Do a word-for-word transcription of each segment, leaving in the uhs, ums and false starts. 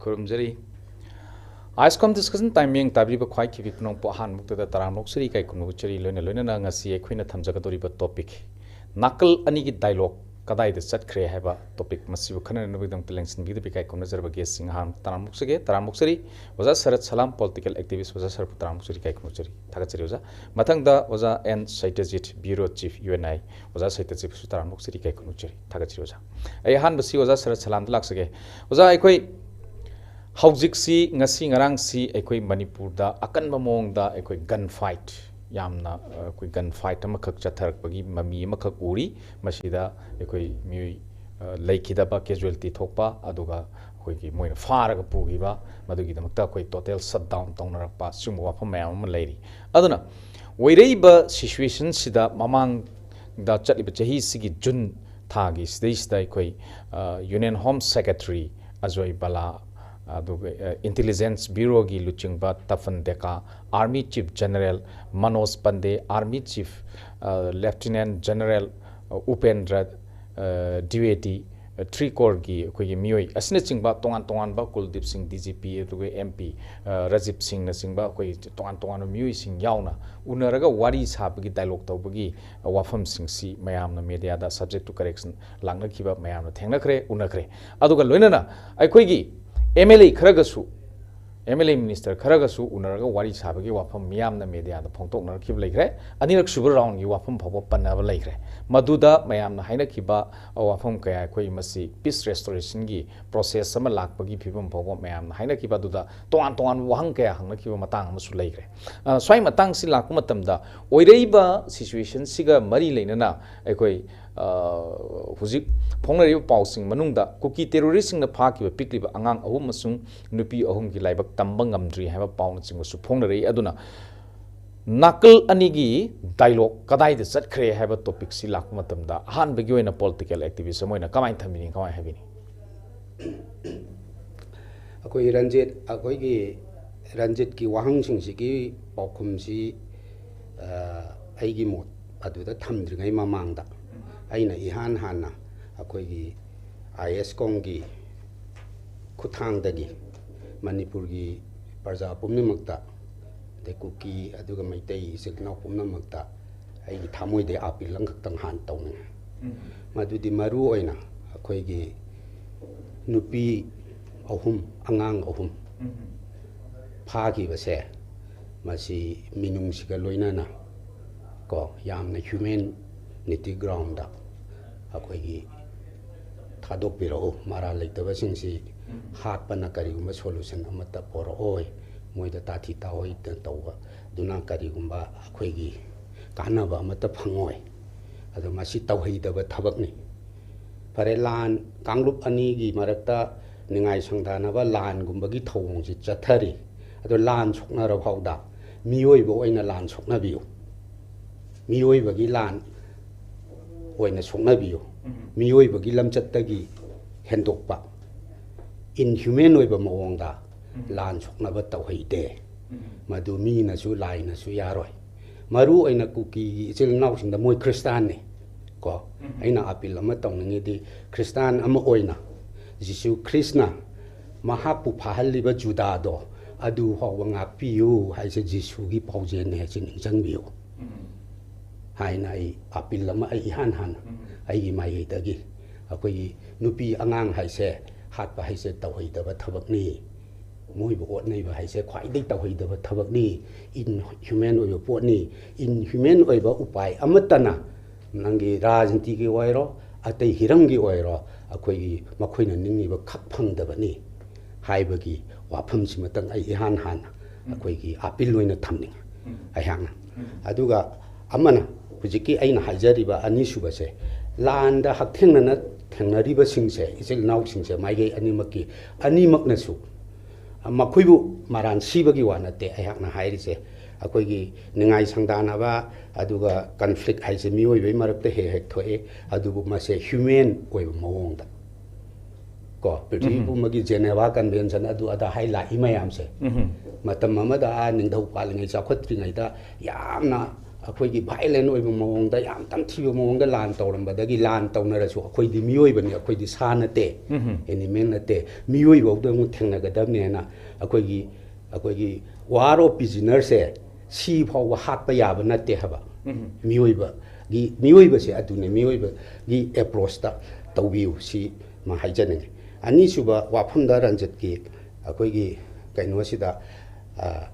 ꯈꯨꯔꯨꯝꯖꯔꯤ꯫ ꯑꯥꯏꯁꯀꯣꯝ discussion time ꯃꯤꯠꯌꯦꯡ ꯇꯥꯕꯤꯔꯤꯕ ꯈ꯭ꯋꯥꯏ ꯈꯤꯕꯤ ꯄꯨꯝꯅꯃꯛꯄꯨ ꯑꯍꯥꯟꯕ ꯃꯛꯇꯗ ꯇꯔꯥꯝꯅ ꯑꯣꯛꯆꯔꯤ, ꯏꯀꯥꯏ ꯈꯨꯝꯅꯕ ꯎꯠꯆꯔꯤ꯫ ꯂꯣꯏꯅ ꯂꯣꯏꯅꯅ ꯉꯁꯤ ꯑꯩꯈꯣꯏꯅ ꯊꯝꯖꯒꯗꯧꯔꯤꯕ ꯇꯣꯄꯤꯛ, ꯅꯥꯀꯜ ꯑꯅꯤꯒꯤ ꯗꯥꯏꯂꯣꯛ ꯀꯗꯥꯏꯗ ꯆꯠꯈ꯭ꯔꯦ ꯍꯥꯏꯕ ꯇꯣꯄꯤꯛ ꯃꯁꯤꯕꯨ ꯈꯟꯅꯅꯕꯒꯤꯗꯃꯛꯇ ꯂꯦꯡꯁꯤꯟꯕꯤꯒꯗꯕ ꯏꯀꯥꯏ ꯈꯨꯝꯅꯖꯔꯕ ꯒꯦꯁꯁꯤꯡ ꯑꯍꯥꯟꯕ ꯇꯔꯥꯝꯅ ꯑꯣꯛꯆꯒꯦ, ꯇꯔꯥꯝꯅ ꯑꯣꯛꯆꯔꯤ꯫ ꯑꯣꯖꯥ ꯁꯔꯠ ꯁꯂꯥꯝ, ꯄꯣꯂꯤꯇꯤꯀꯦꯜ ꯑꯦꯛꯇꯤꯚꯤꯁ ꯑꯣꯖꯥ ꯁꯔꯠꯄꯨ ꯇꯔꯥꯝꯅ ꯑꯣꯛꯆꯔꯤ, ꯏꯀꯥꯏ ꯈꯨꯝꯅꯖꯔꯤ, ꯊꯥꯒꯠꯆꯔꯤ ꯑꯣꯖꯥ꯫ ꯃꯊꯪꯗ Oja N Seitjit, bureau chief, U N I, Oja ꯁꯩꯇꯖꯤꯠꯄꯨꯁꯨ ꯇꯔꯥꯝꯅ ꯑꯣꯛꯆꯔꯤ, ꯏꯀꯥꯏ ꯈꯨꯝꯅꯖꯔꯤ, ꯊꯥꯒꯠꯆꯔꯤ ꯑꯣꯖꯥ꯫ ꯑꯩ ꯑꯍꯥꯟꯕꯁꯤ ꯑꯣꯖꯥ ꯁꯔꯠ ꯁꯂꯥꯝꯗ ꯂꯥꯛꯆꯒꯦ꯫ ꯑꯣꯖꯥ, ꯑꯩꯈꯣꯏ ꯍꯧꯖꯤꯛꯁꯤ, ꯉꯁꯤ ꯉꯔꯥꯡꯁꯤ ꯑꯩꯈꯣꯏ ꯃꯅꯤꯄꯨꯔꯗ ꯑꯀꯟꯕ ꯃꯑꯣꯡꯗ ꯑꯩꯈꯣꯏ ꯒꯟ ꯐꯥꯏꯠ, ꯌꯥꯝꯅ, ꯑ, ꯑꯩꯈꯣꯏ ꯒꯟ ꯐꯥꯏꯠ ꯑꯃꯈꯛ ꯆꯠꯊꯔꯛꯄꯒꯤ ꯃꯃꯤ ꯑꯃꯈꯛ ꯎꯔꯤ꯫ ꯃꯁꯤꯗ ꯑꯩꯈꯣꯏ ꯃꯤꯑꯣꯏ, ꯑ, ꯂꯩꯈꯤꯗꯕ, ꯀꯦꯖꯨꯋꯦꯂꯤꯇꯤ ꯊꯣꯛꯄ, ꯑꯗꯨꯒ ꯑꯩꯈꯣꯏꯒꯤ ꯃꯣꯏꯅ ꯐꯥꯔꯒ ꯄꯨꯈꯤꯕ, ꯃꯗꯨꯒꯤꯗꯃꯛꯇ ꯑꯩꯈꯣꯏ ꯇꯣꯇꯦꯜ ꯁꯠ ꯗꯥꯎꯟ ꯇꯧꯅꯔꯛꯄ, ꯁꯤꯒꯨꯝꯕ ꯋꯥꯐꯝ ꯃꯌꯥꯝ ꯑꯃ ꯂꯩꯔꯤ꯫ ꯑꯗꯨꯅ ꯑꯣꯏꯔꯛꯏꯕ ꯁꯤꯆꯨꯋꯦꯁꯟꯁꯤꯗ ꯃꯃꯥꯡꯗ ꯆꯠꯂꯤꯕ ꯆꯍꯤꯁꯤꯒꯤ ꯖꯨꯟ ꯊꯥꯒꯤ ꯁꯤꯗꯩꯁꯤꯗ ꯑꯩꯈꯣꯏ, ꯑ, union home secretary Ajoy Bhalla, ꯑꯗꯨꯒ, ꯑ, ꯏꯟꯇꯦꯂꯤꯖꯦꯟꯁ ꯕ꯭ꯌꯨꯔꯣꯒꯤ ꯂꯨꯆꯤꯡꯕ Tapan Deka, army chief general Manoj Pande, army chief, ꯑ, ꯂꯦꯐꯇꯤꯅꯦꯟ ꯖꯦꯅꯔꯦꯜ, ꯑ, ꯎꯄꯦꯟꯗ꯭ꯔ, ꯑ, ꯗ꯭ꯋꯤꯋꯦꯗꯤ, ꯑ, ꯊ꯭ꯔꯤ ꯀꯣꯔꯒꯤ ꯑꯩꯈꯣꯏꯒꯤ ꯃꯤꯑꯣꯏ ꯑꯁꯤꯅꯆꯤꯡꯕ ꯇꯣꯉꯥꯟ ꯇꯣꯉꯥꯟꯕ ꯀꯨꯜꯗꯤꯞ ꯁꯤꯡ, ꯗꯤ ꯖꯤ ꯄꯤ, ꯑꯗꯨꯒ ꯑꯦꯝ ꯄꯤ, ꯑ, ꯔꯥꯖꯤꯕ ꯁꯤꯡꯅꯆꯤꯡꯕ ꯑꯩꯈꯣꯏ ꯇꯣꯉꯥꯟ ꯇꯣꯉꯥꯟꯕ ꯃꯤꯑꯣꯏꯁꯤꯡ ꯌꯥꯎꯅ ꯎꯅꯔꯒ ꯋꯥꯔꯤ ꯁꯥꯕꯒꯤ, ꯗꯥꯏꯂꯣꯛ ꯇꯧꯕꯒꯤ, ꯑ, ꯋꯥꯐꯝꯁꯤꯡꯁꯤ ꯃꯌꯥꯝꯅ ꯃꯦꯗꯤꯌꯥꯗ subject to correction ꯂꯥꯛꯅꯈꯤꯕ ꯃꯌꯥꯝꯅ ꯊꯦꯡꯅꯈ꯭ꯔꯦ, ꯎꯅꯈ꯭ꯔꯦ꯫ ꯑꯗꯨꯒ ꯂꯣꯏꯅꯅ ꯑꯩꯈꯣꯏꯒꯤ ꯑꯦꯝ ꯑꯦꯜ ꯑꯦ ꯈꯔꯒꯁꯨ, ꯑꯦꯝ ꯑꯦꯜ ꯑꯦ ꯃꯤꯅꯤꯁꯇꯔ ꯈꯔꯒꯁꯨ ꯎꯅꯔꯒ ꯋꯥꯔꯤ ꯁꯥꯕꯒꯤ ꯋꯥꯐꯝ ꯃꯤꯌꯥꯝꯅ ꯃꯦꯗꯤꯌꯥꯗ ꯐꯣꯡꯗꯣꯛꯅꯔꯛꯈꯤꯕ ꯂꯩꯈ꯭ꯔꯦ꯫ ꯑꯅꯤꯔꯛ ꯁꯨꯕ ꯔꯥꯎꯟꯒꯤ ꯋꯥꯐꯝ ꯐꯥꯎꯕ ꯄꯟꯅꯕ ꯂꯩꯈ꯭ꯔꯦ꯫ ꯃꯗꯨꯗ ꯃꯌꯥꯝꯅ ꯍꯥꯏꯅꯈꯤꯕ ꯋꯥꯐꯝ ꯀꯌꯥ, ꯑꯩꯈꯣꯏ ꯃꯁꯤ ꯄꯤꯁ ꯔꯦꯁꯇꯣꯔꯦꯁꯟꯒꯤ ꯄ꯭ꯔꯣꯁꯦꯁ ꯑꯃ ꯂꯥꯛꯄꯒꯤ ꯐꯤꯕꯝ ꯐꯥꯎꯕ ꯃꯌꯥꯝꯅ ꯍꯥꯏꯅꯈꯤꯕ ꯑꯗꯨꯗ ꯇꯣꯉꯥꯟ ꯇꯣꯉꯥꯟꯕ ꯋꯥꯍꯪ ꯀꯌꯥ ꯍꯪꯅꯈꯤꯕ ꯃꯇꯥꯡ ꯑꯃꯁꯨ ꯂꯩꯈ꯭ꯔꯦ꯫ ꯑ, ꯁ꯭ꯋꯥꯏ ꯃꯇꯥꯡꯁꯤ ꯂꯥꯛꯄ ꯃꯇꯝꯗ ꯑꯣꯏꯔꯛꯏꯕ ꯁꯤꯆꯨꯋꯦꯁꯟꯁꯤꯒ ꯃꯔꯤ ꯂꯩꯅꯅ ꯑꯩꯈꯣꯏ, ꯑ, ꯍꯧꯖꯤꯛ ꯐꯣꯡꯅꯔꯤꯕ ꯄꯥꯎꯁꯤꯡ ꯃꯅꯨꯡꯗ ꯀꯨꯀꯤ ꯇꯦꯔꯣꯔꯤꯁꯁꯤꯡꯅ ꯐꯥꯈꯤꯕ ꯄꯤꯛꯂꯤꯕ ꯑꯉꯥꯡ ꯑꯍꯨꯝ ꯑꯃꯁꯨꯡ ꯅꯨꯄꯤ ꯑꯍꯨꯝꯒꯤ ꯂꯥꯏꯕꯛ ꯇꯝꯕ ꯉꯝꯗ꯭ꯔꯤ ꯍꯥꯏꯕ ꯄꯥꯎꯅꯆꯤꯡꯕꯁꯨ ꯐꯣꯡꯅꯔꯛꯏ꯫ ꯑꯗꯨꯅ ꯅꯥꯀꯜ ꯑꯅꯤꯒꯤ ꯗꯥꯏꯂꯣꯛ ꯀꯗꯥꯏꯗ ꯆꯠꯈ꯭ꯔꯦ ꯍꯥꯏꯕ ꯇꯣꯄꯤꯛꯁꯤ ꯂꯥꯛꯄ ꯃꯇꯝꯗ ꯑꯍꯥꯟꯕꯒꯤ ꯑꯣꯏꯅ ꯄꯣꯂꯤꯇꯤꯀꯦꯜ ꯑꯦꯛꯇꯤꯚꯤꯁ ꯑꯃ ꯑꯣꯏꯅ ꯀꯃꯥꯏꯅ ꯊꯝꯕꯤꯅꯤ, ꯀꯃꯥꯏꯅ ꯍꯥꯏꯕꯤꯅꯤ? ꯑꯩꯈꯣꯏ ꯔꯟꯖꯤꯠ, ꯑꯩꯈꯣꯏꯒꯤ ꯔꯟꯖꯤꯠꯀꯤ ꯋꯥꯍꯪꯁꯤꯡꯁꯤꯒꯤ ꯄꯥꯎꯈꯨꯝꯁꯤ, ꯑ, ꯑꯩꯒꯤ ꯃꯣꯠ ꯑꯗꯨꯗ ꯊꯝꯗ꯭ꯔꯤꯉꯩ ꯃꯃꯥꯡꯗ ꯑꯩꯅ ꯏꯍꯥꯟ ꯍꯥꯟꯅ ꯑꯩꯈꯣꯏꯒꯤ ꯑꯥꯏ ꯑꯦꯁ ꯀꯣꯝꯒꯤ ꯈꯨꯠꯊꯥꯡꯗꯒꯤ ꯃꯅꯤꯄꯨꯔꯒꯤ ꯄ꯭ꯔꯖꯥ ꯄꯨꯝꯅꯃꯛꯇ, ꯑꯗꯩ ꯀꯨꯀꯤ ꯑꯗꯨꯒ ꯃꯩꯇꯩ ꯏꯆꯤꯜ ꯏꯅꯥꯎ ꯄꯨꯝꯅꯃꯛꯇ ꯑꯩꯒꯤ ꯊꯃꯣꯏꯗꯒꯤ ꯑꯥꯄꯤꯜ ꯑꯃꯈꯛꯇꯪ ꯍꯥꯟꯅ ꯇꯧꯅꯤꯡꯉꯤ꯫ ꯃꯗꯨꯗꯤ ꯃꯔꯨ ꯑꯣꯏꯅ ꯑꯩꯈꯣꯏꯒꯤ ꯅꯨꯄꯤ ꯑꯍꯨꯝ, ꯑꯉꯥꯡ ꯑꯍꯨꯝ ꯐꯥꯈꯤꯕꯁꯦ, ꯃꯁꯤ ꯃꯤꯅꯨꯡꯁꯤꯒ ꯂꯣꯏꯅꯅ ꯀꯣ, ꯌꯥꯝꯅ ꯍ꯭ꯌꯨꯃꯦꯅꯤꯇꯤ ꯒ꯭ꯔꯥꯎꯟꯗ ꯑꯩꯈꯣꯏꯒꯤ ꯊꯥꯗꯣꯛꯄꯤꯔꯛꯎ, ꯃꯔꯥꯜ ꯂꯩꯇꯕꯁꯤꯡꯁꯤ ꯍꯥꯠꯄꯅ ꯀꯔꯤꯒꯨꯝꯕ ꯁꯣꯂꯨꯁꯟ ꯑꯃꯠꯇ ꯄꯣꯔꯛꯑꯣꯏ, ꯃꯣꯏꯗ ꯇꯥꯊꯤ ꯇꯥꯑꯣꯏꯗꯅ ꯇꯧꯕꯗꯨꯅ ꯀꯔꯤꯒꯨꯝꯕ ꯑꯩꯈꯣꯏꯒꯤ ꯀꯥꯟꯅꯕ ꯑꯃꯠꯇ ꯐꯪꯉꯣꯏ꯫ ꯑꯗꯣ ꯃꯁꯤ ꯇꯧꯍꯩꯗꯕ ꯊꯕꯛꯅꯤ꯫ ꯐꯔꯦ, ꯂꯥꯟ, ꯀꯥꯡꯂꯨꯞ ꯑꯅꯤꯒꯤ ꯃꯔꯛꯇ ꯅꯤꯡꯉꯥꯏ ꯁꯪꯗꯥꯅꯕ ꯂꯥꯟꯒꯨꯝꯕꯒꯤ ꯊꯧꯑꯣꯡꯁꯤ ꯆꯠꯊꯔꯤ꯫ ꯑꯗꯣ ꯂꯥꯟ ꯁꯣꯛꯅꯔ ꯐꯥꯎꯗ ꯃꯤꯑꯣꯏꯕ ꯑꯣꯏꯅ ꯂꯥꯟ ꯁꯣꯛꯅꯕꯤꯌꯨ, ꯃꯤꯑꯣꯏꯕꯒꯤ ꯂꯥꯟ ꯑꯣꯏꯅ ꯁꯣꯛꯅꯕꯤꯌꯨ, ꯃꯤꯑꯣꯏꯕꯒꯤ ꯂꯝꯆꯠꯇꯒꯤ ꯍꯦꯟꯗꯣꯛꯄ, ꯏꯟꯍ꯭ꯌꯨꯃꯦꯟ ꯑꯣꯏꯕ ꯃꯑꯣꯡꯗ ꯂꯥꯟ ꯁꯣꯛꯅꯕ ꯇꯧꯍꯩꯗꯦ꯫ ꯃꯗꯨ ꯃꯤꯅꯁꯨ ꯂꯥꯏꯅꯁꯨ ꯌꯥꯔꯣꯏ꯫ ꯃꯔꯨ ꯑꯣꯏꯅ ꯀꯨꯀꯤꯒꯤ ꯏꯆꯤꯜ ꯏꯅꯥꯎꯁꯤꯡꯗ, ꯃꯣꯏ ꯈ꯭ꯔꯤꯁꯇꯥꯟꯅꯤ ꯀꯣ꯫ ꯑꯩꯅ ꯑꯥꯄꯤꯜ ꯑꯃ ꯇꯧꯅꯤꯡꯉꯤꯗꯤ, ꯈ꯭ꯔꯤꯁꯇꯥꯟ ꯑꯃ ꯑꯣꯏꯅ ꯖꯤꯁꯨ ꯈ꯭ꯔꯤꯁꯅ ꯃꯍꯥꯛꯄꯨ ꯐꯥꯍꯜꯂꯤꯕ ꯖꯨꯗꯥꯗꯣ ꯑꯗꯨ ꯐꯥꯎꯕ ꯉꯥꯛꯄꯤꯌꯨ ꯍꯥꯏꯁꯦ ꯖꯤꯁꯨꯒꯤ ꯄꯥꯎꯖꯦꯜꯅꯤ ꯍꯥꯏꯁꯦ ꯅꯤꯡꯁꯤꯡꯕꯤꯌꯨ ꯍꯥꯏꯅ ꯑꯩ ꯑꯥꯄꯤꯜ ꯑꯃ ꯑꯩ ꯏꯍꯥꯟ ꯍꯥꯟꯅ ꯑꯩꯒꯤ ꯃꯥꯏꯀꯩꯗꯒꯤ, ꯑꯩꯈꯣꯏꯒꯤ ꯅꯨꯄꯤ ꯑꯉꯥꯡ ꯍꯥꯏꯁꯦ, ꯍꯥꯠꯄ ꯍꯥꯏꯁꯦ ꯇꯧꯍꯩꯗꯕ ꯊꯕꯛꯅꯤ꯫ ꯃꯣꯏꯕꯨ ꯑꯣꯠꯅꯩꯕ ꯍꯥꯏꯁꯦ ꯈ꯭ꯋꯥꯏꯗꯒꯤ ꯇꯧꯍꯩꯗꯕ ꯊꯕꯛꯅꯤ꯫ ꯏꯟꯍ꯭ꯌꯨꯃꯦꯟ ꯑꯣꯏꯕ ꯄꯣꯠꯅꯤ꯫ ꯏꯟꯍ꯭ꯌꯨꯃꯦꯟ ꯑꯣꯏꯕ ꯎꯄꯥꯏ ꯑꯃꯠꯇꯅ ꯅꯪꯒꯤ ꯔꯥꯖꯅꯤꯇꯤꯒꯤ ꯑꯣꯏꯔꯣ, ꯑꯇꯩ ꯍꯤꯔꯝꯒꯤ ꯑꯣꯏꯔꯣ, ꯑꯩꯈꯣꯏꯒꯤ ꯃꯈꯣꯏꯅ ꯅꯤꯡꯉꯤꯕ ꯈꯛ ꯐꯪꯗꯕꯅꯤ ꯍꯥꯏꯕꯒꯤ ꯋꯥꯐꯝꯁꯤꯃꯇꯪ ꯑꯩ ꯏꯍꯥꯟ ꯍꯥꯟꯅ ꯑꯩꯈꯣꯏꯒꯤ ꯑꯥꯄꯤꯜ ꯑꯣꯏꯅ ꯊꯝꯅꯤꯡꯉꯤ ꯑꯩꯍꯥꯛꯅ꯫ ꯑꯗꯨꯒ ꯑꯃꯅ, ꯍꯧꯖꯤꯛꯀꯤ ꯑꯩꯅ ꯍꯥꯏꯖꯔꯤꯕ ꯑꯅꯤꯁꯨꯕꯁꯦ, ꯂꯥꯟꯗ ꯍꯛꯊꯦꯡꯅꯅ ꯊꯦꯡꯅꯔꯤꯕꯁꯤꯡꯁꯦ, ꯏꯆꯤꯜ ꯏꯅꯥꯎꯁꯤꯡꯁꯦ, ꯃꯥꯏꯀꯩ ꯑꯅꯤꯃꯛꯀꯤ, ꯑꯅꯤꯃꯛꯅꯁꯨ ꯃꯈꯣꯏꯕꯨ ꯃꯔꯥꯟ ꯁꯤꯕꯒꯤ ꯋꯥ ꯅꯠꯇꯦ ꯑꯩꯍꯥꯛꯅ ꯍꯥꯏꯔꯤꯁꯦ꯫ ꯑꯩꯈꯣꯏꯒꯤ ꯅꯤꯡꯉꯥꯏ ꯁꯪꯗꯥꯅꯕ ꯑꯗꯨꯒ ꯀꯟꯐ꯭ꯂꯤꯛ ꯍꯥꯏꯁꯦ ꯃꯤꯑꯣꯏꯕꯒꯤ ꯃꯔꯛꯇ ꯍꯦꯛ ꯍꯦꯛ ꯊꯣꯛꯏ, ꯑꯗꯨꯕꯨ ꯃꯁꯦ ꯍ꯭ꯌꯨꯃꯦꯟ ꯑꯣꯏꯕ ꯃꯑꯣꯡꯗ ꯀꯣ, ꯄ꯭ꯔꯤꯊꯤꯕꯤ ꯎꯝ꯫ ꯄꯨꯝꯕꯒꯤ ꯖꯦꯅꯦꯚꯥ ꯀꯟꯚꯦꯟꯁꯟ ꯑꯗꯨ ꯑꯗꯥ ꯍꯥꯏ ꯂꯥꯛꯏ ꯃꯌꯥꯝꯁꯦ, ꯎꯝ꯫ ꯃꯇꯝ ꯑꯃꯗ ꯑꯥ ꯅꯤꯡꯊꯧ ꯄꯥꯜꯂꯤꯉꯩ ꯆꯥꯎꯈꯠꯇ꯭ꯔꯤꯉꯩꯗ ꯌꯥꯝꯅ ꯑꯩꯈꯣꯏꯒꯤ violent ꯑꯣꯏꯕ ꯃꯑꯣꯡꯗ, ꯌꯥꯝ ꯇꯝꯊꯤꯕ ꯃꯑꯣꯡꯗ ꯂꯥꯟ ꯇꯧꯔꯝꯕꯗꯒꯤ, ꯂꯥꯟ ꯇꯧꯅꯔꯁꯨ ꯑꯩꯈꯣꯏꯗꯤ ꯃꯤꯑꯣꯏꯕꯅꯤ, ꯑꯩꯈꯣꯏꯗꯤ ꯁꯥ ꯅꯠꯇꯦ, animal ꯅꯠꯇꯦ, ꯃꯤꯑꯣꯏꯕ ꯐꯥꯎꯗ ꯑꯃꯨꯛ ꯊꯦꯡꯅꯒꯗꯕꯅꯦꯅ ꯑꯩꯈꯣꯏꯒꯤ, ꯑꯩꯈꯣꯏꯒꯤ war of prisoner ꯁꯦ ꯁꯤ ꯐꯥꯎꯕ ꯍꯥꯠꯄ ꯌꯥꯕ ꯅꯠꯇꯦ ꯍꯥꯏꯕ꯫ ꯃꯤꯑꯣꯏꯕꯒꯤ, ꯃꯤꯑꯣꯏꯕꯁꯦ ꯑꯗꯨꯅꯦ, ꯃꯤꯑꯣꯏꯕꯒꯤ approach ꯇ ꯇꯧꯕꯤꯌꯨ, ꯁꯤ ꯑꯃ ꯍꯥꯏꯖꯅꯤꯡꯉꯤ꯫ ꯑꯅꯤꯁꯨꯕ ꯋꯥꯐꯝꯗ ꯔꯟꯖꯤꯠꯀꯤ ꯑꯩꯈꯣꯏꯒꯤ ꯀꯩꯅꯣꯁꯤꯗ, ꯑ,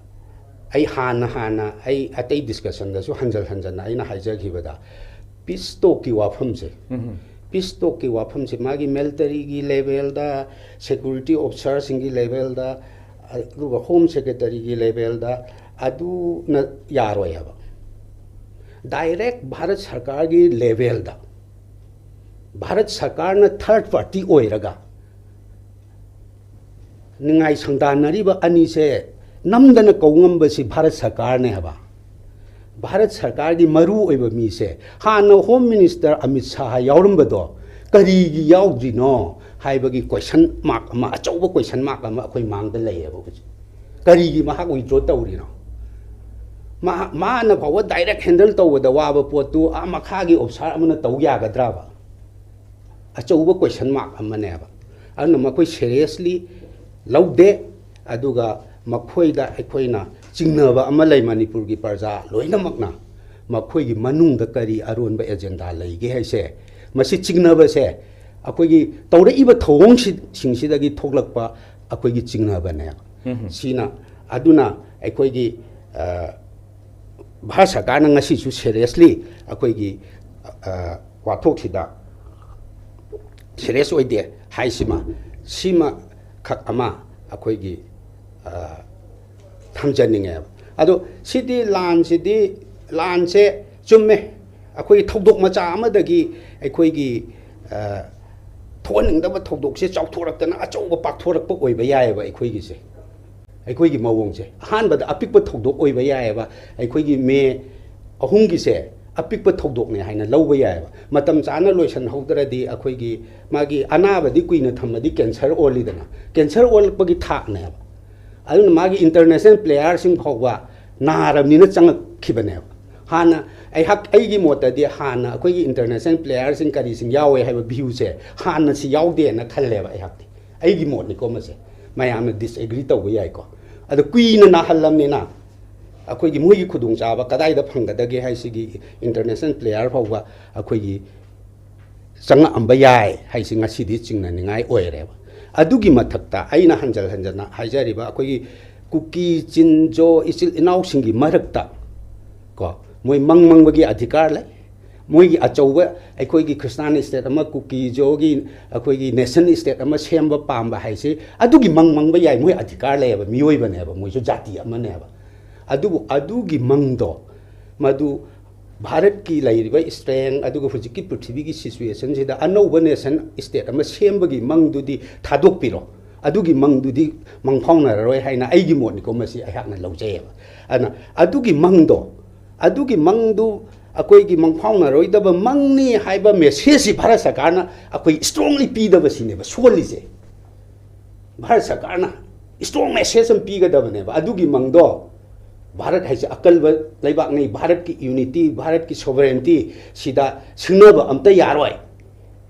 ꯑꯩ ꯍꯥꯟꯅ, ꯍꯥꯟꯅ ꯑꯩ ꯑꯇꯩ discussion ꯗꯁꯨ ꯍꯟꯖꯟ ꯍꯟꯖꯟꯅ ꯑꯩꯅ ꯍꯥꯏꯖꯈꯤꯕꯗ, peace talk ꯀꯤ ꯋꯥꯐꯝꯁꯦ, peace talk ꯀꯤ ꯋꯥꯐꯝꯁꯦ ꯃꯥꯒꯤ military ꯒꯤ level ꯗ, security officer ꯁꯤꯡꯒꯤ level ꯗ, ꯑꯗꯨꯒ Home Secretary ꯒꯤ level ꯗ ꯑꯗꯨꯅ ꯌꯥꯔꯣꯏ ꯍꯥꯏꯕ꯫ Direct ꯚꯥꯔꯠ ꯁꯔꯀꯥꯔꯒꯤ level ꯗ, ꯚꯥꯔꯠ ꯁꯔꯀꯥꯔꯅ third party ꯑꯣꯏꯔꯒ ꯅꯤꯡꯉꯥꯏ ꯁꯪꯗꯥꯟꯅꯔꯤꯕ ꯑꯅꯤꯁꯦ ꯅꯝꯗꯅ ꯀꯧ ꯉꯝꯕꯁꯤ ꯚꯥꯔꯠ ꯁꯔꯀꯥꯔꯅꯦ ꯍꯥꯏꯕ꯫ ꯚꯥꯔꯠ ꯁꯔꯀꯥꯔꯒꯤ ꯃꯔꯨ ꯑꯣꯏꯕ ꯃꯤꯁꯦ, ꯍꯥꯟꯅ Home Minister ꯑꯃꯤꯠ ꯁꯥꯍ ꯌꯥꯎꯔꯝꯕꯗꯣ ꯀꯔꯤꯒꯤ ꯌꯥꯎꯗ꯭ꯔꯤꯅꯣ ꯍꯥꯏꯕꯒꯤ question mark ꯑꯃ, ꯑꯆꯧꯕ question mark ꯑꯃ ꯑꯩꯈꯣꯏ ꯃꯥꯡꯗ ꯂꯩꯌꯦꯕ ꯍꯧꯖꯤꯛ꯫ ꯀꯔꯤꯒꯤ ꯃꯍꯥꯛ withdraw ꯇꯧꯔꯤꯅꯣ? ꯃꯥ-, ꯃꯥꯅ ꯐꯥꯎꯕ direct handle ꯇꯧꯕꯗ ꯋꯥꯕ ꯄꯣꯠꯇꯨ ꯑꯥ ꯃꯈꯥꯒꯤ officer ꯑꯃꯅ ꯇꯧ ꯌꯥꯒꯗ꯭ꯔꯕ? ꯑꯆꯧꯕ question mark ꯑꯃꯅꯦꯕ꯫ ꯑꯗꯨꯅ ꯃꯈꯣꯏ seriously ꯂꯧꯗꯦ꯫ ꯑꯗꯨꯒ ꯃꯈꯣꯏꯗ ꯑꯩꯈꯣꯏꯅ ꯆꯤꯡꯅꯕ ꯑꯃ ꯂꯩ, ꯃꯅꯤꯄꯨꯔꯒꯤ ꯄ꯭ꯔꯖꯥ ꯂꯣꯏꯅꯃꯛꯅ ꯃꯈꯣꯏꯒꯤ ꯃꯅꯨꯡꯗ ꯀꯔꯤ ꯑꯔꯣꯟꯕ agenda ꯂꯩꯒꯦ ꯍꯥꯏꯁꯦ, ꯃꯁꯤ ꯆꯤꯡꯅꯕꯁꯦ ꯑꯩꯈꯣꯏꯒꯤ ꯇꯧꯔꯛꯏꯕ ꯊꯧꯑꯣꯡꯁꯤꯡꯁꯤꯗꯒꯤ ꯊꯣꯛꯂꯛꯄ ꯑꯩꯈꯣꯏꯒꯤ ꯆꯤꯡꯅꯕꯅꯦꯕ꯫ ꯁꯤꯅ, ꯑꯗꯨꯅ ꯑꯩꯈꯣꯏꯒꯤ, ꯑ, ꯚꯥꯔꯠ ꯁꯔꯀꯥꯔꯅ ꯉꯁꯤꯁꯨ seriously ꯑꯩꯈꯣꯏꯒꯤ, ꯑ, ꯋꯥꯊꯣꯛꯁꯤꯗ serious ꯑꯣꯏꯗꯦ ꯍꯥꯏꯁꯤꯃ, ꯁꯤꯃ ꯈꯛ ꯑꯃ ꯑꯩꯈꯣꯏꯒꯤ, ꯑ, ꯊꯝꯖꯅꯤꯡꯉꯦꯕ꯫ ꯑꯗꯣ ꯁꯤꯗꯤ ꯂꯥꯟꯁꯤꯗꯤ, ꯂꯥꯟꯁꯦ ꯆꯨꯝꯃꯦ, ꯑꯩꯈꯣꯏꯒꯤ ꯊꯧꯗꯣꯛ ꯃꯆꯥ ꯑꯃꯗꯒꯤ ꯑꯩꯈꯣꯏꯒꯤ, ꯑ, ꯊꯣꯛꯍꯟꯅꯤꯡꯗꯕ ꯊꯧꯗꯣꯛꯁꯦ ꯆꯥꯎꯊꯣꯔꯛꯇꯅ ꯑꯆꯧꯕ ꯄꯥꯛꯊꯣꯔꯛꯄ ꯑꯣꯏꯕ ꯌꯥꯏꯑꯕ ꯑꯩꯈꯣꯏꯒꯤꯁꯦ꯫ ꯑꯩꯈꯣꯏꯒꯤ ꯃꯑꯣꯡꯁꯦ ꯑꯍꯥꯟꯕꯗ ꯑꯄꯤꯛꯄ ꯊꯧꯗꯣꯛ ꯑꯣꯏꯕ ꯌꯥꯏꯑꯕ꯫ ꯑꯩꯈꯣꯏꯒꯤ ꯃꯦ ꯑꯍꯨꯝꯒꯤꯁꯦ ꯑꯄꯤꯛꯄ ꯊꯧꯗꯣꯛꯅꯦ ꯍꯥꯏꯅ ꯂꯧꯕ ꯌꯥꯏꯑꯕ꯫ ꯃꯇꯝ ꯆꯥꯅ ꯂꯣꯏꯁꯤꯟꯍꯧꯗ꯭ꯔꯗꯤ ꯑꯩꯈꯣꯏꯒꯤ ꯃꯥꯒꯤ ꯑꯅꯥꯕꯗꯤ ꯀꯨꯏꯅ ꯊꯝꯃꯗꯤ cancer ꯑꯣꯜꯂꯤꯗꯅ, cancer ꯑꯣꯜꯂꯛꯄꯒꯤ ꯊꯥꯛꯅꯦꯕ꯫ ꯑꯗꯨꯅ ꯃꯥꯒꯤ international player ꯁꯤꯡ ꯐꯥꯎꯕ ꯅꯥꯔꯕꯅꯤꯅ ꯆꯪꯉꯛꯈꯤꯕꯅꯦꯕ꯫ ꯍꯥꯟꯅ ꯑꯩꯍꯥꯛ, ꯑꯩꯒꯤ ꯃꯣꯠꯇꯗꯤ ꯍꯥꯟꯅ ꯑꯩꯈꯣꯏꯒꯤ international playerꯁꯤꯡ ꯀꯔꯤꯁꯤꯡ ꯌꯥꯎꯋꯦ ꯍꯥꯏꯕ viewꯁꯦ ꯍꯥꯟꯅ ꯁꯤ ꯌꯥꯎꯗꯦꯅ ꯈꯜꯂꯦꯕ ꯑꯩꯍꯥꯛꯇꯤ꯫ ꯑꯩꯒꯤ ꯃꯣꯠꯅꯤꯀꯣ ꯃꯁꯦ, ꯃꯌꯥꯝꯅ disagree ꯇꯧꯕ ꯌꯥꯏꯀꯣ꯫ ꯑꯗꯣ ꯀꯨꯏꯅ ꯅꯥꯍꯜꯂꯝꯅꯤꯅ ꯑꯩꯈꯣꯏꯒꯤ ꯃꯣꯏꯒꯤ ꯈꯨꯗꯣꯡꯆꯥꯕ ꯀꯗꯥꯏꯗ ꯐꯪꯒꯗꯒꯦ ꯍꯥꯏꯁꯤꯒꯤ international player ꯐꯥꯎꯕ ꯑꯩꯈꯣꯏꯒꯤ ꯆꯪꯉꯛꯑꯝꯕ ꯌꯥꯏ ꯍꯥꯏꯁꯤ ꯉꯁꯤꯗꯤ ꯆꯤꯡꯅꯅꯤꯡꯉꯥꯏ ꯑꯣꯏꯔꯦꯕ꯫ ꯑꯗꯨꯒꯤ ꯃꯊꯛꯇ ꯑꯩꯅ ꯍꯟꯖꯟ ꯍꯟꯖꯟꯅ ꯍꯥꯏꯖꯔꯤꯕ ꯑꯩꯈꯣꯏꯒꯤ ꯀꯨꯀꯤ ꯆꯤꯟꯖꯣ ꯏꯆꯤꯜ ꯏꯅꯥꯎꯁꯤꯡꯒꯤ ꯃꯔꯛꯇ ꯀꯣ, ꯃꯣꯏ ꯃꯪ ꯃꯪꯕꯒꯤ ꯑꯙꯤꯀꯥꯔ ꯂꯩ꯫ ꯃꯣꯏꯒꯤ ꯑꯆꯧꯕ ꯑꯩꯈꯣꯏꯒꯤ ꯈ꯭ꯔꯤꯁꯇꯥꯟ state ꯑꯃ, ꯀꯨꯀꯤꯖꯣꯒꯤ ꯑꯩꯈꯣꯏꯒꯤ nation state ꯑꯃ ꯁꯦꯝꯕ ꯄꯥꯝꯕ ꯍꯥꯏꯁꯤ ꯑꯗꯨꯒꯤ ꯃꯪ ꯃꯪꯕ ꯌꯥꯏ, ꯃꯣꯏ ꯑꯙꯤꯀꯥꯔ ꯂꯩꯌꯦꯕ, ꯃꯤꯑꯣꯏꯕꯅꯦꯕ, ꯃꯣꯏꯁꯨ ꯖꯥꯇꯤ ꯑꯃꯅꯦꯕ꯫ ꯑꯗꯨꯕꯨ ꯑꯗꯨꯒꯤ ꯃꯪꯗꯣ, ꯃꯗꯨ ꯚꯥꯔꯠꯀꯤ ꯂꯩꯔꯤꯕ strength ꯑꯗꯨꯒ ꯍꯧꯖꯤꯛꯀꯤ ꯄ꯭ꯔꯤꯊꯤꯕꯤꯒꯤ situationꯁꯤꯗ ꯑꯅꯧꯕ nation state ꯑꯃ ꯁꯦꯝꯕꯒꯤ ꯃꯪꯗꯨꯗꯤ ꯊꯥꯗꯣꯛꯄꯤꯔꯣ, ꯑꯗꯨꯒꯤ ꯃꯪꯗꯨꯗꯤ ꯃꯪꯐꯥꯎꯅꯔꯔꯣꯏ ꯍꯥꯏꯅ ꯑꯩꯒꯤ ꯃꯣꯠꯅꯤꯀꯣ, ꯃꯁꯤ ꯑꯩꯍꯥꯛꯅ ꯂꯧꯖꯩꯌꯦꯕ꯫ ꯑꯗꯨꯅ ꯑꯗꯨꯒꯤ ꯃꯪꯗꯣ, ꯑꯗꯨꯒꯤ ꯃꯪꯗꯨ ꯑꯩꯈꯣꯏꯒꯤ ꯃꯪꯐꯥꯎꯅꯔꯣꯏꯗꯕ ꯃꯪꯅꯤ ꯍꯥꯏꯕ messageꯁꯤ ꯚꯥꯔꯠ ꯁꯔꯀꯥꯔꯅ ꯑꯩꯈꯣꯏ strongly ꯄꯤꯗꯕꯁꯤꯅꯦꯕ ꯁꯣꯜꯂꯤꯁꯦ꯫ ꯚꯥꯔꯠ ꯁꯔꯀꯥꯔꯅ strong message ꯑꯃ ꯄꯤꯒꯗꯕꯅꯦꯕ꯫ ꯑꯗꯨꯒꯤ ꯃꯪꯗꯣ, ꯚꯥꯔꯠ ꯍꯥꯏꯁꯦ ꯑꯀꯜꯕ ꯂꯩꯕꯥꯛꯅꯤ, ꯚꯥꯔꯠꯀꯤ unity, ꯚꯥꯔꯠꯀꯤ sovereignty ꯁꯤꯗ ꯁꯤꯡꯅꯕ ꯑꯝꯇ ꯌꯥꯔꯣꯏ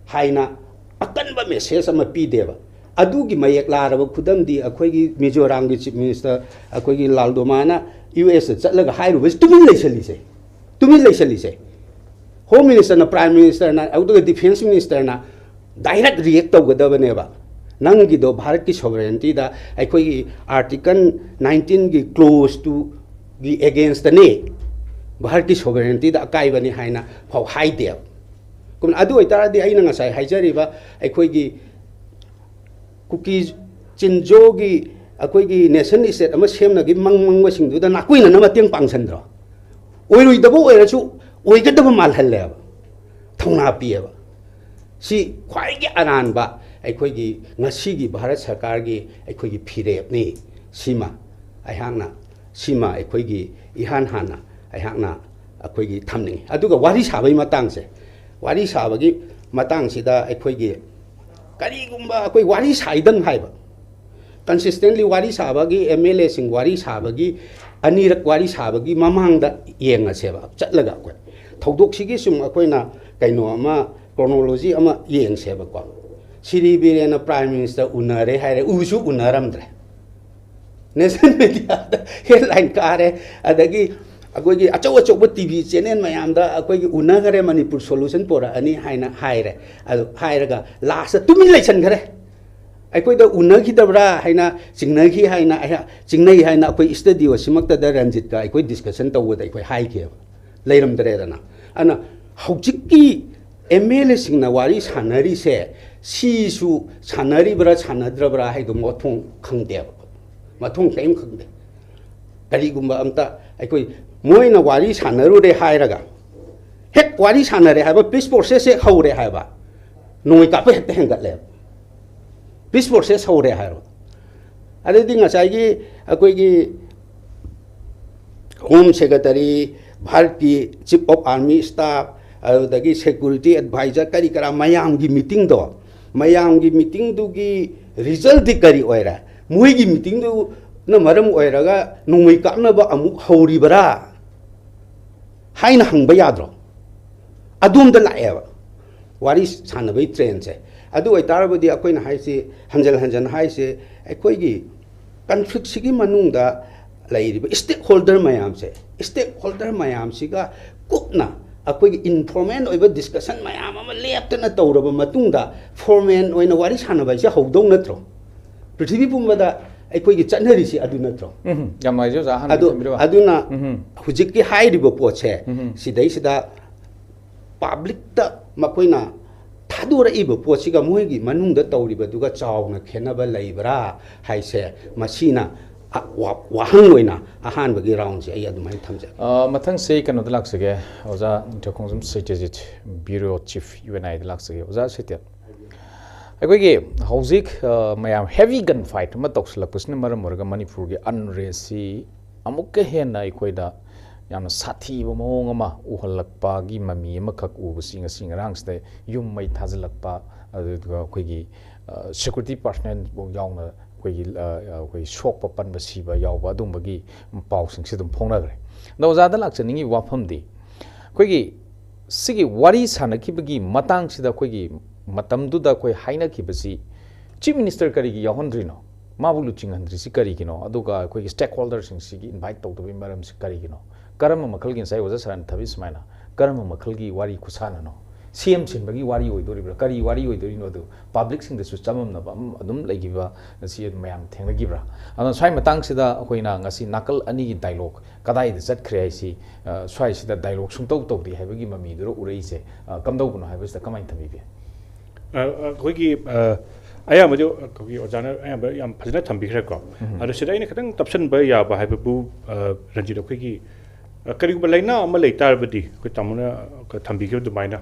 ꯍꯥꯏꯅ ꯑꯀꯟꯕ message ꯑꯃ ꯄꯤꯗꯦꯕ꯫ ꯑꯗꯨꯒꯤ ꯃꯌꯦꯛ ꯂꯥꯔꯕ ꯈꯨꯗꯝꯗꯤ ꯑꯩꯈꯣꯏꯒꯤ ꯃꯤꯖꯣꯔꯥꯝꯒꯤ chief minister ꯑꯩꯈꯣꯏꯒꯤ ꯂꯥꯜꯗꯣꯃꯥꯅ ꯌꯨ ꯑꯦꯁꯇ ꯆꯠꯂꯒ ꯍꯥꯏꯔꯨꯕꯁꯤ ꯇꯨꯃꯤꯟ ꯂꯩꯁꯜꯂꯤꯁꯦ, ꯇꯨꯃꯤꯟ ꯂꯩꯁꯜꯂꯤꯁꯦ꯫ Home ministerꯅ, prime ministerꯅ, ꯑꯗꯨꯒ defence ministerꯅ direct react ꯇꯧꯒꯗꯕꯅꯦꯕ꯫ ꯅꯪꯒꯤꯗꯣ ꯚꯥꯔꯠꯀꯤ sovereigntyꯗ, ꯑꯩꯈꯣꯏꯒꯤ article nineteenꯒꯤ clause twoꯒꯤ againstꯅꯤ, ꯚꯥꯔꯠꯀꯤ sovereigntyꯗ ꯑꯀꯥꯏꯕꯅꯤ ꯍꯥꯏꯅ ꯐꯥꯎ ꯍꯥꯏꯗꯦꯕ꯫ ꯀꯨꯝ-, ꯑꯗꯨ ꯑꯣꯏꯇꯥꯔꯗꯤ ꯑꯩꯅ ꯉꯁꯥꯏ ꯍꯥꯏꯖꯔꯤꯕ ꯑꯩꯈꯣꯏꯒꯤ ꯀꯨꯀꯤ ꯆꯤꯟꯖꯣꯒꯤ ꯑꯩꯈꯣꯏꯒꯤ nation state ꯑꯃ ꯁꯦꯝꯅꯒꯤ ꯃꯪ ꯃꯪꯕꯁꯤꯡꯗꯨꯗ ꯅꯥꯀꯣꯏꯅꯅ ꯃꯇꯦꯡ ꯄꯥꯡꯁꯤꯟꯗ꯭ꯔꯣ? ꯑꯣꯏꯔꯣꯏꯗꯕ ꯑꯣꯏꯔꯁꯨ ꯑꯣꯏꯒꯗꯕ ꯃꯥꯜꯍꯜꯂꯦꯕ, ꯊꯧꯅꯥ ꯄꯤꯌꯦꯕ꯫ ꯁꯤ ꯈ꯭ꯋꯥꯏꯒꯤ ꯑꯔꯥꯟꯕ ꯑꯩꯈꯣꯏꯒꯤ ꯉꯁꯤꯒꯤ ꯚꯥꯔꯠ ꯁꯔꯀꯥꯔꯒꯤ ꯑꯩꯈꯣꯏꯒꯤ ꯐꯤꯔꯦꯞꯅꯤ꯫ ꯁꯤꯃ ꯑꯩꯍꯥꯛꯅ, ꯁꯤꯃ ꯑꯩꯈꯣꯏꯒꯤ ꯏꯍꯥꯟ ꯍꯥꯟꯅ ꯑꯩꯍꯥꯛꯅ ꯑꯩꯈꯣꯏꯒꯤ ꯊꯝꯅꯤꯡꯉꯤ꯫ ꯑꯗꯨꯒ ꯋꯥꯔꯤ ꯁꯥꯕꯒꯤ ꯃꯇꯥꯡꯁꯦ, ꯋꯥꯔꯤ ꯁꯥꯕꯒꯤ ꯃꯇꯥꯡꯁꯤꯗ ꯑꯩꯈꯣꯏꯒꯤ ꯀꯔꯤꯒꯨꯝꯕ ꯑꯩꯈꯣꯏ ꯋꯥꯔꯤ ꯁꯥꯏꯗꯪ ꯍꯥꯏꯕ, consistently ꯋꯥꯔꯤ ꯁꯥꯕꯒꯤ, MLAꯁꯤꯡ ꯋꯥꯔꯤ ꯁꯥꯕꯒꯤ ꯑꯅꯤꯔꯛ ꯋꯥꯔꯤ ꯁꯥꯕꯒꯤ ꯃꯃꯥꯡꯗ ꯌꯦꯡꯉꯁꯦꯕ, ꯆꯠꯂꯒ ꯑꯩꯈꯣꯏ ꯊꯧꯗꯣꯛꯁꯤꯒꯤ ꯁꯨꯝ ꯑꯩꯈꯣꯏꯅ ꯀꯩꯅꯣ ꯑꯃ, ꯀ꯭ꯔꯣꯅꯣꯂꯣꯖꯤ ꯑꯃ ꯌꯦꯡꯁꯦꯕꯀꯣ꯫ ꯁꯤꯔꯤ ꯕꯤꯔꯦꯟꯅ ꯄ꯭ꯔꯥꯏꯝ ꯃꯤꯅꯤꯁꯇꯔ ꯎꯅꯔꯦ ꯍꯥꯏꯔꯦ, ꯎꯁꯨ ꯎꯅꯔꯝꯗ꯭ꯔꯦ꯫ ꯅꯦꯁꯅꯦꯜ ꯃꯦꯗꯤꯌꯥꯗ ꯍꯦꯗꯂꯥꯏꯟ ꯀꯥꯔꯦ, ꯑꯗꯒꯤ ꯑꯩꯈꯣꯏꯒꯤ ꯑꯆꯧ ꯑꯆꯧꯕ ꯇꯤ ꯚꯤ ꯆꯦꯅꯦꯜ ꯃꯌꯥꯝꯗ ꯑꯩꯈꯣꯏꯒꯤ ꯎꯅꯈꯔꯦ, ꯃꯅꯤꯄꯨꯔ ꯁꯣꯂꯨꯁꯟ ꯄꯣꯔꯛꯑꯅꯤ ꯍꯥꯏꯅ ꯍꯥꯏꯔꯦ꯫ ꯑꯗꯨ ꯍꯥꯏꯔꯒ ꯂꯥꯁꯇ ꯇꯨꯃꯤꯟ ꯂꯩꯁꯟꯈꯔꯦ꯫ ꯑꯩꯈꯣꯏꯗ ꯎꯅꯈꯤꯗꯕ꯭ꯔꯥ ꯍꯥꯏꯅ ꯆꯤꯡꯅꯈꯤ ꯍꯥꯏꯅ ꯑꯩꯍꯥꯛ ꯆꯤꯡꯅꯩ ꯍꯥꯏꯅ ꯑꯩꯈꯣꯏ ꯁ꯭ꯇꯨꯗꯤꯑꯣ ꯁꯤꯃꯛꯇꯗ ꯔꯟꯖꯤꯠꯀ ꯑꯩꯈꯣꯏ ꯗꯤꯁꯀꯁꯟ ꯇꯧꯕꯗ ꯑꯩꯈꯣꯏ ꯍꯥꯏꯈꯤꯑꯕ, ꯂꯩꯔꯝꯗ꯭ꯔꯦꯗꯅ꯫ ꯑꯗꯨꯅ ꯍꯧꯖꯤꯛꯀꯤ ꯑꯦꯝ ꯑꯦꯜ ꯑꯦꯁꯤꯡꯅ ꯋꯥꯔꯤ ꯁꯥꯟꯅꯔꯤꯁꯦ, ꯁꯤꯁꯨ ꯁꯥꯟꯅꯔꯤꯕ꯭ꯔꯥ ꯁꯥꯟꯅꯗ꯭ꯔꯕ꯭ꯔꯥ ꯍꯥꯏꯗꯣ ꯃꯊꯣꯡ ꯈꯪꯗꯦꯕ, ꯃꯊꯣꯡ ꯀꯔꯤꯝ ꯈꯪꯗꯦ꯫ ꯀꯔꯤꯒꯨꯝꯕ ꯑꯝꯇ ꯑꯩꯈꯣꯏ, ꯃꯣꯏꯅ ꯋꯥꯔꯤ ꯁꯥꯟꯅꯔꯨꯔꯦ ꯍꯥꯏꯔꯒ, ꯍꯦꯛ ꯋꯥꯔꯤ ꯁꯥꯟꯅꯔꯦ ꯍꯥꯏꯕ, ꯄꯤꯁ ꯄ꯭ꯔꯣꯁꯦꯁ ꯍꯦꯛ ꯍꯧꯔꯦ ꯍꯥꯏꯕ, ꯅꯣꯡꯃꯩ ꯀꯥꯞꯄ ꯍꯦꯛꯇ ꯍꯦꯟꯒꯠꯂꯦꯕ꯫ ꯄꯤꯁ ꯄ꯭ꯔꯣꯁꯦꯁ ꯍꯧꯔꯦ ꯍꯥꯏꯔꯣ꯫ ꯑꯗꯨꯗꯤ ꯉꯁꯥꯏꯒꯤ ꯑꯩꯈꯣꯏꯒꯤ ꯍꯣꯝ ꯁꯦꯀ꯭ꯔꯦꯇꯔꯤ, ꯚꯥꯔꯠꯀꯤ ꯆꯤꯐ ꯑꯣꯐ ꯑꯥꯔꯃꯤ ꯁ꯭ꯇꯥꯐ, ꯑꯗꯨꯗꯒꯤ ꯁꯦꯀ꯭ꯌꯨꯔꯤꯇꯤ ꯑꯦꯗꯚꯥꯏꯖꯔ, ꯀꯔꯤ ꯀꯔꯥ ꯃꯌꯥꯝꯒꯤ ꯃꯤꯇꯤꯡꯗꯣ, ꯃꯌꯥꯝꯒꯤ ꯃꯤꯇꯤꯡꯗꯨꯒꯤ ꯔꯤꯖꯜꯗꯤ ꯀꯔꯤ ꯑꯣꯏꯔꯦ? ꯃꯣꯏꯒꯤ ꯃꯤꯇꯤꯡꯗꯨꯅ ꯃꯔꯝ ꯑꯣꯏꯔꯒ ꯅꯣꯡꯃꯩ ꯀꯥꯞꯅꯕ ꯑꯃꯨꯛ ꯍꯧꯔꯤꯕꯔꯥ ꯍꯥꯏꯅ ꯍꯪꯕ ꯌꯥꯗ꯭ꯔꯣ? ꯑꯗꯣꯝꯗ ꯂꯥꯛꯑꯦꯕ ꯋꯥꯔꯤ ꯁꯥꯟꯅꯕꯒꯤ ꯇ꯭ꯔꯦꯟꯁꯦ꯫ ꯑꯗꯨ ꯑꯣꯏꯇꯥꯔꯕꯗꯤ ꯑꯩꯈꯣꯏꯅ ꯍꯥꯏꯁꯤ, ꯍꯟꯖꯟ ꯍꯟꯖꯟ ꯍꯥꯏꯁꯦ, ꯑꯩꯈꯣꯏꯒꯤ ꯀꯟꯐ꯭ꯂꯤꯛꯁꯤꯒꯤ ꯃꯅꯨꯡꯗ ꯂꯩꯔꯤꯕ ꯁ꯭ꯇꯦꯛ ꯍꯣꯜꯗꯔ ꯃꯌꯥꯝꯁꯦ, ꯁ꯭ꯇꯦꯛ ꯍꯣꯜꯗꯔ ꯃꯌꯥꯝꯁꯤꯒ ꯀꯨꯞꯅ ꯑꯩꯈꯣꯏꯒꯤ ꯏꯟꯐꯣꯔꯃꯦꯜ ꯑꯣꯏꯕ ꯗꯤꯁꯀꯁꯟ ꯃꯌꯥꯝ ꯑꯃ ꯂꯦꯞꯇꯅ ꯇꯧꯔꯕ ꯃꯇꯨꯡꯗ ꯐꯣꯔꯃꯦꯜ ꯑꯣꯏꯅ ꯋꯥꯔꯤ ꯁꯥꯟꯅꯕ ꯍꯥꯏꯁꯦ ꯍꯧꯗꯧ ꯅꯠꯇ꯭ꯔꯣ? ꯄ꯭ꯔꯤꯊꯤꯕꯤ ꯄꯨꯝꯕꯗ ꯑꯩꯈꯣꯏꯒꯤ ꯆꯠꯅꯔꯤꯁꯤ ꯑꯗꯨ ꯅꯠꯇ꯭ꯔꯣ? ꯎꯝ, ꯌꯥꯝ ꯅꯨꯡꯉꯥꯏꯖꯩ ꯑꯣꯖꯥ, ꯑꯍꯥꯟꯕ ꯑꯗꯨ ꯊꯝꯕꯤꯔꯤꯕ꯫ ꯑꯗꯨꯅ ꯎꯝ, ꯍꯧꯖꯤꯛꯀꯤ ꯍꯥꯏꯔꯤꯕ ꯄꯣꯠꯁꯦ, ꯎꯝ꯫ ꯁꯤꯗꯩꯁꯤꯗ ꯄꯥꯕ꯭ꯂꯤꯛꯇ ꯃꯈꯣꯏꯅ ꯊꯥꯗꯣꯔꯛꯏꯕ ꯄꯣꯠꯁꯤꯒ ꯃꯣꯏꯒꯤ ꯃꯅꯨꯡꯗ ꯇꯧꯔꯤꯕꯗꯨꯒ ꯆꯥꯎꯅ ꯈꯦꯠꯅꯕ ꯂꯩꯕ꯭ꯔꯥ ꯍꯥꯏꯁꯦ, ꯃꯁꯤꯅ ꯑ-, ꯋꯥ-, ꯋꯥꯍꯪ ꯑꯣꯏꯅ ꯑꯍꯥꯟꯕꯒꯤ ꯔꯥꯎꯟꯁꯦ ꯑꯩ ꯑꯗꯨꯃꯥꯏꯅ ꯊꯝꯖꯒꯦ꯫ ꯑ, ꯃꯊꯪꯁꯦ ꯑꯩ ꯀꯩꯅꯣꯗ ꯂꯥꯛꯆꯒꯦ, ꯑꯣꯖꯥ ꯅꯤꯡꯊꯧꯈꯣꯡꯖꯝ ꯁꯇ꯭ꯌꯖꯤꯠ, ꯕ꯭ꯌꯨꯔꯣ ꯆꯤꯐ, ꯌꯨ ꯑꯦꯟ ꯑꯥꯏꯗ ꯂꯥꯛꯆꯒꯦ꯫ ꯑꯣꯖꯥ ꯁꯇ꯭ꯌ, ꯑꯩꯈꯣꯏꯒꯤ ꯍꯧꯖꯤꯛ, ꯑ, ꯃꯌꯥꯝ ꯍꯦꯚꯤ ꯒꯟ ꯐꯥꯏꯠ ꯑꯃ ꯇꯧꯁꯤꯜꯂꯛꯄꯁꯤꯅ ꯃꯔꯝ ꯑꯣꯏꯔꯒ ꯃꯅꯤꯄꯨꯔꯒꯤ ꯑꯟꯔꯦꯁꯁꯤ ꯑꯃꯨꯛꯀ ꯍꯦꯟꯅ ꯑꯩꯈꯣꯏꯗ ꯌꯥꯝꯅ ꯁꯥꯊꯤꯕ ꯃꯑꯣꯡ ꯑꯃ ꯎꯍꯜꯂꯛꯄꯒꯤ ꯃꯃꯤ ꯑꯃꯈꯛ ꯎꯕꯁꯤ ꯉꯁꯤ ꯉꯔꯥꯡꯁꯤꯗ ꯌꯨꯝ ꯃꯩ ꯊꯥꯖꯤꯜꯂꯛꯄ, ꯑꯗꯨꯒ ꯑꯩꯈꯣꯏꯒꯤ, ꯑ, ꯁꯦꯀ꯭ꯌꯨꯔꯤꯇꯤ ꯄꯥꯔꯁꯅꯦꯜ ꯐꯥꯎ ꯌꯥꯎꯅ ꯑꯩꯈꯣꯏꯒꯤ ꯑ, ꯑ, ꯑꯩꯈꯣꯏ ꯁꯣꯛꯄ, ꯄꯟꯕ, ꯁꯤꯕ ꯌꯥꯎꯕ ꯑꯗꯨꯝꯕꯒꯤ ꯄꯥꯎꯁꯤꯡꯁꯤ ꯑꯗꯨꯝ ꯐꯣꯡꯅꯈ꯭ꯔꯦ꯫ ꯑꯗꯣ ꯑꯣꯖꯥꯗ ꯂꯥꯛꯆꯅꯤꯡꯉꯤꯕ ꯋꯥꯐꯝꯗꯤ, ꯑꯩꯈꯣꯏꯒꯤ ꯁꯤꯒꯤ ꯋꯥꯔꯤ ꯁꯥꯟꯅꯈꯤꯕꯒꯤ ꯃꯇꯥꯡꯁꯤꯗ ꯑꯩꯈꯣꯏꯒꯤ ꯃꯇꯝꯗꯨꯗ ꯑꯩꯈꯣꯏ ꯍꯥꯏꯅꯈꯤꯕꯁꯤ Chief Minister ꯀꯔꯤꯒꯤ ꯌꯥꯎꯍꯟꯗ꯭ꯔꯤꯅꯣ? ꯃꯥꯕꯨ ꯂꯨꯆꯤꯡꯍꯟꯗ꯭ꯔꯤꯁꯤ ꯀꯔꯤꯒꯤꯅꯣ? ꯑꯗꯨꯒ ꯑꯩꯈꯣꯏꯒꯤ stakeholderꯁꯤꯡꯁꯤꯒꯤ invite ꯇꯧꯗꯕꯒꯤ ꯃꯔꯝꯁꯤ ꯀꯔꯤꯒꯤꯅꯣ? ꯀꯔꯝꯕ ꯃꯈꯜꯒꯤ, ꯉꯁꯥꯏ ꯑꯣꯖꯥ ꯁꯔꯥꯟ ꯊꯕꯤ ꯁꯨꯃꯥꯏꯅ, ꯀꯔꯝꯕ ꯃꯈꯜꯒꯤ ꯋꯥꯔꯤ ꯈꯨꯁꯥꯟꯅꯅꯣ? ꯁꯤ ꯑꯦꯝ ꯁꯤꯟꯕꯒꯤ ꯋꯥꯔꯤ ꯑꯣꯏꯗꯣꯔꯤꯕ꯭ꯔꯥ? ꯀꯔꯤ ꯋꯥꯔꯤ ꯑꯣꯏꯗꯣꯔꯤꯅꯣ? ꯑꯗꯨ publicꯁꯤꯡꯗꯁꯨ ꯆꯃꯝꯅꯕ ꯑꯃ ꯑꯗꯨꯝ ꯂꯩꯈꯤꯕ ꯑꯁꯤ ꯃꯌꯥꯝ ꯊꯦꯡꯅꯈꯤꯕ꯭ꯔꯥ? ꯑꯗꯨꯅ ꯁ꯭ꯋꯥꯏ ꯃꯇꯥꯡꯁꯤꯗ ꯑꯩꯈꯣꯏꯅ ꯉꯁꯤ ꯅꯥꯀꯜ ꯑꯅꯤꯒꯤ dialogue ꯀꯗꯥꯏꯗ ꯆꯠꯈ꯭ꯔꯦ ꯍꯥꯏꯁꯤ, ꯑ, ꯁ꯭ꯋꯥꯏꯁꯤꯗ dialogue ꯁꯨꯡꯇꯧ ꯇꯧꯗꯦ ꯍꯥꯏꯕꯒꯤ ꯃꯃꯤꯗꯨꯔ ꯎꯔꯛꯏꯁꯦ, ꯑ, ꯀꯝꯗꯧꯕꯅꯣ ꯍꯥꯏꯕꯁꯤꯗ ꯀꯃꯥꯏꯅ ꯊꯝꯕꯤꯒꯦ? ꯑ, ꯑ, ꯑꯩꯈꯣꯏꯒꯤ, ꯑ, ꯑꯌꯥꯝꯕꯗꯤ ꯑꯩꯈꯣꯏꯒꯤ ꯑꯣꯖꯥꯅ ꯑꯌꯥꯝꯕ ꯌꯥꯝ ꯐꯖꯅ ꯊꯝꯕꯤꯈ꯭ꯔꯦꯀꯣ꯫ ꯎꯝ꯫ ꯑꯗꯣ ꯁꯤꯗ ꯑꯩꯅ ꯈꯤꯇꯪ ꯇꯞꯁꯟꯕ ꯌꯥꯕ ꯍꯥꯏꯕꯕꯨ, ꯑ, ꯔꯟꯖꯤꯠ, ꯑꯩꯈꯣꯏꯒꯤ, ꯑ, ꯀꯔꯤꯒꯨꯝꯕ ꯂꯩꯅꯥ ꯑꯃ ꯂꯩ ꯇꯥꯔꯕꯗꯤ, ꯑꯩꯈꯣꯏ ꯇꯥꯃꯣꯅ ꯊꯝꯕꯤꯈꯤꯕ ꯑꯗꯨꯃꯥꯏꯅ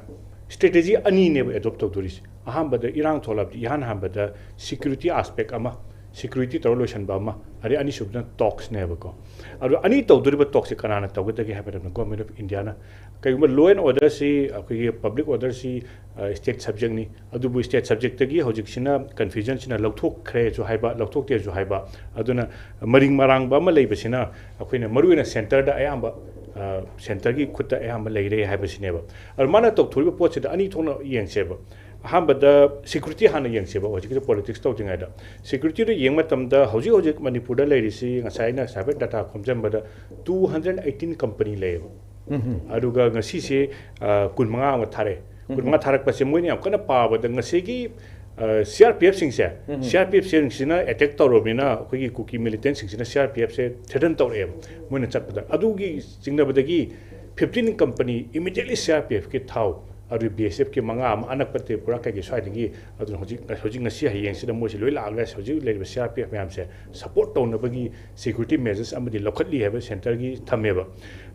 strategy ꯑꯅꯤꯅꯦꯕ adopt ꯇꯧꯗꯣꯔꯤꯁꯦ꯫ ꯑꯍꯥꯟꯕꯗ ꯏꯔꯥꯡ ꯊꯣꯛꯂꯛꯑꯕꯗꯤ ꯏꯍꯥꯟ ꯍꯥꯟꯕꯗ security aspect ꯑꯃ, security ꯇꯧꯔ ꯂꯣꯏꯁꯤꯟꯕ ꯑꯃ, ꯑꯗꯩ ꯑꯅꯤꯁꯨꯕꯗꯅ talksꯅꯦꯕꯀꯣ꯫ ꯑꯗꯣ ꯑꯅꯤ ꯇꯧꯗꯣꯔꯤꯕ talkꯁꯦ ꯀꯅꯥꯅ ꯇꯧꯒꯗꯒꯦ ꯍꯥꯏꯕ ꯃꯇꯝꯗ Government of Indiaꯅ꯫ ꯀꯩꯒꯨꯝꯕ law and orderꯁꯤ, ꯑꯩꯈꯣꯏꯒꯤ public orderꯁꯤ, ꯑ, state subjectꯅꯤ, ꯑꯗꯨꯕꯨ state subjectꯇꯒꯤ ꯍꯧꯖꯤꯛꯁꯤꯅ confusionꯁꯤꯅ ꯂꯧꯊꯣꯛꯈ꯭ꯔꯦꯁꯨ ꯍꯥꯏꯕ, ꯂꯧꯊꯣꯛꯇꯦꯁꯨ ꯍꯥꯏꯕ, ꯑꯗꯨꯅ ꯃꯔꯤꯡ ꯃꯔꯥꯡꯕ ꯑꯃ ꯂꯩꯕꯁꯤꯅ ꯑꯩꯈꯣꯏꯅ ꯃꯔꯨꯑꯣꯏꯅ centreꯗ ꯑꯌꯥꯝꯕ, ꯑ, centreꯒꯤ ꯈꯨꯠꯇ ꯑꯌꯥꯝꯕ ꯂꯩꯔꯦ ꯍꯥꯏꯕꯁꯤꯅꯦꯕ꯫ ꯑꯗꯣ ꯃꯥꯅ ꯇꯧꯊꯣꯔꯤꯕ ꯄꯣꯠꯁꯤꯗ ꯑꯅꯤ ꯊꯣꯛꯅ ꯌꯦꯡꯁꯦꯕ꯫ ꯑꯍꯥꯟꯕꯗ security ꯍꯥꯟꯅ ꯌꯦꯡꯁꯦꯕ, ꯍꯧꯖꯤꯛꯀꯤꯗꯤ politics ꯇꯧꯗ꯭ꯔꯤꯉꯩꯗ꯫ Securityꯗ ꯌꯦꯡꯕ ꯃꯇꯝꯗ ꯍꯧꯖꯤꯛ ꯍꯧꯖꯤꯛ ꯃꯅꯤꯄꯨꯔꯗ ꯂꯩꯔꯤꯁꯤ, ꯉꯁꯥꯏ ꯑꯩꯅ ꯉꯁꯥꯏ ꯍꯥꯏꯐꯦꯠ data ꯈꯣꯝꯖꯟꯕꯗ two hundred eighteen company ꯂꯩꯌꯦꯕ꯫ ꯎꯝ꯫ ꯑꯗꯨꯒ ꯉꯁꯤꯁꯦ, ꯑ, ꯀꯨꯟꯃꯉꯥ ꯑꯃ ꯊꯥꯔꯛꯑꯦ꯫ ꯎꯝ꯫ ꯀꯨꯟꯃꯉꯥ ꯊꯥꯔꯛꯄꯁꯦ ꯃꯣꯏꯅ ꯌꯥꯝ ꯀꯟꯅ ꯄꯥꯕꯗ ꯉꯁꯤꯒꯤ, ꯑ, CRPFꯁꯤꯡꯁꯦ, ꯎꯝ꯫ CRPFꯁꯤꯡꯁꯤꯅ attack ꯇꯧꯔꯕꯅꯤꯅ ꯑꯩꯈꯣꯏꯒꯤ ꯀꯨꯀꯤ militantꯁꯤꯡꯁꯤꯅ CRPFꯁꯦ threaten ꯇꯧꯔꯛꯑꯦꯕ ꯃꯣꯏꯅ ꯆꯠꯄꯗ꯫ ꯑꯗꯨꯒꯤ ꯆꯤꯡꯅꯕꯗꯒꯤ fifteen company immediately CRPFꯀꯤ ꯊꯥꯎ, ꯑꯗꯨ BSFꯀꯤ ꯃꯉꯥ ꯑꯃ ꯑꯅꯛꯄ ꯇ꯭ꯔꯤꯄꯨꯔꯥ ꯀꯩꯀꯩ ꯁ꯭ꯋꯥꯏꯗꯒꯤ, ꯑꯗꯨꯅ ꯍꯧꯖꯤꯛ, ꯍꯧꯖꯤꯛ ꯉꯁꯤ ꯍꯌꯦꯡꯁꯤꯗ ꯃꯣꯏꯁꯤ ꯂꯣꯏ ꯂꯥꯛꯑꯒ ꯍꯧꯖꯤꯛ ꯂꯩꯔꯤꯕ CRPF ꯃꯌꯥꯝꯁꯦ support ꯇꯧꯅꯕꯒꯤ security measures ꯑꯃꯗꯤ ꯂꯧꯈꯠꯂꯤ ꯍꯥꯏꯕ centreꯒꯤ ꯊꯝꯃꯦꯕ꯫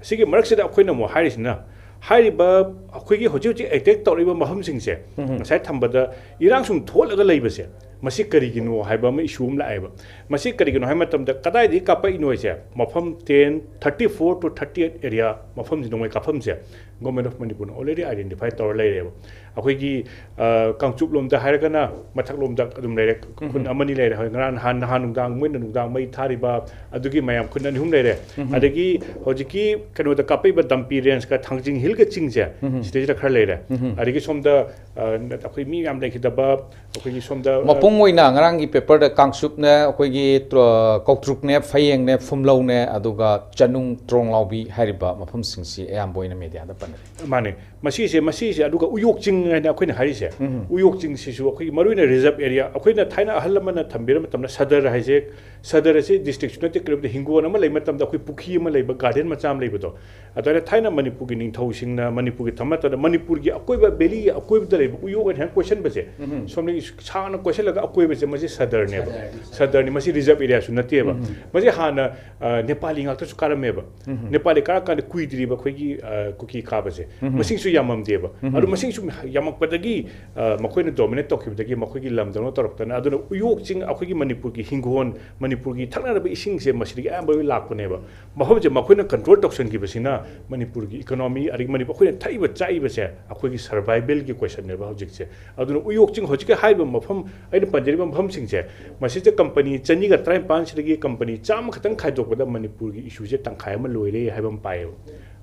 ꯑꯁꯤꯒꯤ ꯃꯔꯛꯁꯤꯗ ꯑꯩꯈꯣꯏꯅ ꯑꯃꯨꯛ ꯍꯥꯏꯔꯤꯁꯤꯅ, ꯍꯥꯏꯔꯤꯕ ꯑꯩꯈꯣꯏꯒꯤ ꯍꯧꯖꯤꯛ ꯍꯧꯖꯤꯛ attack ꯇꯧꯔꯛꯏꯕ ꯃꯐꯝꯁꯤꯡꯁꯦ, ꯎꯝ꯫ ꯉꯁꯥꯏ ꯊꯝꯕꯗ ꯏꯔꯥꯡ ꯁꯨꯝ ꯊꯣꯛꯍꯜꯂꯒ ꯂꯩꯕꯁꯦ, ꯃꯁꯤ ꯀꯔꯤꯒꯤꯅꯣ ꯍꯥꯏꯕ ꯑꯃ issue ꯑꯃ ꯂꯥꯛꯑꯦꯕ꯫ ꯃꯁꯤ ꯀꯔꯤꯒꯤꯅꯣ ꯍꯥꯏꯕ ꯃꯇꯝꯗ ꯀꯗꯥꯏꯗꯒꯤ ꯀꯥꯞꯄꯛꯏꯅꯣ ꯍꯥꯏꯁꯦ, ꯃꯐꯝ ten, thirty four to thirty eight area ꯃꯐꯝꯁꯤ ꯅꯣꯡꯃꯩ ꯀꯥꯞꯐꯝꯁꯦ, Government of Manipur ꯅ already identify ꯇꯧꯔ ꯂꯩꯔꯦꯕ꯫ ꯑꯩꯈꯣꯏꯒꯤ, ꯑ, ꯀꯥꯡꯆꯨꯞ ꯂꯣꯝꯗ ꯍꯥꯏꯔꯒꯅ ꯃꯊꯛ ꯂꯣꯝꯗ ꯑꯗꯨꯝ ꯂꯩꯔꯦ, ꯈꯨꯟ ꯎꯝ꯫ ꯑꯃꯅꯤ ꯂꯩꯔꯦ꯫ ꯍꯣꯏ, ꯉꯔꯥꯡ ꯅꯍꯥꯟ, ꯅꯍꯥꯟ ꯅꯨꯡꯗꯥꯡ ꯃꯣꯏꯅ ꯅꯨꯡꯗꯥꯡ ꯃꯩ ꯊꯥꯔꯤꯕ ꯑꯗꯨꯒꯤ ꯃꯌꯥꯝ ꯈꯨꯟ ꯑꯅꯤ ꯑꯍꯨꯝ ꯂꯩꯔꯦ꯫ ꯎꯝ꯫ ꯑꯗꯒꯤ ꯍꯧꯖꯤꯛꯀꯤ ꯀꯩꯅꯣꯗ ꯀꯥꯞꯄꯛꯏꯕ ꯗꯝꯄꯤ ꯔꯦꯟꯖꯀ ꯊꯥꯡꯖꯤꯡ ꯍꯤꯜꯒ ꯆꯤꯡꯁꯦ, ꯎꯝ꯫ ꯁꯤꯗꯩꯁꯤꯗ ꯈꯔ ꯂꯩꯔꯦ꯫ ꯎꯝ꯫ ꯑꯗꯒꯤ ꯁꯣꯝꯗ, ꯑ, ꯑꯩꯈꯣꯏ ꯃꯤ ꯌꯥꯝ ꯂꯩꯈꯤꯗꯕ ꯑꯩꯈꯣꯏꯒꯤ ꯁꯣꯝꯗ, ꯑ, ꯃꯄꯨꯡ ꯑꯣꯏꯅ ꯉꯔꯥꯡꯒꯤ paper ꯗ ꯀꯥꯡꯆꯨꯞꯅꯦ, ꯑꯩꯈꯣꯏꯒꯤ ꯇ꯭ꯔꯣ-, ꯀꯧꯇ꯭ꯔꯨꯛꯅꯦ, ꯐꯌꯦꯡꯅꯦ, ꯐꯨꯝꯂꯧꯅꯦ, ꯑꯗꯨꯒ ꯆꯅꯨꯡ ꯇ꯭ꯔꯣꯡꯂꯥꯎꯕꯤ ꯍꯥꯏꯔꯤꯕ ꯃꯐꯝꯁꯤꯡꯁꯤ ꯑꯌꯥꯝꯕ ꯑꯣꯏꯅ media ꯗ ꯄꯟꯅꯔꯦ꯫ ꯃꯥꯅꯦ꯫ ꯃꯁꯤꯁꯦ, ꯃꯁꯤꯁꯦ, ꯑꯗꯨꯒ ꯎꯌꯣꯛ ꯆꯤꯡ ꯍꯥꯏꯅ ꯑꯩꯈꯣꯏꯅ ꯍꯥꯏꯔꯤꯁꯦ, ꯎꯝ꯫ ꯎꯌꯣꯛ ꯆꯤꯡꯁꯤꯁꯨ ꯑꯩꯈꯣꯏꯒꯤ ꯃꯔꯨꯑꯣꯏꯅ reserve area, ꯑꯩꯈꯣꯏꯅ ꯊꯥꯏꯅ ꯑꯍꯜ ꯂꯃꯟꯅ ꯊꯝꯕꯤꯔ ꯃꯇꯝꯗ ꯁꯗꯔ ꯍꯥꯏꯁꯦ, ꯁꯗꯔ ꯑꯁꯤ district ꯁꯨ ꯅꯠꯇꯦ, ꯀꯩꯅꯣꯗ ꯍꯤꯡꯒꯣꯜ ꯑꯃ ꯂꯩꯕ ꯃꯇꯝꯗ ꯑꯩꯈꯣꯏ ꯄꯨꯈ꯭ꯔꯤ ꯑꯃ ꯂꯩꯕ, garden ꯃꯆꯥ ꯑꯃ ꯂꯩꯕꯗꯣ, ꯑꯗꯨꯃꯥꯏꯅ ꯊꯥꯏꯅ ꯃꯅꯤꯄꯨꯔꯒꯤ ꯅꯤꯡꯊꯧꯁꯤꯡꯅ ꯃꯅꯤꯄꯨꯔꯒꯤ ꯊꯝꯕ ꯃꯇꯝꯗ ꯃꯅꯤꯄꯨꯔꯒꯤ ꯑꯀꯣꯏꯕ, valley ꯒꯤ ꯑꯀꯣꯏꯕꯗ ꯂꯩꯕ ꯎꯌꯣꯛ ꯍꯥꯏꯅ ꯍꯦꯟꯅ ꯀꯣꯏꯁꯟꯕꯁꯦ, ꯎꯝ꯫ ꯁꯣꯝꯗꯒꯤ ꯁꯥꯡꯅ ꯀꯣꯏꯁꯜꯂꯒ ꯑꯀꯣꯏꯕꯁꯦ, ꯃꯁꯤ ꯁꯗꯔꯅꯦꯕ꯫ ꯁꯗꯔꯅꯤ, ꯁꯗꯔꯅꯤ꯫ ꯁꯗꯔꯅꯤ, ꯃꯁꯤ reserve area ꯁꯨ ꯅꯠꯇꯦꯕ꯫ ꯎꯝ꯫ ꯃꯁꯤ ꯍꯥꯟꯅ, ꯑ, ꯅꯦꯄꯥꯂꯤ ꯉꯥꯛꯇꯁꯨ ꯀꯥꯔꯝꯃꯦꯕ꯫ ꯎꯝ꯫ ꯅꯦꯄꯥꯂꯤ ꯀꯥꯔꯀꯥꯟꯗ ꯀꯨꯏꯗ꯭ꯔꯤꯕ ꯑꯩꯈꯣꯏꯒꯤ, ꯑ, ꯀꯨꯀꯤ ꯀꯥꯕꯁꯦ꯫ ꯎꯝ꯫ ꯃꯁꯤꯡꯁꯨ ꯌꯥꯝꯃꯝꯗꯦꯕ꯫ ꯎꯝ꯫ ꯑꯗꯨ ꯃꯁꯤꯡꯁꯨ ꯌꯥꯝꯃꯛꯄꯗꯒꯤ, ꯑ, ꯃꯈꯣꯏꯅ dominate ꯇꯧꯈꯤꯕꯗꯒꯤ ꯃꯈꯣꯏꯒꯤ ꯂꯝꯗꯧꯅ ꯇꯧꯔꯛꯇꯅ, ꯑꯗꯨꯅ ꯎꯌꯣꯛ ꯆꯤꯡ, ꯑꯩꯈꯣꯏꯒꯤ ꯃꯅꯤꯄꯨꯔꯒꯤ ꯍꯤꯡꯒꯣꯜ, ꯃꯅꯤꯄꯨꯔꯒꯤ ꯊꯛꯅꯅꯕ ꯏꯁꯤꯡꯁꯦ ꯃꯁꯤꯗꯒꯤ ꯑꯌꯥꯝꯕ ꯂꯣꯏ ꯂꯥꯛꯄꯅꯦꯕ꯫ ꯃꯐꯝꯁꯦ ꯃꯈꯣꯏꯅ control ꯇꯧꯁꯟꯈꯤꯕꯁꯤꯅ ꯃꯅꯤꯄꯨꯔꯒꯤ economy, ꯑꯗꯒꯤ ꯃꯅꯤꯄꯨꯔ, ꯑꯩꯈꯣꯏꯅ ꯊꯛꯏꯕ ꯆꯥꯏꯕꯁꯦ ꯑꯩꯈꯣꯏꯒꯤ survival ꯒꯤ question ꯅꯦꯕ ꯍꯧꯖꯤꯛꯁꯦ꯫ ꯑꯗꯨꯅ ꯎꯌꯣꯛ ꯆꯤꯡ ꯍꯧꯖꯤꯛꯀꯤ ꯍꯥꯏꯔꯤꯕ ꯃꯐꯝ, ꯑꯩꯅ ꯄꯟꯖꯔꯤꯕ ꯃꯐꯝꯁꯤꯡꯁꯦ, ꯃꯁꯤꯗ company ꯆꯅꯤꯒ ꯇꯔꯥꯅꯤꯄꯥꯟ ꯁꯤꯗꯒꯤ company ꯆꯥꯝꯃ ꯈꯛꯇꯪ ꯈꯥꯏꯗꯣꯛꯄꯗ ꯃꯅꯤꯄꯨꯔꯒꯤ issue ꯁꯦ ꯇꯪꯈꯥꯏ ꯑꯃ ꯂꯣꯏꯔꯦ ꯍꯥꯏꯕ ꯑꯃ ꯄꯥꯏꯌꯦꯕ꯫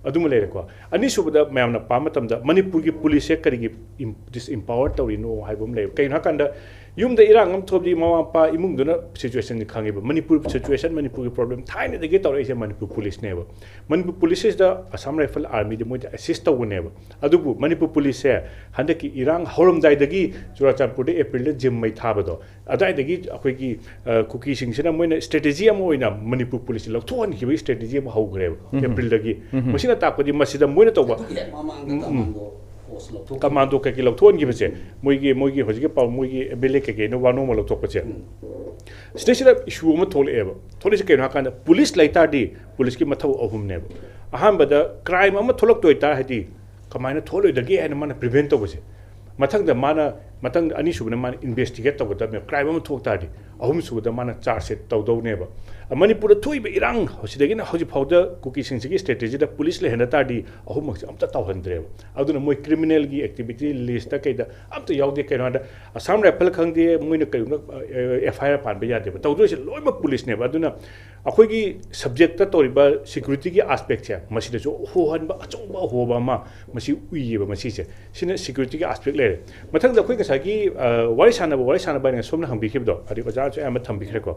ꯑꯗꯨꯃ ꯂꯩꯔꯦꯀꯣ꯫ ꯑꯅꯤꯁꯨꯕꯗ ꯃꯌꯥꯝꯅ ꯄꯥꯕ ꯃꯇꯝꯗ ꯃꯅꯤꯄꯨꯔꯒꯤ police ꯁꯦ ꯀꯔꯤꯒꯤ ꯏꯝ-, disempower ꯇꯧꯔꯤꯅꯣ ꯍꯥꯏꯕ ꯑꯃ ꯂꯩꯌꯦꯕ꯫ ꯀꯩꯒꯤꯅꯣ ꯍꯥꯏꯀꯥꯟꯗ ꯌꯨꯝꯗ ꯏꯔꯥꯡ ꯑꯃ ꯊꯣꯛꯑꯗꯤ ꯃꯃꯥ ꯃꯄꯥ ꯏꯃꯨꯡꯗꯨꯅ situation ꯁꯦ ꯈꯪꯉꯦꯕ꯫ ꯃꯅꯤꯄꯨꯔ situation, ꯃꯅꯤꯄꯨꯔꯒꯤ problem ꯊꯥꯏꯅꯗꯒꯤ ꯇꯧꯔꯛꯏꯁꯦ ꯃꯅꯤꯄꯨꯔ police ꯅꯦꯕ꯫ ꯃꯅꯤꯄꯨꯔ police ꯁꯤꯗ Assam Rifle Army ꯗꯤ ꯃꯣꯏꯗ assist ꯇꯧꯕꯅꯦꯕ꯫ ꯑꯗꯨꯕꯨ ꯃꯅꯤꯄꯨꯔ police ꯁꯦ ꯍꯟꯗꯛꯀꯤ ꯏꯔꯥꯡ ꯍꯧꯔꯝꯗꯥꯏꯗꯒꯤ ꯆꯨꯔꯥꯆꯥꯟꯄꯨꯔꯗ April ꯗ ꯖꯤꯝ ꯃꯩ ꯊꯥꯕꯗꯣ, ꯑꯗꯨꯋꯥꯏꯗꯒꯤ ꯑꯩꯈꯣꯏꯒꯤ, ꯑ, ꯀꯨꯀꯤꯁꯤꯡꯁꯤꯅ ꯃꯣꯏꯅ strategy ꯑꯃ ꯑꯣꯏꯅ ꯃꯅꯤꯄꯨꯔ police ꯁꯦ ꯂꯧꯊꯣꯛꯍꯟꯈꯤꯕꯒꯤ strategy ꯑꯃ ꯍꯧꯈ꯭ꯔꯦꯕ, ꯎꯝ꯫ April ꯗꯒꯤ꯫ ꯎꯝ꯫ ꯃꯁꯤꯅ ꯇꯥꯛꯄꯗꯤ ꯃꯁꯤꯗ ꯃꯣꯏꯅ ꯇꯧꯕ ꯑꯗꯨꯒꯤ ꯍꯦꯛ ꯃꯃꯥꯡꯗ ꯎꯝ, ꯎꯝ꯫ Commando force ꯂꯧꯊꯣꯛꯈꯤꯕ꯫ Commando ꯀꯩꯀꯩ ꯂꯧꯊꯣꯛꯍꯟꯈꯤꯕꯁꯦ, ꯎꯝ꯫ ꯃꯣꯏꯒꯤ, ꯃꯣꯏꯒꯤ ꯍꯧꯖꯤꯛꯀꯤ ꯄꯥꯎ, ꯃꯣꯏꯒꯤ MLA ꯀꯩꯀꯩꯅ ꯋꯥꯅꯣꯡꯕ ꯂꯧꯊꯣꯛꯄꯁꯦ꯫ ꯎꯝ꯫ ꯁꯤꯗꯩꯁꯤꯗ issue ꯑꯃ ꯊꯣꯛꯂꯛꯑꯦꯕ꯫ ꯊꯣꯛꯂꯛꯏꯁꯦ ꯀꯩꯅꯣ ꯍꯥꯏꯀꯥꯟꯗ, police ꯂꯩ ꯇꯥꯔꯗꯤ police ꯀꯤ ꯃꯊꯧ ꯑꯍꯨꯝꯅꯦꯕ꯫ ꯑꯍꯥꯟꯕꯗ, crime ꯑꯃ ꯊꯣꯛꯂꯛꯇꯣꯏ ꯇꯥꯔꯗꯤ ꯀꯃꯥꯏꯅ ꯊꯣꯛꯂꯣꯏꯗꯒꯦ ꯍꯥꯏꯅ ꯃꯥꯅ prevent ꯇꯧꯕꯁꯦ꯫ ꯃꯊꯪꯗ ꯃꯥꯅ, ꯃꯊꯪ ꯑꯅꯤꯁꯨꯕꯅ ꯃꯥꯅ investigate ꯇꯧꯒꯗꯕꯅꯦꯕ, crime ꯑꯃ ꯊꯣꯛ ꯇꯥꯔꯗꯤ꯫ ꯑꯍꯨꯝꯁꯨꯕꯗ ꯃꯥꯅ ꯆꯥꯔꯖ ꯁꯤꯠ ꯇꯧꯗꯧꯅꯦꯕ꯫ ꯃꯅꯤꯄꯨꯔꯗ ꯊꯣꯛꯏꯕ ꯏꯔꯥꯡ ꯁꯤꯗꯒꯤꯅ ꯍꯧꯖꯤꯛ ꯐꯥꯎꯗ ꯀꯨꯀꯤꯁꯤꯡꯁꯤꯒꯤ ꯁ꯭ꯇ꯭ꯔꯦꯇꯦꯖꯤꯗ ꯄꯨꯂꯤꯁ ꯂꯩꯍꯟꯗ ꯇꯥꯔꯗꯤ ꯑꯍꯨꯝꯃꯛꯁꯦ ꯑꯝꯇ ꯇꯧꯍꯟꯗ꯭ꯔꯦꯕ꯫ ꯑꯗꯨꯅ ꯃꯣꯏ ꯀ꯭ꯔꯤꯃꯤꯅꯦꯜꯒꯤ ꯑꯦꯛꯇꯤꯚꯤꯇꯤ ꯂꯤꯁꯇ ꯀꯩꯗ ꯑꯝꯇ ꯌꯥꯎꯗꯦ꯫ ꯀꯩꯅꯣ ꯍꯥꯏꯗ ꯑꯁꯥꯝ ꯔꯥꯏꯐꯜ ꯈꯪꯗꯦ, ꯃꯣꯏꯅ ꯀꯩꯒꯨꯝꯕ ꯑꯦꯐ ꯑꯥꯏ ꯑꯥꯔ ꯄꯥꯟꯕ ꯌꯥꯗꯦꯕ꯫ ꯇꯧꯗꯣꯏꯁꯦ ꯂꯣꯏꯅꯃꯛ ꯄꯨꯂꯤꯁꯅꯦꯕ꯫ ꯑꯗꯨꯅ ꯑꯩꯈꯣꯏꯒꯤ ꯁꯕꯖꯦꯛꯇ ꯇꯧꯔꯤꯕ ꯁꯤꯀ꯭ꯌꯨꯔꯤꯇꯤꯒꯤ ꯑꯥꯁꯄꯦꯛꯁꯦ ꯃꯁꯤꯗꯁꯨ ꯑꯍꯣꯍꯟꯕ ꯑꯆꯧꯕ ꯑꯍꯣꯕ ꯑꯃ ꯃꯁꯤ ꯎꯏꯌꯦꯕ꯫ ꯃꯁꯤꯁꯦ ꯁꯤꯅ ꯁꯤꯀ꯭ꯌꯨꯔꯤꯇꯤꯒꯤ ꯑꯥꯁꯄꯦꯛ ꯂꯩꯔꯦ꯫ ꯃꯊꯪꯗ ꯑꯩꯈꯣꯏ ꯉꯁꯥꯏꯒꯤ ꯑ, ꯋꯥꯔꯤ ꯁꯥꯟꯅꯕ ꯋꯥꯔꯤ ꯁꯥꯟꯅꯕ ꯍꯥꯏꯅ ꯁꯣꯝꯅ ꯍꯪꯕꯤꯈꯤꯕꯗꯣ, ꯑꯗꯩ ꯑꯣꯖꯥꯁꯨ ꯑꯌꯥꯝꯕ ꯊꯝꯕꯤꯈ꯭ꯔꯦꯀꯣ꯫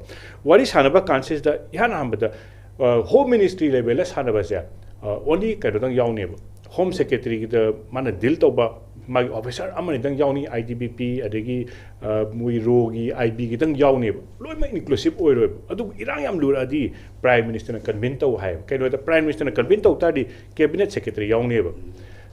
ꯋꯥꯔꯤ ꯁꯥꯟꯅꯕ ꯀꯥꯟꯁꯤꯗ ꯏꯍꯥꯟ ꯑꯍꯥꯟꯕꯗ ꯍꯣꯝ ꯃꯤꯅꯤꯁꯇ꯭ꯔꯤ ꯂꯦꯚꯦꯜꯗ ꯁꯥꯟꯅꯕꯁꯦ ꯑꯣꯟꯂꯤ ꯀꯩꯅꯣꯗꯪ ꯌꯥꯎꯅꯦꯕ꯫ ꯍꯣꯝ ꯁꯦꯀ꯭ꯔꯦꯇꯔꯤꯒꯤꯗ ꯃꯥꯅ ꯗꯤꯜ ꯇꯧꯕ, ꯃꯥꯒꯤ ꯑꯣꯐꯤꯁꯥꯔ ꯑꯃꯅꯤꯗꯪ ꯌꯥꯎꯅꯤ꯫ ꯑꯥꯏ ꯇꯤ ꯕꯤ ꯄꯤ, ꯑꯗꯒꯤ ꯑ, ꯃꯣꯏ ꯔꯣꯒꯤ, ꯑꯥꯏ ꯕꯤꯒꯤꯗꯪ ꯌꯥꯎꯅꯦꯕ꯫ ꯂꯣꯏꯅꯃꯛ ꯏꯟꯀ꯭ꯂꯨꯁꯤꯞ ꯑꯣꯏꯔꯣꯏꯕ꯫ ꯑꯗꯨꯕꯨ ꯏꯔꯥꯡ ꯌꯥꯝ ꯂꯨꯔꯛꯑꯗꯤ ꯄ꯭ꯔꯥꯏꯝ ꯃꯤꯅꯤꯁꯇꯔꯅ ꯀꯟꯚꯤꯟ ꯇꯧ ꯍꯥꯏꯌꯦꯕ꯫ ꯀꯩꯅꯣꯗ ꯄ꯭ꯔꯥꯏꯝ ꯃꯤꯅꯤꯁꯇꯔꯅ ꯀꯟꯚꯤꯟ ꯇꯧ ꯇꯥꯔꯗꯤ ꯀꯦꯕꯤꯅꯦꯠ ꯁꯦꯀ꯭ꯔꯦꯇꯔꯤ ꯌꯥꯎꯅꯦꯕ꯫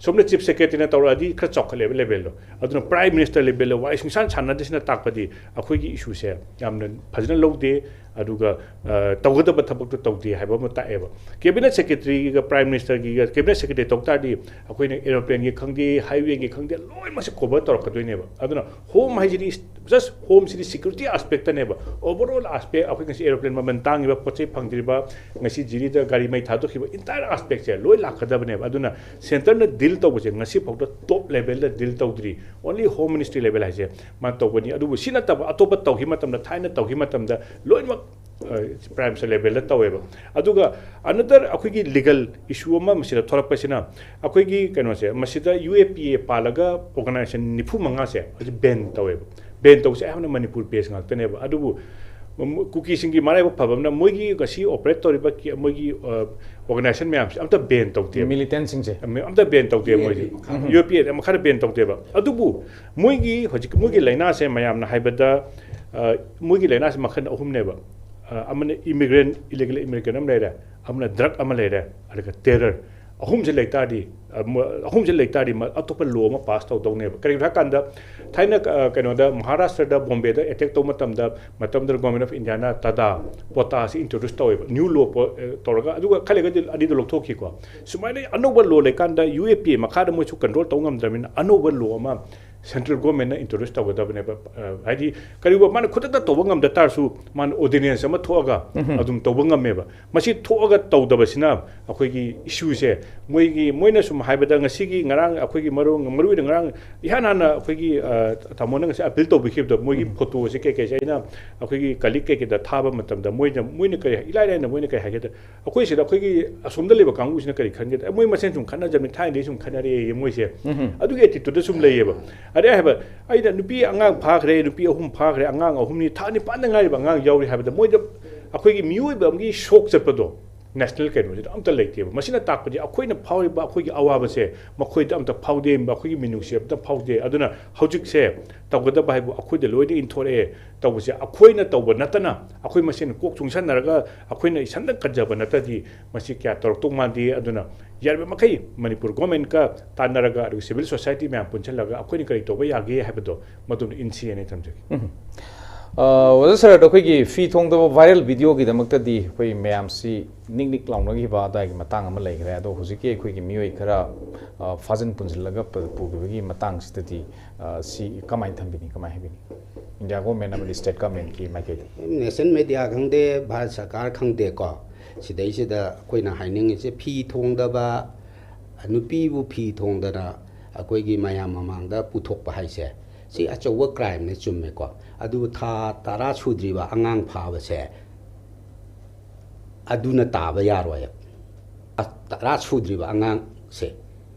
ꯁꯣꯝꯗ ꯆꯤꯐ ꯁꯦꯀ꯭ꯔꯦꯇꯔꯤꯅ ꯇꯧꯔꯛꯑꯗꯤ ꯈꯔ ꯆꯥꯎꯈꯠꯂꯦꯕ ꯂꯦꯚꯦꯜꯗꯣ꯫ ꯑꯗꯨꯅ ꯄ꯭ꯔꯥꯏꯝ ꯃꯤꯅꯤꯁꯇꯔ ꯂꯦꯚꯦꯜꯗ ꯋꯥꯔꯤ ꯁꯨꯡꯁꯥꯟ ꯁꯥꯟꯅꯗ꯭ꯔꯤꯁꯤꯅ ꯇꯥꯛꯄꯗꯤ ꯑꯩꯈꯣꯏꯒꯤ ꯏꯁꯨꯁꯦ ꯌꯥꯝꯅ ꯐꯖꯅ ꯂꯧꯗꯦ, ꯑꯗꯨꯒ ꯑ, ꯇꯧꯒꯗꯕ ꯊꯕꯛꯇꯣ ꯇꯧꯗꯦ ꯍꯥꯏꯕ ꯑꯃ ꯇꯥꯛꯑꯦꯕ꯫ ꯀꯦꯕꯤꯅꯦꯠ ꯁꯦꯀ꯭ꯔꯦꯇꯔꯤꯒ ꯄ꯭ꯔꯥꯏꯝ ꯃꯤꯅꯤꯁꯇꯔꯒꯤꯒ ꯀꯦꯕꯤꯅꯦꯠ ꯁꯦꯀ꯭ꯔꯦꯇꯔꯤ ꯇꯧ ꯇꯥꯔꯗꯤ ꯑꯩꯈꯣꯏꯅ ꯑꯦꯔꯣꯄ꯭ꯂꯦꯟꯒꯤ ꯈꯪꯗꯦ, ꯍꯥꯏꯋꯦꯒꯤ ꯈꯪꯗꯦ, ꯂꯣꯏꯅꯃꯛꯁꯦ ꯀꯣꯚꯔ ꯇꯧꯔꯛꯀꯗꯣꯏꯅꯦꯕ꯫ ꯑꯗꯨꯅ ꯍꯣꯝ ꯍꯥꯏꯁꯤꯗꯤ ꯖꯁ ꯍꯣꯝꯁꯤꯗꯤ ꯁꯤꯀ꯭ꯌꯨꯔꯤꯇꯤ ꯑꯥꯁꯄꯦꯛꯇꯅꯦꯕ꯫ ꯑꯣꯚꯔꯑꯣꯜ ꯑꯥꯁꯄꯦꯛ ꯑꯩꯈꯣꯏ ꯉꯁꯤ ꯑꯦꯔꯣꯄ꯭ꯂꯦꯟ ꯃꯃꯜ ꯇꯥꯡꯉꯤꯕ, ꯄꯣꯠ ꯆꯩ ꯐꯪꯗ꯭ꯔꯤꯕ, ꯉꯁꯤ ꯖꯤꯔꯤꯗ ꯒꯥꯔꯤ ꯃꯩ ꯊꯥꯗꯣꯛꯈꯤꯕ, ꯏꯟꯇꯥꯌꯔ ꯑꯥꯁꯄꯦꯛꯁꯦ ꯂꯣꯏ ꯂꯥꯛꯀꯗꯕꯅꯦꯕ꯫ ꯑꯗꯨꯅ ꯁꯦꯟꯇꯔꯅ ꯗꯤꯜ ꯇꯧꯕꯁꯦ ꯉꯁꯤ ꯐꯥꯎꯗ ꯇꯣꯞ ꯂꯦꯚꯦꯜꯗ ꯗꯤꯜ ꯇꯧꯗ꯭ꯔꯤ꯫ ꯑꯣꯟꯂꯤ ꯍꯣꯝ ꯃꯤꯅꯤꯁꯇ꯭ꯔꯤ ꯂꯦꯚꯦꯜ ꯍꯥꯏꯁꯦ ꯃꯥ ꯇꯧꯕꯅꯤ꯫ ꯑꯗꯨꯕꯨ ꯁꯤ ꯅꯠꯇꯕ ꯑꯇꯣꯞꯄ ꯇꯧꯈꯤ ꯃꯇꯝꯗ, ꯊꯥꯏꯅ ꯇꯧꯈꯤ ꯃꯇꯝꯗ ꯂꯣꯏꯅꯃꯛ ꯄ꯭ꯔꯥꯏꯝ ꯃꯤꯅꯤꯁꯇꯔ ꯂꯦꯚꯦꯜꯗ ꯇꯧꯋꯦꯕ꯫ ꯑꯗꯨꯒ ꯑꯅꯗꯔ ꯑꯩꯈꯣꯏꯒꯤ ꯂꯤꯒꯜ ꯏꯁꯨ ꯑꯃ ꯃꯁꯤꯗ ꯊꯣꯛꯂꯛꯄꯁꯤꯅ ꯑꯩꯈꯣꯏꯒꯤ ꯀꯩꯅꯣꯁꯦ, ꯃꯁꯤꯗ ꯌꯨ ꯑꯦ ꯄꯤ ꯑꯦ ꯄꯥꯜꯂꯒ ꯑꯣꯔꯒꯅꯥꯏꯖꯦꯁꯟ ꯅꯤꯐꯨ ꯃꯉꯥꯁꯦ ꯍꯧꯖꯤꯛ ꯕꯦꯟ ꯇꯧꯋꯦꯕ꯫ ꯕꯦꯟ ꯇꯧꯕꯁꯦ ꯑꯌꯥꯝꯕꯅ ꯃꯅꯤꯄꯨꯔ ꯕꯦꯁ ꯉꯥꯛꯇꯅꯦꯕ꯫ ꯑꯗꯨꯕꯨ ꯀꯨꯀꯤꯁꯤꯡꯒꯤ ꯃꯔꯥꯏꯕꯛ ꯐꯕ ꯑꯃꯅ ꯃꯣꯏꯒꯤ ꯉꯁꯤ ꯑꯣꯄꯔꯦꯠ ꯇꯧꯔꯤꯕ ꯀꯤ-, ꯃꯣꯏꯒꯤ ꯑꯣꯔꯒꯅꯥꯏꯖꯦꯁꯟ ꯃꯌꯥꯝꯁꯦ ꯑꯝꯇ ꯕꯦꯟ ꯇꯧꯗꯦꯕ꯫ ꯃꯤꯂꯤꯇꯦꯟꯁꯤꯡꯁꯦ ꯑꯝꯇ ꯕꯦꯟ ꯇꯧꯗꯦ ꯃꯣꯏꯁꯦ꯫ ꯌꯨ ꯑꯦ ꯄꯤ ꯑꯦ ꯃꯈꯥꯗ ꯕꯦꯟ ꯇꯧꯗꯦꯕ꯫ ꯑꯗꯨꯕꯨ ꯃꯣꯏꯒꯤ ꯍꯧꯖꯤꯛ ꯃꯣꯏꯒꯤ ꯂꯥꯏꯅꯥꯁꯦ ꯃꯌꯥꯝꯅ ꯍꯥꯏꯕꯗ, ꯑ, ꯃꯣꯏꯒꯤ ꯂꯥꯏꯅꯥꯁꯦ ꯃꯈꯜ ꯑꯍꯨꯝꯅꯦꯕ꯫ ꯑ, ꯑꯃꯅ ꯏꯃꯤꯒ꯭ꯔꯦꯟ, ꯏꯂꯤꯒꯦꯜ ꯏꯃꯤꯒ꯭ꯔꯦꯟ ꯑꯃ ꯂꯩꯔꯦ, ꯑꯃꯅ ꯗ꯭ꯔꯒ ꯑꯃ ꯂꯩꯔꯦ, ꯑꯗꯨꯒ ꯇꯦꯔꯔ꯫ ꯑꯍꯨꯝꯁꯦ ꯂꯩꯇꯥꯔꯗꯤ, ꯑ, ꯃ-, ꯑꯍꯨꯝꯁꯦ ꯂꯩꯇꯥꯔꯗꯤ ꯃ-, ꯑꯇꯣꯞꯄ ꯂꯣ ꯑꯃ ꯄꯥꯁ ꯇꯧꯗꯧꯅꯦꯕ꯫ ꯀꯔꯤꯒꯤꯅꯣ ꯍꯥꯏꯀꯥꯟꯗ ꯊꯥꯏꯅ, ꯑ, ꯀꯩꯅꯣꯗ ꯃꯍꯥꯔꯥꯁꯇ꯭ꯔꯗ ꯕꯣꯝꯕꯦꯗ ꯑꯦꯇꯦꯛ ꯇꯧꯕ ꯃꯇꯝꯗ, ꯃꯇꯝꯗꯨꯗ ꯒꯣꯔꯃꯦꯟ ꯑꯣꯐ ꯏꯟꯗꯤꯌꯥꯅ ꯇꯗꯥ, ꯄꯣꯇꯥꯁꯤ ꯏꯟꯇ꯭ꯔꯣꯗ꯭ꯌꯨꯁ ꯇꯧꯋꯦꯕ꯫ ꯅ꯭ꯌꯨ ꯂꯣ ꯄꯣ-, ꯑ, ꯇꯧꯔꯒ, ꯑꯗꯨꯒ ꯈꯔ ꯂꯩꯔꯒꯗꯤ ꯑꯅꯤꯗꯣ ꯂꯧꯊꯣꯛꯈꯤꯀꯣ꯫ ꯁꯨꯃꯥꯏꯅ ꯑꯅꯧꯕ ꯂꯣ ꯂꯩꯀꯥꯟꯗ ꯌꯨ ꯑꯦ ꯄꯤ ꯑꯦ ꯃꯈꯥꯗ ꯃꯣꯏꯁꯨ ꯀꯟꯇ꯭ꯔꯣꯜ ꯇꯧ ꯉꯝꯗ꯭ꯔꯕꯅꯤꯅ ꯑꯅꯧꯕ ꯂꯣ ꯑꯃ ꯁꯦꯟꯇ꯭ꯔꯦꯜ ꯒꯣꯔꯃꯦꯟꯅ ꯏꯟꯇ꯭ꯔꯣꯗ꯭ꯌꯨꯁ ꯇꯧꯒꯗꯕꯅꯦꯕ꯫ ꯑ, ꯍꯥꯏꯗꯤ, ꯀꯔꯤꯒꯨꯝꯕ ꯃꯥꯅ ꯈꯨꯗꯛꯇ ꯇꯧꯕ ꯉꯝꯗ ꯇꯥꯔꯁꯨ, ꯃꯥꯅ ꯑꯣꯔꯗꯤꯅꯦꯟꯁ ꯑꯃ ꯊꯣꯛꯑꯒ ꯑꯗꯨꯝ ꯇꯧꯕ ꯉꯝꯃꯦꯕ꯫ ꯃꯁꯤ ꯊꯣꯛꯑꯒ ꯇꯧꯗꯕꯁꯤꯅ ꯑꯩꯈꯣꯏꯒꯤ ꯏꯁꯨꯁꯦ, ꯃꯣꯏꯒꯤ, ꯃꯣꯏꯅ ꯁꯨꯝ ꯍꯥꯏꯕꯗ, ꯉꯁꯤꯒꯤ, ꯉꯔꯥꯡ ꯑꯩꯈꯣꯏꯒꯤ ꯃꯔꯨ-, ꯃꯔꯨ ꯑꯣꯏꯅ ꯉꯔꯥꯡ ꯏꯍꯥꯟ ꯍꯥꯟꯅ ꯑꯩꯈꯣꯏꯒꯤ, ꯑ, ꯇꯥꯃꯣꯅ ꯉꯁꯤ ꯑꯄꯤꯜ ꯇꯧꯕꯤꯈꯤꯕꯗꯣ, ꯃꯣꯏꯒꯤ ꯐꯣꯇꯣꯁꯦ ꯀꯩꯀꯩꯁꯦ ꯑꯩꯅ ꯑꯩꯈꯣꯏꯒꯤ ꯀꯂꯤꯛ ꯀꯩꯀꯩꯗ ꯊꯥꯕ ꯃꯇꯝꯗ, ꯃꯣꯏꯅ, ꯃꯣꯏꯅ ꯀꯔꯤ, ꯏꯂꯥꯏ ꯂꯥꯏꯅ ꯃꯣꯏꯅ ꯀꯔꯤ ꯍꯥꯏꯒꯦꯗ, ꯑꯩꯈꯣꯏ ꯁꯤꯗ ꯑꯩꯈꯣꯏꯒꯤ ꯑꯁꯣꯝꯗ ꯂꯩꯕ ꯀꯥꯡꯕꯨꯁꯤꯅ ꯀꯔꯤ ꯈꯟꯒꯦꯗ, "ꯑꯦ, ꯃꯣꯏ ꯃꯁꯦꯟ ꯁꯨꯝ ꯈꯠꯅꯖꯕꯅꯤ, ꯊꯥꯏꯅꯗꯒꯤ ꯁꯨꯝ ꯈꯠꯅꯔꯛꯑꯦ ꯃꯣꯏꯁꯦ"꯫ ꯑꯗꯨꯒꯤ ꯑꯦꯇꯤꯇ꯭ꯌꯨꯠꯇ ꯁꯨꯝ ꯂꯩꯌꯦꯕ꯫ ꯑꯗꯩ ꯍꯥꯏꯕ, ꯑꯩꯅ ꯅꯨꯄꯤ ꯑꯉꯥꯡ ꯐꯥꯈ꯭ꯔꯦ, ꯅꯨꯄꯤ ꯑꯍꯨꯝ ꯐꯥꯈ꯭ꯔꯦ, ꯑꯉꯥꯡ ꯑꯍꯨꯝꯅꯤ, ꯊꯥ ꯅꯤꯄꯥꯟꯗ ꯉꯥꯏꯔꯤꯕ ꯑꯉꯥꯡ ꯌꯥꯎꯔꯤ ꯍꯥꯏꯕꯗ, ꯃꯣꯏꯗ ꯑꯩꯈꯣꯏꯒꯤ ꯃꯤꯑꯣꯏꯕ ꯑꯃꯒꯤ ꯁꯣꯛ ꯆꯠꯄꯗꯣ ꯅꯦꯁꯅꯦꯜ ꯀꯩꯅꯣꯁꯤꯗ ꯑꯝꯇ ꯂꯩꯇꯦꯕ꯫ ꯃꯁꯤꯅ ꯇꯥꯛꯄꯗꯤ ꯑꯩꯈꯣꯏꯅ ꯐꯥꯎꯔꯤꯕ ꯑꯩꯈꯣꯏꯒꯤ ꯑꯋꯥꯕꯁꯦ ꯃꯈꯣꯏꯗ ꯑꯝꯇ ꯐꯥꯎꯗꯦ, ꯑꯩꯈꯣꯏꯒꯤ ꯃꯤꯅꯨꯡꯁꯤ ꯑꯝꯇ ꯐꯥꯎꯗꯦ꯫ ꯑꯗꯨꯅ ꯍꯧꯖꯤꯛꯁꯦ ꯇꯧꯒꯗꯕ ꯍꯥꯏꯕꯨ ꯑꯩꯈꯣꯏꯗ ꯂꯣꯏꯅ ꯏꯟꯊꯣꯔꯛꯑꯦ꯫ ꯇꯧꯕꯁꯦ ꯑꯩꯈꯣꯏꯅ ꯇꯧꯕ ꯅꯠꯇꯅ, ꯑꯩꯈꯣꯏ ꯃꯁꯦꯟ ꯀꯣꯛ ꯆꯨꯡꯁꯟꯅꯔꯒ ꯑꯩꯈꯣꯏꯅ ꯏꯁꯟꯗ ꯀꯟꯖꯕ ꯅꯠꯇ꯭ꯔꯗꯤ ꯃꯁꯤ ꯀꯌꯥ ꯇꯧꯔꯛꯇꯧ ꯃꯥꯟꯗꯦ꯫ ꯑꯗꯨꯅ ꯌꯥꯔꯤꯕ ꯃꯈꯩ ꯃꯅꯤꯄꯨꯔ ꯒꯣꯔꯃꯦꯟꯀ ꯇꯥꯟꯅꯔꯒ, ꯑꯗꯨꯒ ꯁꯤꯚꯤꯜ ꯁꯣꯁꯥꯏꯇꯤ ꯃꯌꯥꯝ ꯄꯨꯟꯁꯤꯜꯂꯒ ꯑꯩꯈꯣꯏꯅ ꯀꯔꯤ ꯇꯧꯕ ꯌꯥꯒꯦ ꯍꯥꯏꯕꯗꯣ ꯃꯗꯨꯅ ꯏꯟꯁꯤ ꯍꯥꯏꯅ ꯊꯝꯖꯒꯦ꯫ ꯎꯝ꯫ ꯑ, ꯑꯣꯖꯥ ꯁꯔ, ꯑꯗꯣ ꯑꯩꯈꯣꯏꯒꯤ ꯐꯤ ꯊꯣꯡꯗꯕ ꯚꯥꯏꯔꯦꯜ ꯚꯤꯗꯤꯑꯣꯒꯤꯗꯃꯛꯇꯗꯤ ꯑꯩꯈꯣꯏ ꯃꯌꯥꯝꯁꯤ ꯅꯤꯛ ꯅꯤꯛ ꯂꯥꯎꯅꯈꯤꯕ ꯑꯗꯨꯋꯥꯏꯒꯤ ꯃꯇꯥꯡ ꯑꯃ ꯂꯩꯈ꯭ꯔꯦ꯫ ꯑꯗꯣ ꯍꯧꯖꯤꯛꯀꯤ ꯑꯩꯈꯣꯏꯒꯤ ꯃꯤꯑꯣꯏ ꯈꯔ, ꯑ, ꯐꯥꯖꯤꯟ ꯄꯨꯟꯁꯤꯜꯂꯒ ꯄ-, ꯄꯨꯈꯤꯕꯒꯤ ꯃꯇꯥꯡꯁꯤꯗꯗꯤ, ꯑ, ꯁꯤ ꯀꯃꯥꯏꯅ ꯊꯝꯕꯤꯅꯤ, ꯀꯃꯥꯏꯅ ꯍꯥꯏꯕꯤꯅꯤ? ꯏꯟꯗꯤꯌꯥ ꯒꯣꯔꯃꯦꯟ ꯑꯃꯗꯤ ꯁ꯭ꯇꯦꯠ ꯒꯣꯔꯃꯦꯟꯒꯤ ꯃꯥꯏꯀꯩꯗꯒꯤ꯫ ꯅꯦꯁꯅꯦꯜ ꯃꯦꯗꯤꯌꯥ ꯈꯪꯗꯦ, ꯚꯥꯔꯠ ꯁꯔꯀꯥꯔ ꯈꯪꯗꯦꯀꯣ, ꯁꯤꯗꯩꯁꯤꯗ ꯑꯩꯈꯣꯏꯅ ꯍꯥꯏꯅꯤꯡꯉꯤꯁꯦ, ꯐꯤ ꯊꯣꯡꯗꯕ, ꯅꯨꯄꯤꯕꯨ ꯐꯤ ꯊꯣꯡꯗꯅ ꯑꯩꯈꯣꯏꯒꯤ ꯃꯌꯥꯝ ꯃꯃꯥꯡꯗ ꯄꯨꯊꯣꯛꯄ ꯍꯥꯏꯁꯦ, ꯁꯤ ꯑꯆꯧꯕ ꯀ꯭ꯔꯥꯏꯝꯅꯦ, ꯆꯨꯝꯃꯦꯀꯣ꯫ ꯑꯗꯨꯕꯨ ꯊꯥ ꯇꯔꯥ ꯁꯨꯗ꯭ꯔꯤꯕ ꯑꯉꯥꯡ ꯐꯥꯕꯁꯦ, ꯑꯗꯨꯅ ꯇꯥꯕ ꯌꯥꯔꯣꯏ꯫ ꯇꯔꯥ ꯁꯨꯗ꯭ꯔꯤꯕ ꯑꯉꯥꯡꯁꯦ,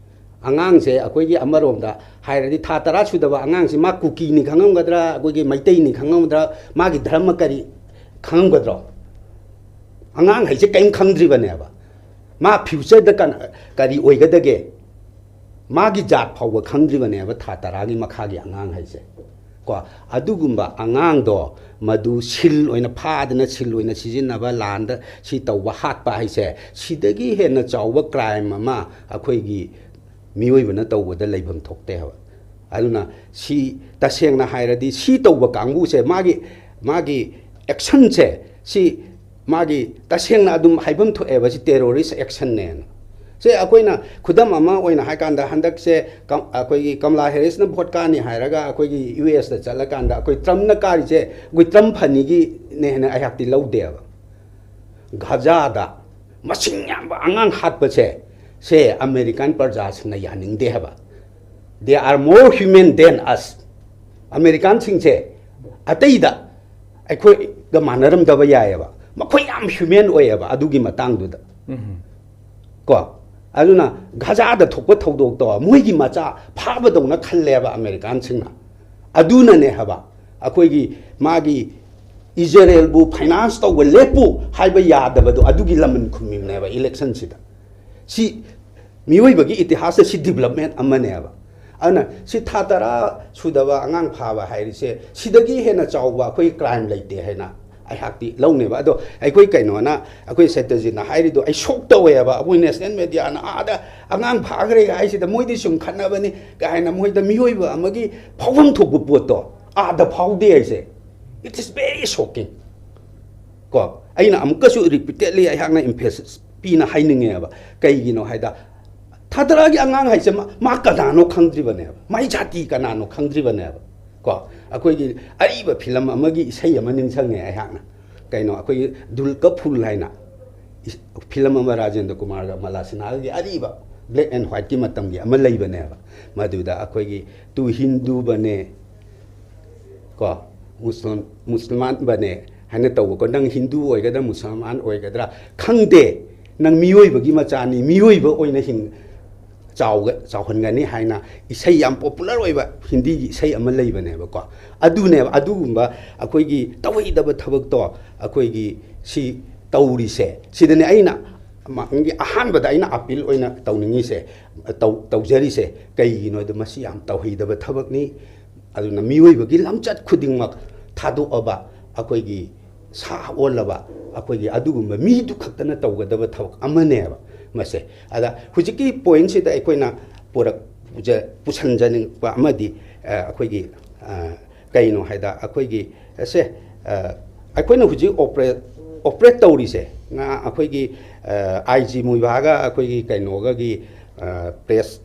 ꯑꯉꯥꯡꯁꯦ ꯑꯩꯈꯣꯏꯒꯤ ꯑꯃꯔꯣꯝꯗ ꯍꯥꯏꯔꯗꯤ, ꯊꯥ ꯇꯔꯥ ꯁꯨꯗꯕ ꯑꯉꯥꯡꯁꯤ ꯃꯥ ꯀꯨꯀꯤꯅꯤ ꯈꯪꯉꯝꯒꯗ꯭ꯔꯥ, ꯑꯩꯈꯣꯏꯒꯤ ꯃꯩꯇꯩꯅꯤ ꯈꯪꯉꯝꯒꯗ꯭ꯔꯥ, ꯃꯥꯒꯤ ꯙꯔꯃ ꯀꯔꯤ ꯈꯪꯉꯝꯒꯗ꯭ꯔꯣ? ꯑꯉꯥꯡ ꯍꯥꯏꯁꯦ ꯀꯔꯤꯝ ꯈꯪꯗ꯭ꯔꯤꯕꯅꯦꯕ꯫ ꯃꯥ ꯐ꯭ꯌꯨꯆꯔꯗ ꯀꯅꯥ-, ꯀꯔꯤ ꯑꯣꯏꯒꯗꯒꯦ? ꯃꯥꯒꯤ ꯖꯥꯠ ꯐꯥꯎꯕ ꯈꯪꯗ꯭ꯔꯤꯕꯅꯦꯕ, ꯊꯥ ꯇꯔꯥꯒꯤ ꯃꯈꯥꯒꯤ ꯑꯉꯥꯡ ꯍꯥꯏꯁꯦ꯫ ꯀꯣ, ꯑꯗꯨꯒꯨꯝꯕ ꯑꯉꯥꯡꯗꯣ ꯃꯗꯨ ꯁꯤꯜ ꯑꯣꯏꯅ ꯐꯥꯗꯅ, ꯁꯤꯜ ꯑꯣꯏꯅ ꯁꯤꯖꯤꯟꯅꯕ, ꯂꯥꯟꯗ ꯁꯤ ꯇꯧꯕ, ꯍꯥꯠꯄ ꯍꯥꯏꯁꯦ, ꯁꯤꯗꯒꯤ ꯍꯦꯟꯅ ꯆꯥꯎꯕ ꯀ꯭ꯔꯥꯏꯝ ꯑꯃ ꯑꯩꯈꯣꯏꯒꯤ ꯃꯤꯑꯣꯏꯕꯅ ꯇꯧꯕꯗ ꯂꯩꯐꯝ ꯊꯣꯛꯇꯦ ꯍꯥꯏꯕ꯫ ꯑꯗꯨꯅ ꯁꯤ ꯇꯁꯦꯡꯅ ꯍꯥꯏꯔꯗꯤ, ꯁꯤ ꯇꯧꯕ ꯀꯥꯡꯕꯨꯁꯦ, ꯃꯥꯒꯤ, ꯃꯥꯒꯤ ꯑꯦꯛꯁꯟꯁꯦ, ꯁꯤ ꯃꯥꯒꯤ ꯇꯁꯦꯡꯅ ꯑꯗꯨꯝ ꯍꯥꯏꯐꯝ ꯊꯣꯛꯑꯦꯕ, ꯁꯤ ꯇꯦꯔꯣꯔꯤꯁ ꯑꯦꯛꯁꯟꯅꯦꯅ꯫ ꯁꯦ ꯑꯩꯈꯣꯏꯅ ꯈꯨꯗꯝ ꯑꯃ ꯑꯣꯏꯅ ꯍꯥꯏꯀꯥꯟꯗ, ꯍꯟꯗꯛꯁꯦ ꯀꯝ-, ꯑꯩꯈꯣꯏꯒꯤ ꯀꯃꯂꯥ ꯍꯦꯔꯤꯁꯅ ꯚꯣꯠ ꯀꯥꯅꯤ ꯍꯥꯏꯔꯒ ꯑꯩꯈꯣꯏꯒꯤ ꯌꯨ ꯑꯦꯁꯇ ꯆꯠꯂꯀꯥꯟꯗ ꯑꯩꯈꯣꯏ ꯇ꯭ꯔꯝꯞꯅ ꯀꯥꯔꯤꯁꯦ ꯑꯩꯈꯣꯏ ꯇ꯭ꯔꯝꯞ ꯐꯅꯤꯒꯤꯅꯦ ꯍꯥꯏꯅ ꯑꯩꯍꯥꯛꯇꯤ ꯂꯧꯗꯦꯕ꯫ ꯒꯥꯖꯥꯗ ꯃꯁꯤꯡ ꯌꯥꯝꯕ ꯑꯉꯥꯡ ꯍꯥꯠꯄꯁꯦ, ꯁꯦ ꯑꯃꯦꯔꯤꯀꯥꯟ ꯄ꯭ꯔꯖꯥꯁꯤꯡꯅ ꯌꯥꯅꯤꯡꯗꯦ ꯍꯥꯏꯕ꯫ They are more human than us꯫ ꯑꯃꯦꯔꯤꯀꯥꯟꯁꯤꯡꯁꯦ ꯑꯇꯩꯗ ꯑꯩꯈꯣꯏꯒ ꯃꯥꯟꯅꯔꯝꯗꯕ ꯌꯥꯏꯑꯕ, ꯃꯈꯣꯏ ꯌꯥꯝ ꯍ꯭ꯌꯨꯃꯦꯟ ꯑꯣꯏꯌꯦꯕ ꯑꯗꯨꯒꯤ ꯃꯇꯥꯡꯗꯨꯗ꯫ ꯀꯣ, ꯑꯗꯨꯅ ꯒꯥꯖꯥꯗ ꯊꯣꯛꯄ ꯊꯧꯗꯣꯛꯇꯣ ꯃꯣꯏꯒꯤ ꯃꯆꯥ ꯐꯥꯕꯗꯧꯅ ꯈꯜꯂꯦꯕ ꯑꯃꯦꯔꯤꯀꯥꯟꯁꯤꯡꯅ꯫ ꯑꯗꯨꯅꯅꯦ ꯍꯥꯏꯕ ꯑꯩꯈꯣꯏꯒꯤ ꯃꯥꯒꯤ ꯏꯖꯔꯦꯜꯕꯨ ꯐꯥꯏꯅꯥꯟꯁ ꯇꯧꯕ ꯂꯦꯞꯄꯨ ꯍꯥꯏꯕ ꯌꯥꯗꯕꯗꯣ ꯑꯗꯨꯒꯤ ꯂꯃꯟ ꯈꯨꯝꯃꯤꯕꯅꯦꯕ ꯏꯂꯦꯛꯁꯟꯁꯤꯗ꯫ ꯁꯤ ꯃꯤꯑꯣꯏꯕꯒꯤ ꯏꯇꯤꯍꯥꯁꯇ ꯁꯤ ꯗꯤꯕꯂꯞꯃꯦꯟ ꯑꯃꯅꯦꯕ꯫ ꯑꯗꯨꯅ ꯁꯤ ꯊꯥ ꯇꯔꯥ ꯁꯨꯗꯕ ꯑꯉꯥꯡ ꯐꯥꯕ ꯍꯥꯏꯔꯤꯁꯦ ꯁꯤꯗꯒꯤ ꯍꯦꯟꯅ ꯆꯥꯎꯕ ꯑꯩꯈꯣꯏ ꯀ꯭ꯔꯥꯏꯝ ꯂꯩꯇꯦ ꯍꯥꯏꯅ ꯑꯩꯍꯥꯛꯇꯤ ꯂꯧꯅꯦꯕ꯫ ꯑꯗꯣ ꯑꯩꯈꯣꯏ ꯀꯩꯅꯣꯅ, ꯑꯩꯈꯣꯏ ꯁꯇ꯭ꯌꯖꯤꯠꯅ ꯍꯥꯏꯔꯤꯗꯣ ꯑꯩ ꯁꯣꯛ ꯇꯧꯋꯦꯕ꯫ ꯑꯩꯈꯣꯏ ꯅꯦꯁꯅꯦꯜ ꯃꯦꯗꯤꯌꯥꯅ ꯑꯥꯗ ꯑꯉꯥꯡ ꯐꯥꯈ꯭ꯔꯦ ꯍꯥꯏꯁꯤꯗ ꯃꯣꯏꯗꯤ ꯁꯨꯝ ꯈꯠꯅꯕꯅꯤ ꯀꯥꯏꯅ ꯃꯣꯏꯗ ꯃꯤꯑꯣꯏꯕ ꯑꯃꯒꯤ ꯐꯥꯎꯐꯝ ꯊꯣꯛꯄ ꯄꯣꯠꯇꯣ ꯑꯥꯗ ꯐꯥꯎꯗꯦ ꯍꯥꯏꯁꯦ꯫ It is very shocking꯫ ꯀꯣ, ꯑꯩꯅ ꯑꯃꯨꯛꯀꯁꯨ ꯔꯤꯄꯤꯇꯦꯗꯂꯤ ꯑꯩꯍꯥꯛꯅ ꯏꯝꯐꯦꯁꯤꯁ ꯄꯤꯅ ꯍꯥꯏꯅꯤꯡꯉꯦꯕ꯫ ꯀꯩꯒꯤꯅꯣ ꯍꯥꯏꯗ, ꯊꯥ ꯇꯔꯥꯒꯤ ꯑꯉꯥꯡ ꯍꯥꯏꯁꯦ ꯃꯥ, ꯃꯥ ꯀꯅꯥꯅꯣ ꯈꯪꯗ꯭ꯔꯤꯕꯅꯦꯕ, ꯃꯥꯏ ꯖꯥꯇꯤ ꯀꯅꯥꯅꯣ ꯈꯪꯗ꯭ꯔꯤꯕꯅꯦꯕ꯫ ꯀꯣ, ꯑꯩꯈꯣꯏꯒꯤ ꯑꯔꯤꯕ ꯐꯤꯂꯝ ꯑꯃꯒꯤ ꯏꯁꯩ ꯑꯃ ꯅꯤꯡꯁꯤꯡꯉꯦ ꯑꯩꯍꯥꯛꯅ, ꯀꯩꯅꯣ, ꯑꯩꯈꯣꯏꯒꯤ ꯗꯨꯜꯀ ꯐꯨꯜ ꯍꯥꯏꯅ ꯏꯁ-, ꯐꯤꯂꯝ ꯑꯃ, ꯔꯥꯖꯦꯟꯗ꯭ꯔ ꯀꯨꯃꯥꯔꯒ ꯃꯂꯥ ꯁꯤꯟꯍꯥꯒꯤ ꯑꯔꯤꯕ ꯕ꯭ꯂꯦꯛ ꯑꯦꯟ ꯋꯥꯏꯠꯀꯤ ꯃꯇꯝꯒꯤ ꯑꯃ ꯂꯩꯕꯅꯦꯕ꯫ ꯃꯗꯨꯗ ꯑꯩꯈꯣꯏꯒꯤ "ꯇꯨ ꯍꯤꯟꯗꯨ ꯕꯅꯦ", ꯀꯣ, "ꯃꯨꯁꯜ-, ꯃꯨꯁꯜꯃꯥꯟ ꯕꯅꯦ" ꯍꯥꯏꯅ ꯇꯧꯕꯀꯣ, "ꯅꯪ ꯍꯤꯟꯗꯨ ꯑꯣꯏꯒꯗ꯭ꯔꯥ ꯃꯨꯁꯜꯃꯥꯟ ꯑꯣꯏꯒꯗ꯭ꯔꯥ ꯈꯪꯗꯦ, ꯅꯪ ꯃꯤꯑꯣꯏꯕꯒꯤ ꯃꯆꯥꯅꯤ, ꯃꯤꯑꯣꯏꯕ ꯑꯣꯏꯅ ꯍꯤꯡ-, ꯆꯥꯎꯒ-, ꯆꯥꯎꯍꯟꯒꯅꯤ" ꯍꯥꯏꯅ ꯏꯁꯩ ꯌꯥꯝ ꯄꯣꯄꯨꯂꯔ ꯑꯣꯏꯕ ꯍꯤꯟꯗꯤꯒꯤ ꯏꯁꯩ ꯑꯃ ꯂꯩꯕꯅꯦꯕꯀꯣ꯫ ꯑꯗꯨꯅꯦꯕ, ꯑꯗꯨꯒꯨꯝꯕ ꯑꯩꯈꯣꯏꯒꯤ ꯇꯧꯍꯩꯗꯕ ꯊꯕꯛꯇꯣ ꯑꯩꯈꯣꯏꯒꯤ ꯁꯤ ꯇꯧꯔꯤꯁꯦ꯫ ꯁꯤꯗꯅꯦ ꯑꯩꯅ ꯃꯥꯒꯤ ꯑꯍꯥꯟꯕꯗ ꯑꯩꯅ ꯑꯄꯤꯜ ꯑꯣꯏꯅ ꯇꯧꯅꯤꯡꯉꯤꯁꯦ, ꯇꯧ-, ꯇꯧꯖꯔꯤꯁꯦ ꯀꯩꯒꯤꯅꯣꯗ ꯃꯁꯤ ꯌꯥꯝ ꯇꯧꯍꯩꯗꯕ ꯊꯕꯛꯅꯤ꯫ ꯑꯗꯨꯅ ꯃꯤꯑꯣꯏꯕꯒꯤ ꯂꯝꯆꯠ ꯈꯨꯗꯤꯡꯃꯛ ꯊꯥꯗꯣꯛꯑꯕ ꯑꯩꯈꯣꯏꯒꯤ ꯁꯥ ꯑꯣꯜꯂꯕ ꯑꯩꯈꯣꯏꯒꯤ ꯑꯗꯨꯒꯨꯝꯕ ꯃꯤꯗꯨ ꯈꯛꯇꯅ ꯇꯧꯒꯗꯕ ꯊꯕꯛ ꯑꯃꯅꯦꯕ ꯃꯁꯦ꯫ ꯑꯗ ꯍꯧꯖꯤꯛꯀꯤ ꯄꯣꯏꯟꯁꯤꯗ ꯑꯩꯈꯣꯏꯅ ꯄꯨꯔꯛ-, ꯄꯨꯖ-, ꯄꯨꯁꯟꯖꯅꯤꯡꯕ ꯑꯃꯗꯤ, ꯑ, ꯑꯩꯈꯣꯏꯒꯤ, ꯑ, ꯀꯩꯅꯣ ꯍꯥꯏꯗ ꯑꯩꯈꯣꯏꯒꯤ, ꯑꯁꯦ, ꯑ, ꯑꯩꯈꯣꯏꯅ ꯍꯧꯖꯤꯛ ꯑꯣꯄꯔꯦꯠ, ꯑꯣꯄꯔꯦꯠ ꯇꯧꯔꯤꯁꯦ, ꯉꯥ ꯑꯩꯈꯣꯏꯒꯤ ꯑꯥꯏ ꯖꯤ ꯃꯨꯏꯚꯥꯒ ꯑꯩꯈꯣꯏꯒꯤ ꯀꯩꯅꯣꯒꯒꯤ ꯄ꯭ꯔꯦꯁ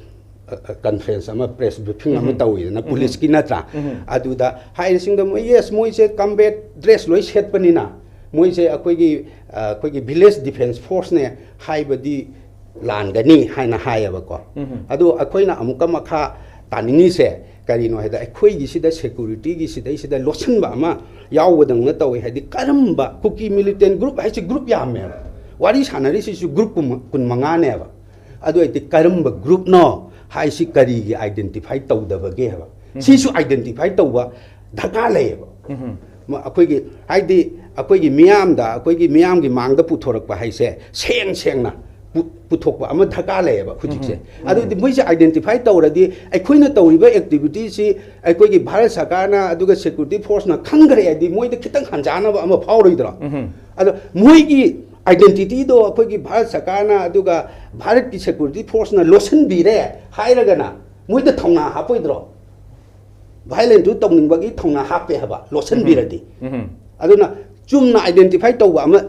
ꯀꯟꯐ꯭ꯔꯦꯟꯁ ꯑꯃ, ꯄ꯭ꯔꯦꯁ ꯕ꯭ꯔꯤꯐꯤꯡ ꯑꯃ ꯎꯝ꯫ ꯇꯧꯋꯤꯗꯅ, ꯎꯝ꯫ ꯄꯨꯂꯤꯁꯀꯤ ꯅꯠꯇ꯭ꯔꯥ? ꯎꯝ꯫ ꯑꯗꯨꯗ ꯍꯥꯏꯔꯤꯁꯤꯡꯗ ꯃꯣꯏ, ꯌꯦꯁ, ꯃꯣꯏꯁꯦ ꯀꯝꯕꯦꯠ ꯗ꯭ꯔꯦꯁ ꯂꯣꯏ ꯁꯦꯠꯄꯅꯤꯅ ꯃꯣꯏꯁꯦ ꯑꯩꯈꯣꯏꯒꯤ ꯑꯩꯈꯣꯏꯒꯤ ꯚꯤꯂꯦꯖ ꯗꯤꯐꯦꯟꯁ ꯐꯣꯔꯁꯅꯦ ꯍꯥꯏꯕꯗꯤ ꯂꯥꯟꯒꯅꯤ ꯍꯥꯏꯅ ꯍꯥꯏꯌꯦꯕꯀꯣ꯫ ꯎꯝ꯫ ꯑꯗꯣ ꯑꯩꯈꯣꯏꯅ ꯑꯃꯨꯛꯀ ꯃꯈꯥ ꯇꯥꯅꯤꯡꯉꯤꯁꯦ ꯀꯔꯤꯅꯣ ꯍꯥꯏꯗ, ꯑꯩꯈꯣꯏꯒꯤꯁꯤꯗ ꯁꯦꯀꯨꯔꯤꯇꯤꯒꯤ ꯁꯤꯗꯩꯁꯤꯗ ꯂꯣꯠꯁꯤꯟꯕ ꯑꯃ ꯌꯥꯎꯕꯗꯧꯅ ꯇꯧꯋꯦ꯫ ꯍꯥꯏꯗꯤ ꯀꯔꯝꯕ ꯀꯨꯀꯤ ꯃꯤꯂꯤꯇꯦꯟ ꯒ꯭ꯔꯨꯞ ꯍꯥꯏꯁꯤ ꯒ꯭ꯔꯨꯞ ꯌꯥꯝꯃꯦꯕ, ꯋꯥꯔꯤ ꯁꯥꯟꯅꯔꯤꯁꯤꯁꯨ ꯒ꯭ꯔꯨꯞ ꯀꯨꯟ-, ꯀꯨꯟ ꯃꯉꯥꯅꯦꯕ꯫ ꯑꯗꯨ ꯑꯣꯏꯔꯗꯤ ꯀꯔꯝꯕ ꯒ꯭ꯔꯨꯞꯅꯣ ꯍꯥꯏꯁꯤ ꯀꯔꯤꯒꯤ ꯑꯥꯏꯗꯦꯟꯇꯤꯐꯥꯏ ꯇꯧꯗꯕꯒꯦ ꯍꯥꯏꯕ? ꯎꯝ꯫ ꯁꯤꯁꯨ ꯑꯥꯏꯗꯦꯟꯇꯤꯐꯥꯏ ꯇꯧꯕ ꯗꯔꯀꯥꯔ ꯂꯩꯌꯦꯕ꯫ ꯎꯝ꯫ ꯃ-, ꯑꯩꯈꯣꯏꯒꯤ, ꯍꯥꯏꯗꯤ ꯑꯩꯈꯣꯏꯒꯤ ꯃꯤꯌꯥꯝꯗ, ꯑꯩꯈꯣꯏꯒꯤ ꯃꯤꯌꯥꯝꯒꯤ ꯃꯥꯡꯗ ꯄꯨꯊꯣꯔꯛꯄ ꯍꯥꯏꯁꯦ ꯁꯦꯡ ꯁꯦꯡꯅ ꯄꯨ-, ꯄꯨꯊꯣꯛꯄ ꯑꯃ ꯗꯔꯀꯥꯔ ꯂꯩꯌꯦꯕ ꯍꯧꯖꯤꯛꯁꯦ꯫ ꯎꯝ꯫ ꯑꯗꯨꯗꯤ ꯃꯣꯏꯁꯦ ꯑꯥꯏꯗꯦꯟꯇꯤꯐꯥꯏ ꯇꯧꯔꯗꯤ, ꯑꯩꯈꯣꯏꯅ ꯇꯧꯔꯤꯕ ꯑꯦꯛꯇꯤꯚꯤꯇꯤꯁꯤ ꯑꯩꯈꯣꯏꯒꯤ ꯚꯥꯔꯠ ꯁꯔꯀꯥꯔꯅ ꯑꯗꯨꯒ ꯁꯦꯀ꯭ꯌꯨꯔꯤꯇꯤ ꯐꯣꯔꯁꯅ ꯈꯪꯈ꯭ꯔꯦ ꯍꯥꯏꯗꯤ ꯃꯣꯏꯗ ꯈꯤꯇꯪ ꯍꯟꯖꯥꯅꯕ ꯑꯃ ꯐꯥꯎꯔꯣꯏꯗ꯭ꯔꯣ? ꯎꯝ꯫ ꯑꯗꯣ ꯃꯣꯏꯒꯤ ꯑꯥꯏꯗꯦꯟꯇꯤꯇꯤꯗꯣ ꯑꯩꯈꯣꯏꯒꯤ ꯚꯥꯔꯠ ꯁꯔꯀꯥꯔꯅ ꯑꯗꯨꯒ ꯚꯥꯔꯠꯀꯤ ꯁꯦꯀ꯭ꯌꯨꯔꯤꯇꯤ ꯐꯣꯔꯁꯅ ꯂꯣꯠꯁꯤꯟꯕꯤꯔꯦ ꯍꯥꯏꯔꯒꯅ ꯃꯣꯏꯗ ꯊꯧꯅꯥ ꯍꯥꯞꯄꯣꯏꯗ꯭ꯔꯣ? ꯚꯥꯏꯂꯦꯟꯗꯨ ꯇꯧꯅꯤꯡꯕꯒꯤ ꯊꯧꯅꯥ ꯍꯥꯞꯄꯦ ꯍꯥꯏꯕ, ꯂꯣꯠꯁꯤꯟꯕꯤꯔꯗꯤ꯫ ꯎꯝ꯫ ꯑꯗꯨꯅ ꯆꯨꯝꯅ ꯑꯥꯏꯗꯦꯟꯇꯤꯐꯥꯏ ꯇꯧꯕ ꯑꯃ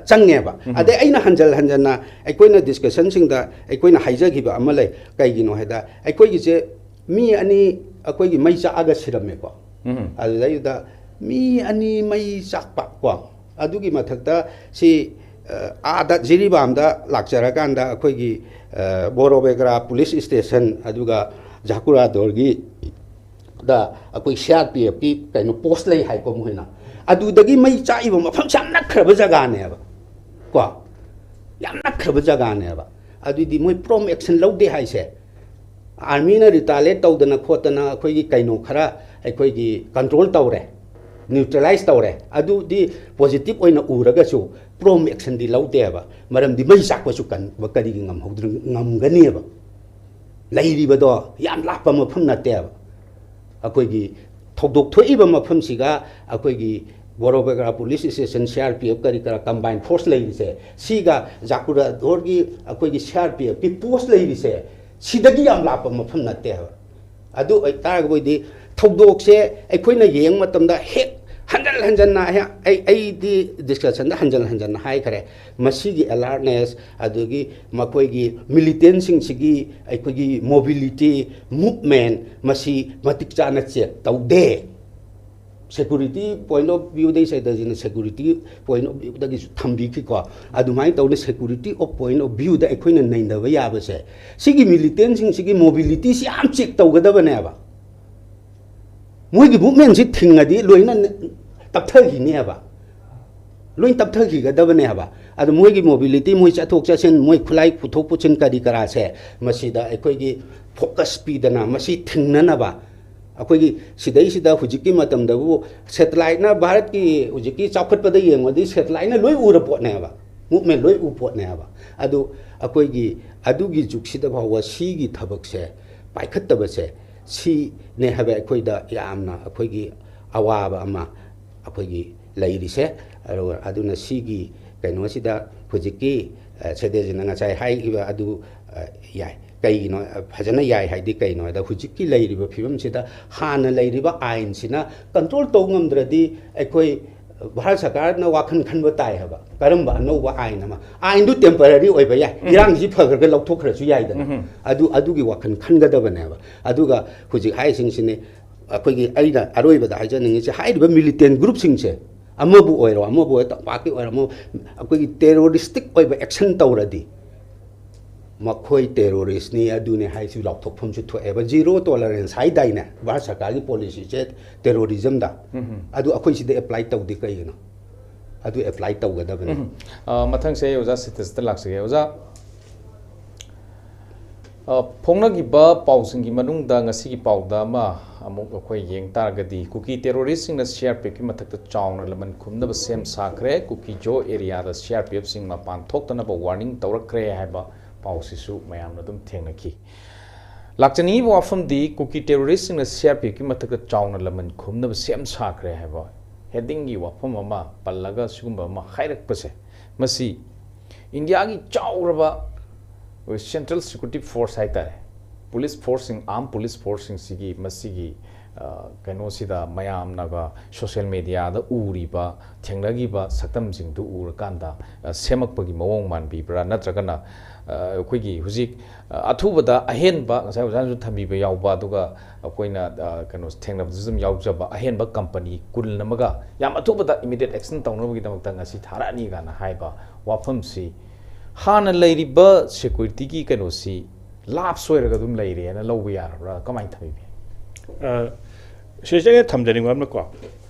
ꯆꯪꯉꯦꯕ꯫ ꯎꯝ꯫ ꯑꯗꯩ ꯑꯩꯅ ꯍꯟꯖꯜ ꯍꯟꯖꯟꯅ ꯑꯩꯈꯣꯏꯅ ꯗꯤꯁꯀꯁꯟꯁꯤꯡꯗ ꯑꯩꯈꯣꯏꯅ ꯍꯥꯏꯖꯈꯤꯕ ꯑꯃ ꯂꯩ꯫ ꯀꯩꯒꯤꯅꯣ ꯍꯥꯏꯗ, ꯑꯩꯈꯣꯏꯒꯤꯁꯦ ꯃꯤ ꯑꯅꯤ ꯑꯩꯈꯣꯏꯒꯤ ꯃꯩ ꯆꯥꯛꯑꯒ ꯁꯤꯔꯝꯃꯦꯀꯣ꯫ ꯎꯝ꯫ ꯑꯗꯨꯗꯩꯗꯨꯗ ꯃꯤ ꯑꯅꯤ ꯃꯩ ꯆꯥꯛꯄ ꯀꯣ, ꯑꯗꯨꯒꯤ ꯃꯊꯛꯇ ꯁꯤ, ꯑ, ꯑꯥꯗ ꯖꯤꯔꯤꯕꯥꯝꯗ ꯂꯥꯛꯆꯔꯀꯥꯟꯗ ꯑꯩꯈꯣꯏꯒꯤ, ꯑ, ꯕꯣꯔꯣꯕꯦꯒ꯭ꯔꯥ ꯄꯨꯂꯤꯁ ꯁ꯭ꯇꯦꯁꯟ, ꯑꯗꯨꯒ ꯖꯥꯀꯨꯔꯥꯗꯣꯔꯒꯤ ꯗ ꯑꯩꯈꯣꯏ ꯁꯤ ꯑꯥꯔ ꯄꯤ ꯑꯦꯐꯀꯤ ꯀꯩꯅꯣ ꯄꯣꯁ ꯂꯩ ꯍꯥꯏꯀꯣ ꯃꯈꯣꯏꯅ꯫ ꯑꯗꯨꯗꯒꯤ ꯃꯩ ꯆꯥꯛꯏꯕ ꯃꯐꯝꯁꯦ ꯌꯥꯝ ꯅꯛꯈ꯭ꯔꯕ ꯖꯒꯥꯅꯦꯕ ꯀꯣ, ꯌꯥꯝ ꯅꯛꯈ꯭ꯔꯕ ꯖꯒꯥꯅꯦꯕ꯫ ꯑꯗꯨꯗꯤ ꯃꯣꯏ ꯄ꯭ꯔꯣꯝ ꯑꯦꯛꯁꯟ ꯂꯧꯗꯦ ꯍꯥꯏꯁꯦ꯫ ꯑꯥꯔꯃꯤꯅ ꯔꯤꯇꯥꯂꯤꯌꯦꯠ ꯇꯧꯗꯅ ꯈꯣꯠꯇꯅ ꯑꯩꯈꯣꯏꯒꯤ ꯀꯩꯅꯣ ꯈꯔ ꯑꯩꯈꯣꯏꯒꯤ ꯀꯟꯇ꯭ꯔꯣꯜ ꯇꯧꯔꯦ, ꯅ꯭ꯌꯨꯇ꯭ꯔꯦꯂꯥꯏꯁ ꯇꯧꯔꯦ, ꯑꯗꯨꯗꯤ ꯄꯣꯖꯤꯇꯤꯚ ꯑꯣꯏꯅ ꯎꯔꯒꯁꯨ ꯄ꯭ꯔꯣꯝ ꯑꯦꯛꯁꯟꯗꯤ ꯂꯧꯗꯦꯕ꯫ ꯃꯔꯝꯗꯤ ꯃꯩ ꯆꯥꯛꯄꯁꯨ ꯀꯟꯕ ꯀꯔꯤꯒꯤ ꯉꯝꯍꯧꯗ꯭ꯔ-, ꯉꯝꯒꯅꯦꯕ? ꯂꯩꯔꯤꯕꯗꯣ ꯌꯥꯝ ꯂꯥꯞꯄ ꯃꯐꯝ ꯅꯠꯇꯦꯕ꯫ ꯑꯩꯈꯣꯏꯒꯤ ꯊꯧꯗꯣꯛ ꯊꯣꯛꯏꯕ ꯃꯐꯝꯁꯤꯒ ꯑꯩꯈꯣꯏꯒꯤ Borobekra police station, C R P F ꯀꯔꯤ ꯀꯔꯥ ꯀꯝꯕꯥꯏꯟ ꯐꯣꯔꯁ ꯂꯩꯔꯤꯁꯦ, ꯁꯤꯒ ꯖꯥꯀꯨꯔꯥꯗꯣꯔꯒꯤ ꯑꯩꯈꯣꯏꯒꯤ ꯁꯤ ꯑꯥꯔ ꯄꯤ ꯑꯦꯐꯀꯤ ꯄꯣꯁ ꯂꯩꯔꯤꯁꯦ, ꯁꯤꯗꯒꯤ ꯌꯥꯝ ꯂꯥꯞꯄ ꯃꯐꯝ ꯅꯠꯇꯦ ꯍꯥꯏꯕ꯫ ꯑꯗꯨ ꯑꯣꯏꯇꯥꯔꯒꯗꯤ ꯊꯧꯗꯣꯛꯁꯦ ꯑꯩꯈꯣꯏꯅ ꯌꯦꯡꯕ ꯃꯇꯝꯗ ꯍꯦꯛ ꯍꯟꯖꯟ ꯍꯟꯖꯟꯅ ꯑꯩ ꯑꯩ- ꯑꯩꯗꯤ ꯗꯤꯁꯀꯁꯟꯗ ꯍꯟꯖꯟ ꯍꯟꯖꯟꯅ ꯍꯥꯏꯈ꯭ꯔꯦ꯫ ꯃꯁꯤꯒꯤ ꯑꯦꯂꯥꯔꯠꯅꯦꯁ, ꯑꯗꯨꯗꯒꯤ ꯃꯈꯣꯏꯒꯤ ꯃꯤꯂꯤꯇꯦꯟꯁꯤꯡꯁꯤꯒꯤ ꯑꯩꯈꯣꯏꯒꯤ ꯃꯣꯕꯤꯂꯤꯇꯤ, ꯃꯨꯞꯃꯦꯟ, ꯃꯁꯤ ꯃꯇꯤꯛ ꯆꯥꯅ ꯆꯦꯛ ꯇꯧꯗꯦ꯫ ꯁꯦꯀꯨꯔꯤꯇꯤ ꯄꯣꯏꯟ ꯑꯣꯐ ꯚ꯭ꯌꯨꯗꯒꯤ ꯁꯦꯗꯖꯤꯅ ꯁꯦꯀꯨꯔꯤꯇꯤ ꯄꯣꯏꯟ ꯑꯣꯐ ꯚ꯭ꯌꯨꯗꯒꯤꯁꯨ ꯊꯝꯕꯤꯈꯤꯀꯣ꯫ ꯑꯗꯨꯃꯥꯏꯅ ꯇꯧꯅ ꯁꯦꯀꯨꯔꯤꯇꯤ ꯑꯣꯐ ꯄꯣꯏꯟ ꯑꯣꯐ ꯚ꯭ꯌꯨꯗ ꯑꯩꯈꯣꯏꯅ ꯅꯩꯅꯕ ꯌꯥꯕꯁꯦ, ꯁꯤꯒꯤ ꯃꯤꯂꯤꯇꯦꯟꯁꯤꯡꯁꯤꯒꯤ ꯃꯣꯕꯤꯂꯤꯇꯤꯁꯤ ꯌꯥꯝ ꯆꯦꯛ ꯇꯧꯒꯗꯕꯅꯦꯕ꯫ ꯃꯣꯏꯒꯤ ꯃꯨꯞꯃꯦꯟꯁꯤ ꯊꯤꯡꯉꯗꯤ ꯂꯣꯏꯅ ꯇꯞꯊꯈꯤꯅꯦꯕ, ꯂꯣꯏ ꯇꯞꯊꯈꯤꯒꯗꯕꯅꯦꯕ꯫ ꯑꯗꯣ ꯃꯣꯏꯒꯤ ꯃꯣꯕꯤꯂꯤꯇꯤ, ꯃꯣꯏ ꯆꯠꯊꯣꯛ ꯆꯠꯁꯤꯟ, ꯃꯣꯏ ꯈꯨꯠꯂꯥꯏ ꯄꯨꯊꯣꯛ ꯄꯨꯁꯤꯟ ꯀꯔꯤ ꯀꯔꯥꯁꯦ, ꯃꯁꯤꯗ ꯑꯩꯈꯣꯏꯒꯤ ꯐꯣꯀꯁ ꯄꯤꯗꯅ ꯃꯁꯤ ꯊꯤꯡꯅꯅꯕ, ꯑꯩꯈꯣꯏꯒꯤ ꯁꯤꯗꯩꯁꯤꯗ ꯍꯧꯖꯤꯛꯀꯤ ꯃꯇꯝꯗꯕꯨ ꯁꯦꯇꯦꯂꯥꯏꯠꯅ, ꯚꯥꯔꯠꯀꯤ ꯍꯧꯖꯤꯛꯀꯤ ꯆꯥꯎꯈꯠꯄꯗ ꯌꯦꯡꯉꯨꯔꯗꯤ ꯁꯦꯇꯦꯂꯥꯏꯠꯅ ꯂꯣꯏ ꯎꯔ ꯄꯣꯠꯅꯦꯕ, ꯃꯨꯞꯃꯦꯟ ꯂꯣꯏ ꯎ ꯄꯣꯠꯅꯦꯕ꯫ ꯑꯗꯨ ꯑꯩꯈꯣꯏꯒꯤ ꯑꯗꯨꯒꯤ ꯖꯨꯒꯁꯤꯗ ꯐꯥꯎꯕ ꯁꯤꯒꯤ ꯊꯕꯛꯁꯦ ꯄꯥꯏꯈꯠꯇꯕꯁꯦ, ꯁꯤꯅꯦ ꯍꯥꯏꯕ ꯑꯩꯈꯣꯏꯗ ꯌꯥꯝꯅ ꯑꯩꯈꯣꯏꯒꯤ ꯑꯋꯥꯕ ꯑꯃ ꯑꯩꯈꯣꯏꯒꯤ ꯂꯩꯔꯤꯁꯦ꯫ ꯑꯗꯨꯒ ꯑꯗꯨꯅ ꯁꯤꯒꯤ ꯀꯩꯅꯣꯁꯤꯗ ꯍꯧꯖꯤꯛꯀꯤ, ꯑ, ꯁꯦꯗꯦꯖꯤꯅ ꯉꯁꯥꯏ ꯍꯥꯏꯈꯤꯕ ꯑꯗꯨ, ꯑ, ꯌꯥꯏ꯫ ꯀꯩꯒꯤꯅꯣ, ꯑ, ꯐꯖꯅ ꯌꯥꯏ ꯍꯥꯏꯗꯤ ꯀꯩꯅꯣ ꯍꯥꯏꯗ, ꯍꯧꯖꯤꯛꯀꯤ ꯂꯩꯔꯤꯕ ꯐꯤꯕꯝꯁꯤꯗ ꯍꯥꯟꯅ ꯂꯩꯔꯤꯕ ꯑꯥꯏꯟꯁꯤꯅ ꯀꯟꯇ꯭ꯔꯣꯜ ꯇꯧ ꯉꯝꯗ꯭ꯔꯗꯤ ꯑꯩꯈꯣꯏ ꯚꯥꯔꯠ ꯁꯔꯀꯥꯔꯅ ꯋꯥꯈꯜ ꯈꯟꯕ ꯇꯥꯏ ꯍꯥꯏꯕ꯫ ꯀꯔꯝꯕ ꯑꯅꯧꯕ ꯑꯥꯏꯟ ꯑꯃ? ꯑꯥꯏꯟꯗꯨ ꯇꯦꯝꯄꯔꯔꯤ ꯑꯣꯏꯕ ꯌꯥꯏ, ꯎꯝ꯫ ꯏꯔꯥꯡꯁꯤ ꯐꯈ꯭ꯔꯒ ꯂꯧꯊꯣꯛꯈ꯭ꯔꯁꯨ ꯌꯥꯏꯗꯅ꯫ ꯎꯝ꯫ ꯑꯗꯨ, ꯑꯗꯨꯒꯤ ꯋꯥꯈꯜ ꯈꯟꯒꯗꯕꯅꯦꯕ꯫ ꯑꯗꯨꯒ ꯍꯧꯖꯤꯛ ꯍꯥꯏꯔꯤꯁꯤꯡꯁꯤꯅꯤ ꯑꯩꯈꯣꯏꯒꯤ, ꯑꯩꯅ ꯑꯔꯣꯏꯕꯗ ꯍꯥꯏꯖꯅꯤꯡꯉꯤꯁꯦ, ꯍꯥꯏꯔꯤꯕ ꯃꯤꯂꯤꯇꯦꯟ ꯒ꯭ꯔꯨꯞꯁꯤꯡꯁꯦ, ꯑꯃꯕꯨ ꯑꯣꯏꯔꯣ, ꯑꯃꯕꯨ ꯑꯣꯏꯔꯣ, ꯇꯝꯄꯥꯛꯀꯤ ꯑꯣꯏꯔꯣ, ꯑꯃꯕꯨ, ꯑꯩꯈꯣꯏꯒꯤ ꯇꯦꯔꯣꯔꯤꯁꯇꯤꯛ ꯑꯣꯏꯕ ꯑꯦꯛꯁꯟ ꯇꯧꯔꯗꯤ ꯃꯈꯣꯏ ꯇꯦꯔꯣꯔꯤꯁꯅꯤ ꯑꯗꯨꯅꯤ ꯍꯥꯏꯁꯨ ꯂꯥꯎꯊꯣꯛꯐꯝꯁꯨ ꯊꯣꯛꯑꯦꯕ꯫ ꯖꯤꯔꯣ ꯇꯣꯂꯔꯦꯟꯁ ꯍꯥꯏꯗꯥꯏꯅꯦ ꯚꯥꯔꯠ ꯁꯔꯀꯥꯔꯒꯤ ꯄꯣꯂꯤꯁꯤꯁꯦ ꯇꯦꯔꯣꯔꯤꯖꯝꯗ? ꯎꯝ꯫ ꯑꯗꯨ ꯑꯩꯈꯣꯏ ꯁꯤꯗ ꯑꯦꯄ꯭ꯂꯥꯏ ꯇꯧꯗꯦ ꯀꯩꯒꯤꯅꯣ? ꯑꯗꯨ ꯑꯦꯄ꯭ꯂꯥꯏ ꯇꯧꯒꯗꯕꯅꯤ꯫ ꯎꯝ꯫ ꯑ, ꯃꯊꯪꯁꯦ ꯑꯩ ꯑꯣꯖꯥ ꯁꯤꯇꯤꯁꯇ ꯂꯥꯛꯆꯒꯦ꯫ ꯑꯣꯖꯥ, ꯑ, ꯐꯣꯡꯅꯈꯤꯕ ꯄꯥꯎꯁꯤꯡꯒꯤ ꯃꯅꯨꯡꯗ ꯉꯁꯤꯒꯤ ꯄꯥꯎꯗ ꯑꯃ ꯑꯃꯨꯛ ꯑꯩꯈꯣꯏ ꯌꯦꯡ ꯇꯥꯔꯒꯗꯤ, ꯀꯨꯀꯤ ꯇꯦꯔꯣꯔꯤꯁꯁꯤꯡꯅ ꯁꯤ ꯑꯥꯔ ꯄꯤ ꯑꯦꯐꯀꯤ ꯃꯊꯛꯇ ꯆꯥꯎꯅ ꯂꯃꯟ ꯈꯨꯝꯅꯕ ꯁꯦꯝ ꯁꯥꯈ꯭ꯔꯦ, ꯀꯨꯀꯤ ꯖꯣ ꯑꯦꯔꯤꯌꯥꯗ ꯁꯤ ꯑꯥꯔ ꯄꯤ ꯑꯦꯐꯁꯤꯡ ꯃꯄꯥꯟ ꯊꯣꯛꯇꯅꯕ ꯋꯥꯔꯅꯤꯡ ꯇꯧꯔꯛꯈ꯭ꯔꯦ ꯍꯥꯏꯕ ꯄꯥꯎꯁꯤꯁꯨ ꯃꯌꯥꯝꯅ ꯑꯗꯨꯝ ꯊꯦꯡꯅꯈꯤ꯫ ꯂꯥꯛꯆꯅꯤꯡꯉꯤꯕ ꯋꯥꯐꯝꯗꯤ, ꯀꯨꯀꯤ ꯇꯦꯔꯣꯔꯤꯁꯁꯤꯡꯅ ꯁꯤ ꯑꯥꯔ ꯄꯤ ꯑꯦꯐꯀꯤ ꯃꯊꯛꯇ ꯆꯥꯎꯅ ꯂꯃꯟ ꯈꯨꯝꯅꯕ ꯁꯦꯝ ꯁꯥꯈ꯭ꯔꯦ ꯍꯥꯏꯕ ꯍꯦꯗꯤꯡꯒꯤ ꯋꯥꯐꯝ ꯑꯃ ꯄꯜꯂꯒ ꯁꯤꯒꯨꯝꯕ ꯑꯃ ꯍꯥꯏꯔꯛꯄꯁꯦ, ꯃꯁꯤ ꯏꯟꯗꯤꯌꯥꯒꯤ ꯆꯥꯎꯔꯕ ꯁꯦꯟꯇ꯭ꯔꯦꯜ ꯁꯦꯀ꯭ꯌꯨꯔꯤꯇꯤ ꯐꯣꯔꯁ ꯍꯥꯏꯇꯥꯔꯦ, ꯄꯨꯂꯤꯁ ꯐꯣꯔꯁꯁꯤꯡ, ꯑꯥꯔꯝ ꯄꯨꯂꯤꯁ ꯐꯣꯔꯁꯁꯤꯡꯁꯤꯒꯤ ꯃꯁꯤꯒꯤ ꯀꯩꯅꯣꯁꯤꯗ ꯃꯌꯥꯝꯅꯒ ꯁꯣꯁꯦꯜ ꯃꯦꯗꯤꯌꯥꯗ ꯎꯔꯤꯕ, ꯊꯦꯡꯅꯈꯤꯕ ꯁꯛꯇꯝꯁꯤꯡꯗꯨ ꯎꯔꯀꯥꯟꯗ ꯁꯦꯝꯃꯛꯄꯒꯤ ꯃꯑꯣꯡ ꯃꯥꯟꯕꯤꯕ꯭ꯔꯥ? ꯅꯠꯇ꯭ꯔꯒꯅ ꯑꯩꯈꯣꯏꯒꯤ ꯍꯧꯖꯤꯛ ꯑꯊꯨꯕꯗ ꯑꯍꯦꯟꯕ, ꯉꯁꯥꯏ ꯑꯣꯖꯥꯅꯁꯨ ꯊꯝꯕꯤꯕ ꯌꯥꯎꯕ, ꯑꯗꯨꯒ ꯑꯩꯈꯣꯏꯅ ꯀꯩꯅꯣ ꯊꯦꯡꯅꯕꯗꯁꯨ ꯑꯗꯨꯝ ꯌꯥꯎꯖꯕ, ꯑꯍꯦꯟꯕ ꯀꯝꯄꯅꯤ ꯀꯨꯟ ꯑꯃꯒ ꯌꯥꯝ ꯑꯊꯨꯕꯗ ꯏꯃꯤꯗꯤꯌꯦꯠ ꯑꯦꯛꯁꯟ ꯇꯧꯅꯕꯒꯤꯗꯃꯛꯇ ꯉꯁꯤ ꯊꯥꯔꯛꯑꯅꯤ ꯀꯥꯏꯅ ꯍꯥꯏꯕ ꯋꯥꯐꯝꯁꯤ, ꯍꯥꯟꯅ ꯂꯩꯔꯤꯕ ꯁꯦꯀ꯭ꯌꯨꯔꯤꯇꯤꯒꯤ ꯀꯩꯅꯣꯁꯤ ꯂꯥꯞꯁ ꯑꯣꯏꯔꯒ ꯑꯗꯨꯝ ꯂꯩꯔꯦꯅ ꯂꯧꯕ ꯌꯥꯔꯕ꯭ꯔꯥ? ꯀꯃꯥꯏꯅ ꯊꯝꯕꯤꯒꯦ? ꯁꯤꯁꯦ ꯑꯩꯅ ꯊꯝꯖꯅꯤꯡꯕ ꯑꯃꯅꯀꯣ,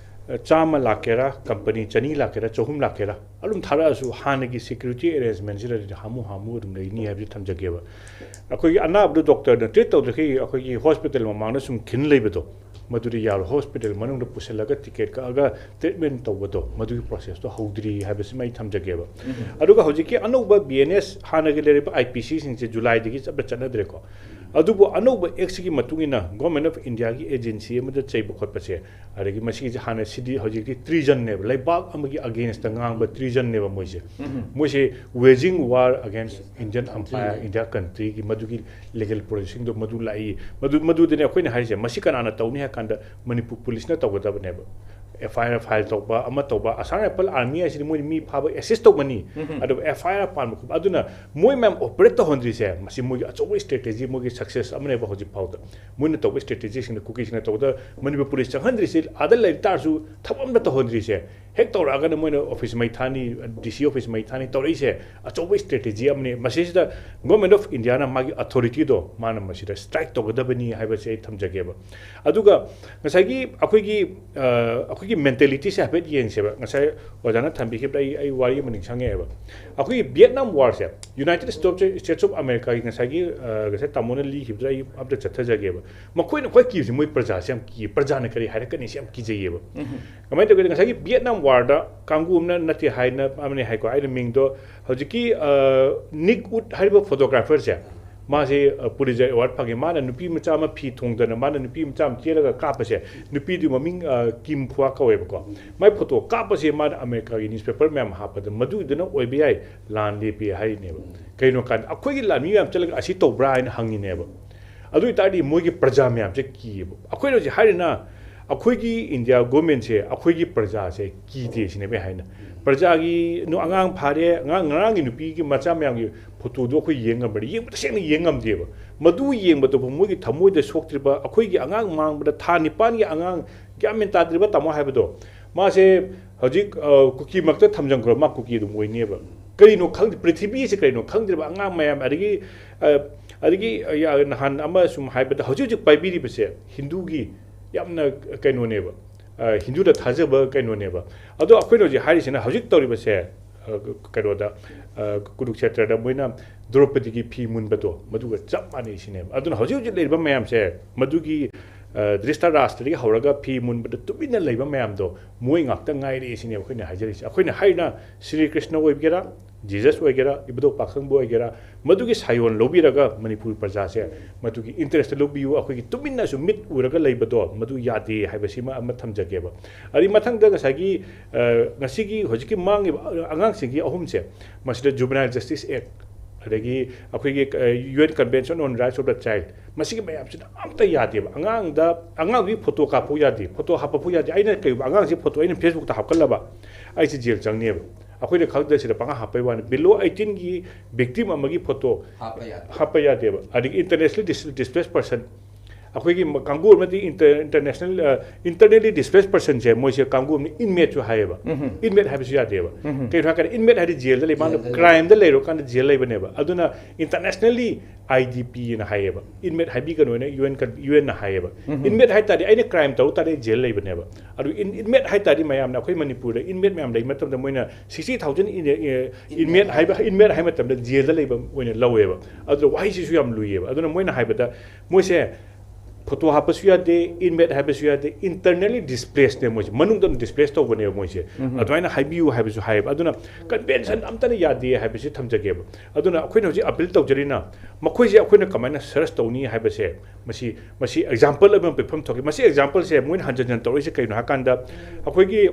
ꯆꯥꯝꯃ ꯂꯥꯛꯀꯦꯔꯥ, ꯀꯝꯄꯅꯤ ꯆꯅꯤ ꯂꯥꯛꯀꯦꯔꯥ, ꯆꯍꯨꯝ ꯂꯥꯛꯀꯦꯔꯥ, ꯑꯗꯨꯝ ꯊꯥꯔꯛꯑꯁꯨ ꯍꯥꯟꯅꯒꯤ ꯁꯦꯀ꯭ꯌꯨꯔꯤꯇꯤ ꯑꯦꯔꯦꯟꯖꯃꯦꯟꯁꯤꯗꯗꯤ ꯍꯥꯃꯨ ꯍꯥꯃꯨ ꯑꯗꯨꯝ ꯂꯩꯅꯤ ꯍꯥꯏꯕꯁꯤ ꯊꯝꯖꯒꯦꯕ꯫ ꯑꯩꯈꯣꯏꯒꯤ ꯑꯅꯥꯕꯗꯨ ꯗꯣꯛꯇꯔꯅ ꯇ꯭ꯔꯤꯠ ꯇꯧꯗ꯭ꯔꯤꯈꯩ ꯑꯩꯈꯣꯏꯒꯤ ꯍꯣꯁꯄꯤꯇꯥꯜ ꯃꯃꯥꯡꯗ ꯁꯨꯝ ꯈꯤꯟ ꯂꯩꯕꯗꯣ, ꯃꯗꯨꯗꯤ ꯌꯥꯔꯣꯏ꯫ ꯍꯣꯁꯄꯤꯇꯥꯜ ꯃꯅꯨꯡꯗ ꯄꯨꯁꯤꯜꯂꯒ ꯇꯤꯀꯦꯠ ꯀꯛꯑꯒ ꯇ꯭ꯔꯤꯠꯃꯦꯟ ꯇꯧꯕꯗꯣ, ꯃꯗꯨꯒꯤ ꯄ꯭ꯔꯣꯁꯦꯁꯇꯣ ꯍꯧꯗ꯭ꯔꯤ ꯍꯥꯏꯕꯁꯤꯃ ꯑꯩ ꯊꯝꯖꯒꯦꯕ꯫ ꯑꯗꯨꯒ ꯍꯧꯖꯤꯛꯀꯤ ꯑꯅꯧꯕ ꯕꯤ ꯑꯦꯟ ꯑꯦꯁ, ꯍꯥꯟꯅꯒꯤ ꯂꯩꯔꯤꯕ ꯑꯥꯏ ꯄꯤ ꯁꯤꯁꯤꯡꯁꯦ ꯖꯨꯂꯥꯏꯗꯒꯤ ꯆꯠꯅ ꯆꯠꯅꯗ꯭ꯔꯦꯀꯣ꯫ ꯑꯗꯨꯕꯨ ꯑꯅꯧꯕ ꯑꯦꯛꯁꯤꯒꯤ ꯃꯇꯨꯡ ꯏꯟꯅ ꯒꯣꯔꯃꯦꯟ ꯑꯣꯐ ꯏꯟꯗꯤꯌꯥꯒꯤ ꯑꯦꯖꯦꯟꯁꯤ ꯑꯃꯗ ꯆꯩꯕ ꯈꯣꯠꯄꯁꯦ, ꯑꯗꯒꯤ ꯃꯁꯤꯒꯤꯁꯦ ꯍꯥꯟꯅ ꯁꯤꯗꯤ ꯍꯧꯖꯤꯛꯇꯤ ꯇ꯭ꯔꯤꯖꯟꯅꯦꯕ, ꯂꯩꯕꯥꯛ ꯑꯃꯒꯤ ꯑꯒꯦꯟꯁꯇ ꯉꯥꯡꯕ ꯇ꯭ꯔꯤꯖꯟꯅꯦꯕ ꯃꯣꯏꯁꯦ꯫ ꯃꯣꯏꯁꯦ waging war against Indian empire, India countryꯒꯤ ꯃꯗꯨꯒꯤ ꯂꯤꯒꯦꯜ ꯄ꯭ꯔꯣꯁꯦꯁꯁꯤꯡꯗꯣ ꯃꯗꯨ ꯂꯥꯛꯏ꯫ ꯃꯗꯨ, ꯃꯗꯨꯗꯅꯦ ꯑꯩꯈꯣꯏꯅ ꯍꯥꯏꯔꯤꯁꯦ, ꯃꯁꯤ ꯀꯅꯥꯅ ꯇꯧꯅꯤ ꯍꯥꯏ ꯀꯥꯟꯗ ꯃꯅꯤꯄꯨꯔ ꯄꯨꯂꯤꯁꯅ ꯇꯧꯒꯗꯕꯅꯦꯕ꯫ ꯑꯦꯐ ꯑꯥꯏ ꯑꯥꯔ ꯐꯥꯏꯜ ꯇꯧꯕ, ꯑꯃ ꯇꯧꯕ, ꯑꯁꯥꯝ ꯔꯥꯏꯐꯜ ꯑꯥꯔꯃꯤ ꯍꯥꯏꯁꯤꯗꯤ ꯃꯣꯏ ꯃꯤ ꯐꯥꯕ ꯑꯦꯁꯤꯁ ꯇꯧꯒꯅꯤ, ꯑꯗꯨꯒ ꯑꯦꯐ ꯑꯥꯏ ꯑꯥꯔ ꯄꯥꯟꯕ ꯈꯣꯠꯄ, ꯑꯗꯨꯅ ꯃꯣꯏ ꯃꯌꯥꯝ ꯑꯣꯄꯔꯦꯠ ꯇꯧꯍꯟꯗ꯭ꯔꯤꯁꯦ, ꯃꯁꯤ ꯃꯣꯏꯒꯤ ꯑꯆꯧꯕ ꯁ꯭ꯇ꯭ꯔꯦꯇꯦꯖꯤ, ꯃꯣꯏꯒꯤ ꯁꯛꯁꯦꯁ ꯑꯃꯅꯦꯕ ꯍꯧꯖꯤꯛ ꯐꯥꯎꯗ꯫ ꯃꯣꯏꯅ ꯇꯧꯕ ꯁ꯭ꯇ꯭ꯔꯦꯇꯦꯖꯤꯁꯤꯡꯗ, ꯀꯨꯀꯤꯁꯤꯡꯅ ꯇꯧꯕꯗ ꯃꯅꯤꯄꯨꯔ ꯄꯨꯂꯤꯁ ꯆꯪꯍꯟꯗ꯭ꯔꯤꯁꯦ, ꯑꯥꯗ ꯂꯩ ꯇꯥꯔꯁꯨ ꯊꯕꯛ ꯑꯝꯇ ꯇꯧꯍꯟꯗ꯭ꯔꯤꯁꯦ, ꯍꯦꯛ ꯇꯧꯔꯛꯑꯒꯅ ꯃꯣꯏꯅ ꯑꯣꯐꯤꯁ ꯃꯩ ꯊꯥꯅꯤ, ꯗꯤ ꯁꯤ ꯑꯣꯐꯤꯁ ꯃꯩ ꯊꯥꯅꯤ ꯇꯧꯔꯛꯏꯁꯦ, ꯑꯆꯧꯕ ꯁ꯭ꯇ꯭ꯔꯦꯇꯦꯖꯤ ꯑꯃꯅꯤ꯫ ꯃꯁꯤꯁꯤꯗ ꯒꯣꯔꯃꯦꯟ ꯑꯣꯐ ꯏꯟꯗꯤꯌꯥꯅ ꯃꯥꯒꯤ ꯑꯣꯊꯣꯔꯤꯇꯤꯗꯣ ꯃꯥꯅ ꯃꯁꯤꯗ ꯁ꯭ꯇ꯭ꯔꯥꯏꯛ ꯇꯧꯒꯗꯕꯅꯤ ꯍꯥꯏꯕꯁꯦ ꯑꯩ ꯊꯝꯖꯒꯦꯕ꯫ ꯑꯗꯨꯒ ꯉꯁꯥꯏꯒꯤ ꯑꯩꯈꯣꯏꯒꯤ, ꯑꯩꯈꯣꯏꯒꯤ ꯃꯦꯟꯇꯦꯂꯤꯇꯤꯁꯦ ꯍꯥꯏꯐꯦꯠ ꯌꯦꯡꯁꯦꯕ꯫ ꯉꯁꯥꯏ ꯑꯣꯖꯥꯅ ꯊꯝꯕꯤꯈꯤꯕꯗ ꯑꯩ, ꯑꯩ ꯋꯥꯔꯤ ꯑꯃ ꯅꯤꯡꯁꯤꯡꯉꯛꯑꯦꯕ꯫ ꯑꯩꯈꯣꯏꯒꯤ ꯚꯤꯌꯦꯠꯅꯥꯝ ꯋꯥꯔꯁꯦ, ꯌꯨꯅꯥꯏꯇꯦꯗ ꯁ꯭ꯇꯦꯠꯁ, ꯁ꯭ꯇꯦꯠꯁ ꯑꯣꯐ ꯑꯃꯦꯔꯤꯀꯥꯒꯤ ꯉꯁꯥꯏꯒꯤ, ꯉꯁꯥꯏ ꯇꯥꯃꯣꯅ ꯂꯤꯈꯤꯕꯗꯨꯗ ꯑꯩ ꯑꯝꯇ ꯆꯠꯊꯖꯒꯦꯕ꯫ ꯃꯈꯣꯏꯅ ꯈ꯭ꯋꯥꯏ ꯀꯤꯕꯁꯦ ꯃꯣꯏ ꯄ꯭ꯔꯖꯥꯁꯦ ꯌꯥꯝ ꯀꯤ, ꯄ꯭ꯔꯖꯥꯅ ꯀꯔꯤ ꯍꯥꯏꯔꯛꯀꯅꯤ ꯁꯤ ꯌꯥꯝ ꯀꯤꯖꯩꯌꯦꯕ꯫ ꯀꯃꯥꯏꯅ ꯇꯧꯒꯦꯗ, ꯉꯁꯥꯏꯒꯤ ꯚꯤꯌꯦꯠꯅꯥꯝ ꯋꯥꯔꯗ ꯀꯥꯡꯕꯨ ꯑꯃꯅ, ꯅꯠꯇꯦ ꯍꯥꯏꯅ ꯑꯃꯅꯦ ꯍꯥꯏꯀꯣ, ꯑꯩꯅ ꯃꯤꯡꯗꯣ ꯍꯧꯖꯤꯛꯀꯤ, ꯅꯤꯛ ꯎꯠ ꯍꯥꯏꯔꯤꯕ ꯐꯣꯇꯣꯒ꯭ꯔꯥꯐꯔꯁꯦ, ꯃꯥꯁꯦ ꯄꯨꯂꯤꯖꯔ ꯑꯦꯋꯥꯔꯗ ꯐꯪꯉꯦ꯫ ꯃꯥꯅ ꯅꯨꯄꯤ ꯃꯆꯥ ꯑꯃ ꯐꯤ ꯊꯣꯡꯗꯅ, ꯃꯥꯅ ꯅꯨꯄꯤ ꯃꯆꯥ ꯑꯃ ꯆꯦꯜꯂꯒ ꯀꯥꯞꯄꯁꯦ, ꯅꯨꯄꯤꯗꯨ ꯃꯃꯤꯡ ꯀꯤꯝ ꯐꯨꯋꯥ ꯀꯧꯋꯦꯕꯀꯣ꯫ ꯃꯥꯏ ꯐꯣꯇꯣ ꯀꯥꯞꯄꯁꯦ ꯃꯥꯅ ꯑꯃꯦꯔꯤꯀꯥꯒꯤ ꯅ꯭ꯌꯨꯁꯄꯦꯄꯔ ꯃꯌꯥꯝ ꯍꯥꯞꯄꯗ ꯃꯗꯨꯒꯤꯗꯨꯅ ꯑꯣꯏꯕ ꯌꯥꯏ, ꯂꯥꯟ ꯂꯦꯞꯄꯤ ꯍꯥꯏꯔꯤꯅꯦꯕ꯫ ꯀꯩꯅꯣ ꯀꯥꯟꯗ ꯑꯩꯈꯣꯏꯒꯤ ꯂꯥꯟꯃꯤ ꯃꯌꯥꯝ ꯆꯠꯂꯒ ꯑꯁꯤ ꯇꯧꯕ꯭ꯔꯥ ꯍꯥꯏꯅ ꯍꯪꯉꯤꯅꯦꯕ꯫ ꯑꯗꯨ ꯑꯣꯏꯇꯥꯔꯗꯤ ꯃꯣꯏꯒꯤ ꯄ꯭ꯔꯖꯥ ꯃꯌꯥꯝꯁꯦ ꯀꯤꯌꯦꯕ꯫ ꯑꯩꯈꯣꯏꯅ ꯍꯧꯖꯤꯛ ꯍꯥꯏꯔꯤꯅ ꯑꯩꯈꯣꯏꯒꯤ ꯏꯟꯗꯤꯌꯥ ꯒꯣꯔꯃꯦꯟꯁꯦ ꯑꯩꯈꯣꯏꯒꯤ ꯄ꯭ꯔꯖꯥꯁꯦ ꯀꯤꯗꯦ ꯁꯤꯅꯦꯕ ꯑꯩ ꯍꯥꯏꯅ꯫ ꯄ꯭ꯔꯖꯥꯒꯤ ꯅꯨ-, ꯑꯉꯥꯡ ꯐꯥꯔꯦ, ꯑꯉꯥꯡ, ꯉꯔꯥꯡꯒꯤ ꯅꯨꯄꯤꯒꯤ ꯃꯆꯥ ꯃꯌꯥꯝꯒꯤ ꯐꯣꯇꯣꯗꯣ ꯑꯩꯈꯣꯏ ꯌꯦꯡ ꯉꯝꯕ꯭ꯔꯥ? ꯌꯦꯡꯕ, ꯇꯁꯦꯡꯅ ꯌꯦꯡ ꯉꯝꯗꯦꯕ꯫ ꯃꯗꯨ ꯌꯦꯡꯕꯗꯨꯕꯨ ꯃꯣꯏꯒꯤ ꯊꯃꯣꯏꯗ ꯁꯣꯛꯇ꯭ꯔꯤꯕ, ꯑꯩꯈꯣꯏꯒꯤ ꯑꯉꯥꯡ ꯃꯥꯡꯕꯗ ꯊꯥ ꯅꯤꯄꯥꯟꯒꯤ ꯑꯉꯥꯡ ꯒ꯭ꯌꯥꯟ ꯃꯦꯟ ꯇꯥꯗ꯭ꯔꯤꯕ ꯇꯥꯃꯣ ꯍꯥꯏꯕꯗꯣ, ꯃꯥꯁꯦ ꯍꯧꯖꯤꯛ, ꯑ, ꯀꯨꯀꯤꯃꯛꯇ ꯊꯝꯖꯟꯈ꯭ꯔꯣ, ꯃꯥ ꯀꯨꯀꯤ ꯑꯗꯨꯝ ꯑꯣꯏꯅꯦꯕ꯫ ꯀꯔꯤꯅꯣ ꯈꯪꯗꯦ, ꯄ꯭ꯔꯤꯊꯤꯕꯤꯁꯦ ꯀꯔꯤꯅꯣ ꯈꯪꯗ꯭ꯔꯤꯕ ꯑꯉꯥꯡ ꯃꯌꯥꯝ, ꯑꯗꯒꯤ, ꯑ, ꯑꯗꯒꯤ, ꯑ, ꯌꯥ-, ꯅꯍꯥꯟ ꯑꯃ ꯁꯨꯝ ꯍꯥꯏꯕꯗ, ꯍꯧꯖꯤꯛ ꯍꯧꯖꯤꯛ ꯄꯥꯏꯕꯤꯔꯤꯕꯁꯦ ꯍꯤꯟꯗꯨꯒꯤ ꯌꯥꯝꯅ ꯀꯩꯅꯣꯅꯦꯕ, ꯑ, ꯍꯤꯟꯗꯨꯗ ꯊꯥꯖꯕ ꯀꯩꯅꯣꯅꯦꯕ꯫ ꯑꯗꯣ ꯑꯩꯈꯣꯏꯅ ꯍꯧꯖꯤꯛ ꯍꯥꯏꯔꯤꯁꯤꯅ, ꯍꯧꯖꯤꯛ ꯇꯧꯔꯤꯕꯁꯦ, ꯑ, ꯀꯩꯅꯣꯗ, ꯑ, ꯀꯨꯔꯨꯛꯁꯦꯇ꯭ꯔꯗ ꯃꯣꯏꯅ ꯗ꯭ꯔꯧꯄꯗꯤꯒꯤ ꯐꯤ ꯃꯨꯟꯕꯗꯣ, ꯃꯗꯨꯒ ꯆꯞ ꯃꯥꯟꯅꯩ ꯁꯤꯅꯦꯕ꯫ ꯑꯗꯨꯅ ꯍꯧꯖꯤꯛ ꯍꯧꯖꯤꯛ ꯂꯩꯔꯤꯕ ꯃꯌꯥꯝꯁꯦ, ꯃꯗꯨꯒꯤ, ꯑ, ꯙ꯭ꯔꯤꯁꯇꯔꯥꯁꯇ꯭ꯔꯗꯒꯤ ꯍꯧꯔꯒ ꯐꯤ ꯃꯨꯟꯕꯗ ꯇꯨꯃꯤꯟꯅ ꯂꯩꯕ ꯃꯌꯥꯝꯗꯣ ꯃꯣꯏ ꯉꯥꯛꯇ ꯉꯥꯏꯔꯛꯑꯦ ꯁꯤꯅꯦꯕ ꯑꯩꯈꯣꯏꯅ ꯍꯥꯏꯖꯔꯤꯁꯦ꯫ ꯑꯩꯈꯣꯏꯅ ꯍꯥꯏꯔꯤꯅ ꯁ꯭ꯔꯤ ꯀ꯭ꯔꯤꯁꯅ ꯑꯣꯏꯒꯦꯔꯥ, ꯖꯤꯖꯁ ꯑꯣꯏꯒꯦꯔꯥ, ꯏꯕꯨꯙꯧ ꯄꯥꯈꯪꯕ ꯑꯣꯏꯒꯦꯔꯥ, ꯃꯗꯨꯒꯤ ꯁꯥꯌꯣꯟ ꯂꯧꯕꯤꯔꯒ ꯃꯅꯤꯄꯨꯔ ꯄ꯭ꯔꯖꯥꯁꯦ ꯃꯗꯨꯒꯤ ꯏꯟꯇꯔꯦꯁꯇ ꯂꯧꯕꯤꯌꯨ, ꯑꯩꯈꯣꯏꯒꯤ ꯇꯨꯃꯤꯟꯅꯁꯨ ꯃꯤꯠ ꯎꯔꯒ ꯂꯩꯕꯗꯣ ꯃꯗꯨ ꯌꯥꯗꯦ ꯍꯥꯏꯕꯁꯤꯃ ꯑꯃ ꯊꯝꯖꯒꯦꯕ꯫ ꯑꯗꯩ ꯃꯊꯪꯗ ꯉꯁꯥꯏꯒꯤ, ꯑ, ꯉꯁꯤꯒꯤ ꯍꯧꯖꯤꯛꯀꯤ ꯃꯥꯡꯉꯤꯕ ꯑꯉꯥꯡꯁꯤꯡꯒꯤ ꯑꯍꯨꯝꯁꯦ, ꯃꯁꯤꯗ Juvenile Justice Act, ꯑꯗꯒꯤ ꯑꯩꯈꯣꯏꯒꯤ, ꯑ, U N Convention on Rights of the Child, ꯃꯁꯤꯒꯤ ꯃꯌꯥꯝꯁꯤꯅ ꯑꯝꯇ ꯌꯥꯗꯦꯕ꯫ ꯑꯉꯥꯡꯗ, ꯑꯉꯥꯡꯗꯨꯒꯤ ꯐꯣꯇꯣ ꯀꯥꯞꯄ ꯌꯥꯗꯦ, ꯐꯣꯇꯣ ꯍꯥꯞꯄꯛꯄ ꯌꯥꯗꯦ꯫ ꯑꯩꯅ ꯀꯩꯒꯨꯝꯕ ꯑꯉꯥꯡꯁꯤ ꯐꯣꯇꯣ ꯑꯩꯅ Facebookꯇ ꯍꯥꯞꯀꯠꯂꯕ, ꯑꯩꯁꯦ ꯖꯦꯜ ꯆꯪꯅꯦꯕ꯫ ꯑꯩꯈꯣꯏꯅ ꯈꯪꯗꯅ ꯁꯤꯗ ꯄꯪꯍꯥꯞ ꯍꯥꯞꯄꯩ ꯋꯥꯅꯤ꯫ Below eighteenꯒꯤ victim ꯑꯃꯒꯤ ꯐꯣꯇꯣ ꯍꯥꯞꯄ ꯌꯥꯗꯦ꯫ ꯍꯥꯞꯄ ꯌꯥꯗꯦꯕ꯫ ꯑꯗꯒꯤ internationally dis-, displaced person, ꯑꯩꯈꯣꯏꯒꯤ ꯃ-, ꯀꯥꯡꯕꯨ ꯑꯃꯗꯤ inter-, international, ꯑ, internally displaced personꯁꯦ ꯃꯣꯏꯁꯦ ꯀꯥꯡꯕꯨ ꯑꯃꯅ inmateꯁꯨ ꯍꯥꯏꯌꯦꯕ꯫ ꯎꯝꯍꯨꯝ꯫ Inmate ꯍꯥꯏꯕꯁꯨ ꯌꯥꯗꯦꯕ꯫ ꯎꯝꯍꯨꯝ꯫ ꯀꯩꯅꯣ ꯍꯥꯏꯔꯀꯥꯟꯗ inmate ꯍꯥꯏꯗꯤ ꯖꯦꯜꯗ ꯂꯩ, ꯃꯥꯅ ꯖꯦꯜꯗ ꯂꯩ꯫ Crimeꯗ ꯂꯩꯔꯀꯥꯟꯗ ꯖꯦꯜ ꯂꯩꯕꯅꯦꯕ꯫ ꯑꯗꯨꯅ internationally I D Pꯅ ꯍꯥꯏꯌꯦꯕ꯫ Inmate ꯍꯥꯏꯕꯤꯒꯅꯨ ꯍꯥꯏꯅ U N ꯀꯟ-, UNꯅ ꯍꯥꯏꯌꯦꯕ꯫ ꯎꯝꯍꯨꯝ꯫ Inmate ꯍꯥꯏ ꯇꯥꯔꯗꯤ ꯑꯩꯅ crime ꯇꯧ ꯇꯥꯔꯗꯤ ꯖꯦꯜ ꯂꯩꯕꯅꯦꯕ꯫ ꯑꯗꯨ in-, inmate ꯍꯥꯏ ꯇꯥꯔꯗꯤ ꯃꯌꯥꯝꯅ, ꯑꯩꯈꯣꯏ ꯃꯅꯤꯄꯨꯔꯗ inmate ꯃꯌꯥꯝ ꯂꯩꯕ ꯃꯇꯝꯗ ꯃꯣꯏꯅ sixty thousand in-, ꯑ, inmate ꯍꯥꯏꯕ, inmate ꯍꯥꯏ ꯃꯇꯝꯗ ꯖꯦꯜꯗ ꯂꯩꯕ ꯑꯣꯏꯅ ꯂꯧꯋꯦꯕ꯫ ꯑꯗꯨꯅ ꯋꯥꯍꯩꯁꯤꯁꯨ ꯌꯥꯝ ꯂꯨꯏꯌꯦꯕ꯫ ꯑꯗꯨꯅ ꯃꯣꯏꯅ ꯍꯥꯏꯕꯗ ꯃꯣꯏꯁꯦ ꯐꯣꯇꯣ ꯍꯥꯞꯄꯁꯨ ꯌꯥꯗꯦ, inmate ꯍꯥꯏꯕꯁꯨ ꯌꯥꯗꯦ, internally displacedꯅꯦ ꯃꯣꯏꯁꯦ, ꯃꯅꯨꯡꯗ ꯑꯗꯨꯝ displace ꯇꯧꯕꯅꯦꯕ ꯃꯣꯏꯁꯦ꯫ ꯎꯝ꯫ ꯑꯗꯨꯃꯥꯏꯅ ꯍꯥꯏꯕꯤꯌꯨ ꯍꯥꯏꯕꯁꯨ ꯍꯥꯏꯌꯦꯕ꯫ ꯑꯗꯨꯅ convention ꯑꯝꯇꯅ ꯌꯥꯗꯦ ꯍꯥꯏꯕꯁꯤ ꯊꯝꯖꯒꯦꯕ꯫ ꯑꯗꯨꯅ ꯑꯩꯈꯣꯏꯅ ꯍꯧꯖꯤꯛ appeal ꯇꯧꯖꯔꯤꯅ, ꯃꯈꯣꯏꯁꯦ ꯑꯩꯈꯣꯏꯅ ꯀꯃꯥꯏꯅ search ꯇꯧꯅꯤ ꯍꯥꯏꯕꯁꯦ, ꯃꯁꯤ, ꯃꯁꯤ example ꯑꯃ ꯄꯤꯐꯝ ꯊꯣꯛꯏ꯫ ꯃꯁꯤ exampleꯁꯦ ꯃꯣꯏꯅ ꯍꯟꯖꯟ ꯍꯟꯖꯟ ꯇꯧꯔꯛꯏꯁꯦ ꯀꯩꯅꯣ ꯍꯥꯏꯀꯥꯟꯗ, ꯑꯩꯈꯣꯏꯒꯤ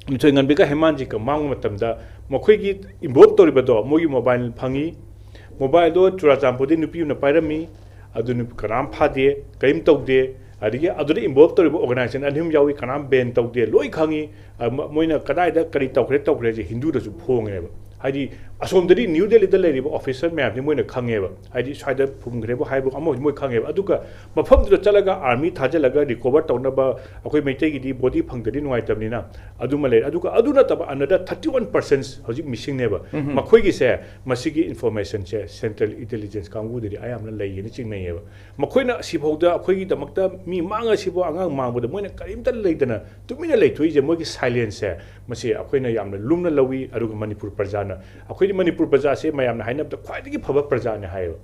ꯃꯤꯊꯣꯏ ꯉꯟꯕꯤꯒ ꯍꯦꯃꯥꯟꯖꯤꯒ ꯃꯥꯡꯕ ꯃꯇꯝꯗ ꯃꯈꯣꯏꯒꯤ involve ꯇꯧꯔꯤꯕꯗꯣ, ꯃꯣꯏꯒꯤ mobile ꯐꯪꯉꯤ, mobileꯗꯣ ꯆꯨꯔꯥꯆꯥꯟꯄꯨꯔꯗꯒꯤ ꯅꯨꯄꯤ ꯑꯃꯅ ꯄꯥꯏꯔꯝꯃꯤ, ꯑꯗꯨꯅ ꯀꯅꯥꯝ ꯐꯥꯗꯦ, ꯀꯔꯤꯝ ꯇꯧꯗꯦ꯫ ꯑꯗꯒꯤ ꯑꯗꯨꯗ involve ꯇꯧꯔꯤꯕ organization ꯑꯅꯤ ꯑꯍꯨꯝ ꯌꯥꯎꯏ, ꯀꯅꯥꯝ ban ꯇꯧꯗꯦ, ꯂꯣꯏ ꯈꯪꯉꯤ꯫ ꯑ, ꯃ-, ꯃꯣꯏꯅ ꯀꯗꯥꯏꯗ ꯀꯔꯤ ꯇꯧꯈ꯭ꯔꯦ ꯇꯧꯈ꯭ꯔꯦꯁꯦ ꯍꯤꯟꯗꯨꯗꯁꯨ ꯐꯣꯡꯉꯦꯕ꯫ ꯍꯥꯏꯗꯤ ꯑꯁꯣꯝꯗꯗꯤ ꯅ꯭ꯌꯨ ꯗꯦꯜꯂꯤꯗ ꯂꯩꯔꯤꯕ officer ꯃꯌꯥꯝꯁꯤ ꯃꯣꯏꯅ ꯈꯪꯉꯦꯕ, ꯍꯥꯏꯗꯤ ꯁ꯭ꯋꯥꯏꯗ ꯐꯨꯝꯈ꯭ꯔꯦꯕꯨ ꯍꯥꯏꯕ ꯑꯃ ꯃꯣꯏ ꯈꯪꯉꯦꯕ꯫ ꯑꯗꯨꯒ ꯃꯐꯝꯗꯨꯗ ꯆꯠꯂꯒ army ꯊꯥꯖꯤꯜꯂꯒ recover ꯇꯧꯅꯕ, ꯑꯩꯈꯣꯏ ꯃꯩꯇꯩꯒꯤꯗꯤ body ꯐꯪꯗ꯭ꯔꯗꯤ ꯅꯨꯡꯉꯥꯏꯇꯕꯅꯤꯅ ꯑꯗꯨꯃ ꯂꯩꯔꯦ꯫ ꯑꯗꯨꯒ ꯑꯗꯨ ꯅꯠꯇꯕ another thirty one persons ꯍꯧꯖꯤꯛ missingꯅꯦꯕ꯫ ꯃꯈꯣꯏꯒꯤꯁꯦ, ꯃꯁꯤꯒꯤ informationꯁꯦ central intelligence ꯀꯥꯡꯕꯨꯗꯗꯤ ꯑꯌꯥꯝꯕꯅ ꯂꯩꯌꯦꯅ ꯆꯤꯡꯅꯩꯌꯦꯕ꯫ ꯃꯈꯣꯏꯅ ꯁꯤꯐꯥꯎꯗ ꯑꯩꯈꯣꯏꯒꯤꯗꯃꯛꯇ ꯃꯤ ꯃꯥꯡꯉ ꯁꯤꯐꯥꯎ ꯑꯉꯥꯡ ꯃꯥꯡꯕꯗ ꯃꯣꯏꯅ ꯀꯔꯤꯝꯇ ꯂꯩꯇꯅ ꯇꯨꯃꯤꯟꯅ ꯂꯩꯊꯣꯛꯏꯁꯦ, ꯃꯣꯏꯒꯤ silenceꯁꯦ, ꯃꯁꯤ ꯑꯩꯈꯣꯏꯅ ꯌꯥꯝꯅ ꯂꯨꯝꯅ ꯂꯧꯏ꯫ ꯑꯗꯨꯒ ꯃꯅꯤꯄꯨꯔ ꯄ꯭ꯔꯖꯥꯅ, ꯑꯩꯈꯣꯏꯗꯤ ꯃꯅꯤꯄꯨꯔ ꯄ꯭ꯔꯖꯥꯁꯦ ꯃꯌꯥꯝꯅ ꯍꯥꯏꯅꯕꯗ ꯈ꯭ꯋꯥꯏꯗꯒꯤ ꯐꯕ ꯄ꯭ꯔꯖꯥꯅꯦ ꯍꯥꯏꯌꯦꯕ꯫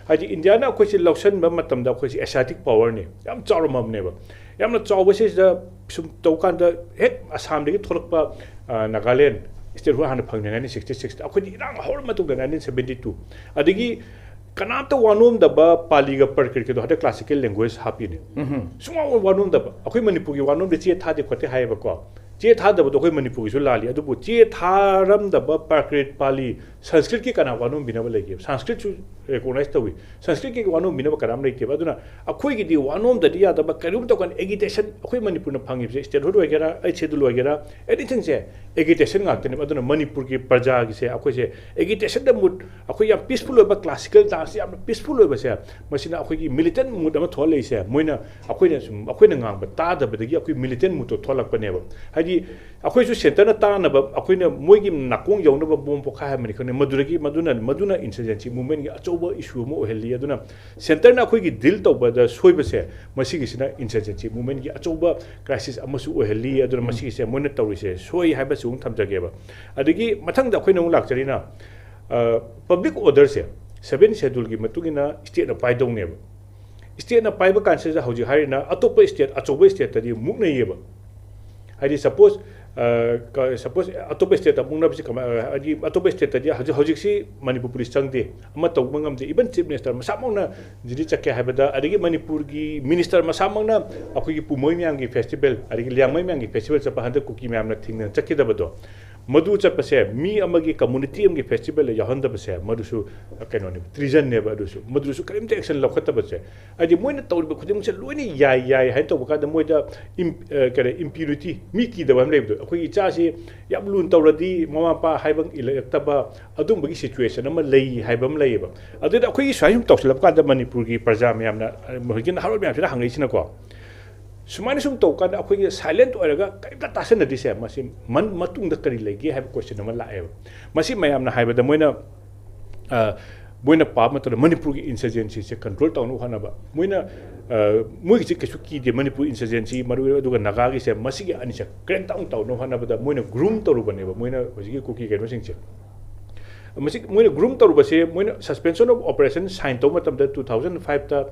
ꯍꯥꯏꯗꯤ ꯏꯟꯗꯤꯌꯥꯅ ꯑꯩꯈꯣꯏꯁꯦ ꯂꯧꯁꯤꯟꯕ ꯃꯇꯝꯗ ꯑꯩꯈꯣꯏꯁꯦ Asiatic powerꯅꯤ, ꯌꯥꯝ ꯆꯥꯎꯔꯝꯃꯕꯅꯦꯕ꯫ ꯌꯥꯝꯅ ꯆꯥꯎꯕꯁꯤꯗ ꯁꯨꯝ ꯇꯧꯀꯥꯟꯗ ꯍꯦꯛ ꯑꯁꯥꯝꯗꯒꯤ ꯊꯣꯛꯂꯛꯄ, ꯑ, ꯅꯥꯒꯥꯂꯦꯟ statehood ꯍꯥꯟꯅ ꯐꯪꯉꯦ nineteen sixty sixꯇ꯫ ꯑꯩꯈꯣꯏꯗꯤ ꯏꯔꯥꯡ ꯍꯧꯔ ꯃꯇꯨꯡꯗ nineteen seventy two꯫ ꯑꯗꯒꯤ ꯀꯅꯥꯝꯇ ꯋꯥꯅꯣꯝꯗꯕ ꯄꯥꯂꯤꯒ ꯄ꯭ꯔꯀ꯭ꯔꯤꯠꯀꯗꯣ ꯍꯟꯗꯛ classical language ꯍꯥꯞꯄꯤꯅꯦ꯫ ꯁꯨꯡꯋꯥ ꯋꯥꯅꯣꯝꯗꯕ꯫ ꯑꯩꯈꯣꯏ ꯃꯅꯤꯄꯨꯔꯒꯤ ꯋꯥꯅꯣꯝꯗꯤ ꯆꯦ ꯊꯥꯗꯦ ꯈꯣꯠꯇꯦ ꯍꯥꯏꯌꯦꯕꯀꯣ꯫ ꯆꯦ ꯊꯥꯗꯕꯗꯣ ꯑꯩꯈꯣꯏ ꯃꯅꯤꯄꯨꯔꯒꯤꯁꯨ ꯂꯥꯜꯂꯤ꯫ ꯑꯗꯨꯕꯨ ꯆꯦ ꯊꯥꯔꯝꯗꯕ ꯄ꯭ꯔꯀ꯭ꯔꯤꯠ, ꯄꯥꯂꯤ, ꯁꯪꯁꯀ꯭ꯔꯤꯠꯀꯤ ꯀꯅꯥ ꯋꯥꯅꯣꯝꯕꯤꯅꯕ ꯂꯩꯒꯦꯕ? ꯁꯪꯁꯀ꯭ꯔꯤꯠꯁꯨ recognize ꯇꯧꯏ꯫ ꯁꯪꯁꯀ꯭ꯔꯤꯠꯀꯤ ꯋꯥꯅꯣꯝꯕꯤꯅꯕ ꯀꯅꯥꯝ ꯂꯩꯇꯦꯕ꯫ ꯑꯗꯨꯅ ꯑꯩꯈꯣꯏꯒꯤꯗꯤ ꯋꯥꯅꯣꯝꯗꯗꯤ ꯌꯥꯗꯕ, ꯀꯔꯤꯒꯨꯝꯕ ꯇꯧꯀꯥꯟꯗ agitation, ꯑꯩꯈꯣꯏ ꯃꯅꯤꯄꯨꯔꯅ ꯐꯪꯉꯤꯕꯁꯦ statehood ꯑꯣꯏꯒꯦꯔꯥ, eighth schedule ꯑꯣꯏꯒꯦꯔꯥ, anythingꯁꯦ agitation ꯉꯥꯛꯇꯅꯦꯕ꯫ ꯑꯗꯨꯅ ꯃꯅꯤꯄꯨꯔꯒꯤ ꯄ꯭ꯔꯖꯥꯒꯤꯁꯦ ꯑꯩꯈꯣꯏꯁꯦ agitationꯗ mood, ꯑꯩꯈꯣꯏ ꯌꯥꯝ peaceful ꯑꯣꯏꯕ classical dance ꯌꯥꯝꯅ peaceful ꯑꯣꯏꯕꯁꯦ, ꯃꯁꯤꯅ ꯑꯩꯈꯣꯏꯒꯤ militant mood ꯑꯃ ꯊꯣꯛꯍꯜꯂꯛꯏꯁꯦ꯫ ꯃꯣꯏꯅ ꯑꯩꯈꯣꯏꯅ ꯁꯨꯝ, ꯑꯩꯈꯣꯏꯅ ꯉꯥꯡꯕ ꯇꯥꯗꯕꯗꯒꯤ ꯑꯩꯈꯣꯏ militant moodꯇꯣ ꯊꯣꯛꯂꯛꯄꯅꯦꯕ꯫ ꯍꯥꯏꯗꯤ ꯑꯩꯈꯣꯏꯁꯨ centreꯅ ꯇꯥꯅꯕ, ꯑꯩꯈꯣꯏꯅ ꯃꯣꯏꯒꯤ ꯅꯥꯀꯣꯡ ꯌꯧꯅꯕ bomb ꯄꯣꯈꯥꯏꯍꯟꯕꯅꯤ ꯈꯪꯗꯦ, ꯃꯗꯨꯗꯒꯤ, ꯃꯗꯨꯅ, ꯃꯗꯨꯅ insurgency movementꯀꯤ ꯑꯆꯧꯕ issue ꯑꯃ ꯑꯣꯏꯍꯜꯂꯤ꯫ ꯑꯗꯨꯅ centreꯅ ꯑꯩꯈꯣꯏꯒꯤ deal ꯇꯧꯕꯗ ꯁꯣꯏꯕꯁꯦ, ꯃꯁꯤꯒꯤꯁꯤꯅ insurgency movementꯀꯤ ꯑꯆꯧꯕ crisis ꯑꯃꯁꯨ ꯑꯣꯏꯍꯜꯂꯤ꯫ ꯑꯗꯨꯅ ꯃꯁꯤꯒꯤꯁꯦ ꯃꯣꯏꯅ ꯇꯧꯔꯤꯁꯦ ꯁꯣꯏ ꯍꯥꯏꯕꯁꯤ ꯑꯃꯨꯛ ꯊꯝꯖꯒꯦꯕ꯫ ꯑꯗꯒꯤ ꯃꯊꯪꯗ ꯑꯩꯈꯣꯏꯅ ꯑꯃꯨꯛ ꯂꯥꯛꯆꯔꯤꯅ, ꯑ, public orderꯁꯦ seventh scheduleꯒꯤ ꯃꯇꯨꯡ ꯏꯟꯅ stateꯅ ꯄꯥꯏꯗꯧꯅꯦꯕ꯫ Stateꯅ ꯄꯥꯏꯕ ꯀꯥꯟꯁꯤꯗ ꯍꯧꯖꯤꯛ ꯍꯥꯏꯔꯤꯅ ꯑꯇꯣꯞꯄ state, ꯑꯆꯧꯕ stateꯇꯗꯤ ꯃꯨꯛꯅꯩꯌꯦꯕ꯫ ꯍꯥꯏꯗꯤ suppose, ꯑ, ꯀ-, suppose ꯑꯇꯣꯞꯄ stateꯇ ꯃꯨꯛꯅꯕꯁꯤ ꯀꯃꯥꯏ-, ꯍꯥꯏꯗꯤ ꯑꯇꯣꯞꯄ stateꯇꯗꯤ ꯍꯧꯖꯤꯛ, ꯍꯧꯖꯤꯛꯁꯤ ꯃꯅꯤꯄꯨꯔ police ꯆꯪꯗꯦ, ꯑꯃ ꯇꯧꯕ ꯉꯝꯗꯦ, even chief minister ꯃꯁꯥꯃꯛꯅ ꯖꯤꯔꯤ ꯆꯠꯀꯦ ꯍꯥꯏꯕꯗ, ꯑꯗꯒꯤ ꯃꯅꯤꯄꯨꯔꯒꯤ minister ꯃꯁꯥꯃꯛꯅ ꯑꯩꯈꯣꯏꯒꯤ ꯄꯨꯃꯣꯏ ꯃꯌꯥꯝꯒꯤ festival, ꯑꯗꯒꯤ ꯂꯤꯌꯥꯡꯃꯩ ꯃꯌꯥꯝꯒꯤ festival ꯆꯠꯄ ꯍꯟꯗꯛ ꯀꯨꯀꯤ ꯃꯌꯥꯝꯅ ꯊꯤꯡꯗꯅ ꯆꯠꯈꯤꯗꯕꯗꯣ, ꯃꯗꯨ ꯆꯠꯄꯁꯦ, ꯃꯤ ꯑꯃꯒꯤ, community ꯑꯃꯒꯤ festival ꯌꯥꯎꯍꯟꯗꯕꯁꯦ, ꯃꯗꯨꯁꯨ ꯀꯩꯅꯣꯅꯦꯕ, treason ꯅꯦꯕ꯫ ꯑꯗꯨꯁꯨ, ꯃꯗꯨꯁꯨ ꯀꯔꯤꯝꯇ action ꯂꯧꯈꯠꯇꯕꯁꯦ, ꯍꯥꯏꯗꯤ ꯃꯣꯏꯅ ꯇꯧꯔꯤꯕ ꯈꯨꯗꯤꯡꯃꯛꯁꯦ ꯂꯣꯏꯅ ꯌꯥꯏ ꯌꯥꯏ ꯍꯥꯏꯅ ꯇꯧꯕ ꯀꯥꯟꯗ, ꯃꯣꯏꯗ ꯏꯝ-, ꯑ, ꯀꯔꯤ, impunity, ꯃꯤ ꯀꯤꯗꯕ ꯑꯃ ꯂꯩꯕꯗꯣ, ꯑꯩꯈꯣꯏꯒꯤ ꯏꯆꯥꯁꯤ ꯌꯥꯝ ꯂꯨꯅ ꯇꯧꯔꯗꯤ ꯃꯃꯥ ꯃꯄꯥ ꯍꯥꯏꯕ ꯏꯜꯂꯛꯇꯕ, ꯑꯗꯨꯝꯕꯒꯤ situation ꯑꯃ ꯂꯩ ꯍꯥꯏꯕ ꯑꯃ ꯂꯩꯌꯦꯕ꯫ ꯑꯗꯨꯗ ꯑꯩꯈꯣꯏꯒꯤ ꯁꯨꯃꯥꯏꯅ ꯁꯨꯝ ꯇꯧꯁꯤꯜꯂꯛꯄ ꯀꯥꯟꯗ, ꯃꯅꯤꯄꯨꯔꯒꯤ ꯄ꯭ꯔꯖꯥ ꯃꯌꯥꯝꯅ, ꯑ, ꯍꯧꯖꯤꯛꯀꯤ ꯅꯍꯥꯔꯣꯜ ꯃꯌꯥꯝꯁꯤꯅ ꯍꯪꯉꯛꯏꯁꯤꯅꯀꯣ, ꯁꯨꯃꯥꯏꯅ ꯁꯨꯝ ꯇꯧ ꯀꯥꯟꯗ ꯑꯩꯈꯣꯏꯒꯤ silent ꯑꯣꯏꯔꯒ ꯀꯔꯤꯝꯇ ꯇꯥꯁꯟꯅꯗ꯭ꯔꯤꯁꯦ, ꯃꯁꯤ ꯃꯟ-, ꯃꯇꯨꯡꯗ ꯀꯔꯤ ꯂꯩꯒꯦ ꯍꯥꯏꯕ question ꯑꯃ ꯂꯥꯛꯑꯦꯕ꯫ ꯃꯁꯤ ꯃꯌꯥꯝꯅ ꯍꯥꯏꯕꯗ, ꯃꯣꯏꯅ, ꯑ, ꯃꯣꯏꯅ ꯄꯥꯕ ꯃꯇꯝꯗ ꯃꯅꯤꯄꯨꯔꯒꯤ insurgencyꯁꯦ control ꯇꯧꯅꯕ ꯍꯣꯠꯅꯕ, ꯃꯣꯏꯅ, ꯑ, ꯃꯣꯏꯒꯤꯁꯦ ꯀꯩꯁꯨ ꯀꯤꯗꯦ, ꯃꯅꯤꯄꯨꯔ insurgency ꯃꯔꯨ ꯑꯣꯏꯅ, ꯑꯗꯨꯒ ꯅꯥꯒꯥꯒꯤꯁꯦ, ꯃꯁꯤꯒꯤ ꯑꯅꯤꯁꯦ crack down ꯇꯧꯅꯕ ꯍꯣꯠꯅꯕꯗ ꯃꯣꯏꯅ groom ꯇꯧꯔꯨꯕꯅꯦꯕ, ꯃꯣꯏꯅ ꯍꯧꯖꯤꯛꯀꯤ ꯀꯨꯀꯤ ꯀꯩꯅꯣꯁꯤꯡꯁꯦ꯫ ꯃꯁꯤ ꯃꯣꯏꯅ groom ꯇꯧꯔꯨꯕꯁꯦ, ꯃꯣꯏꯅ suspension of operation sign ꯇꯧꯕ ꯃꯇꯝꯗ two thousand fiveꯇ,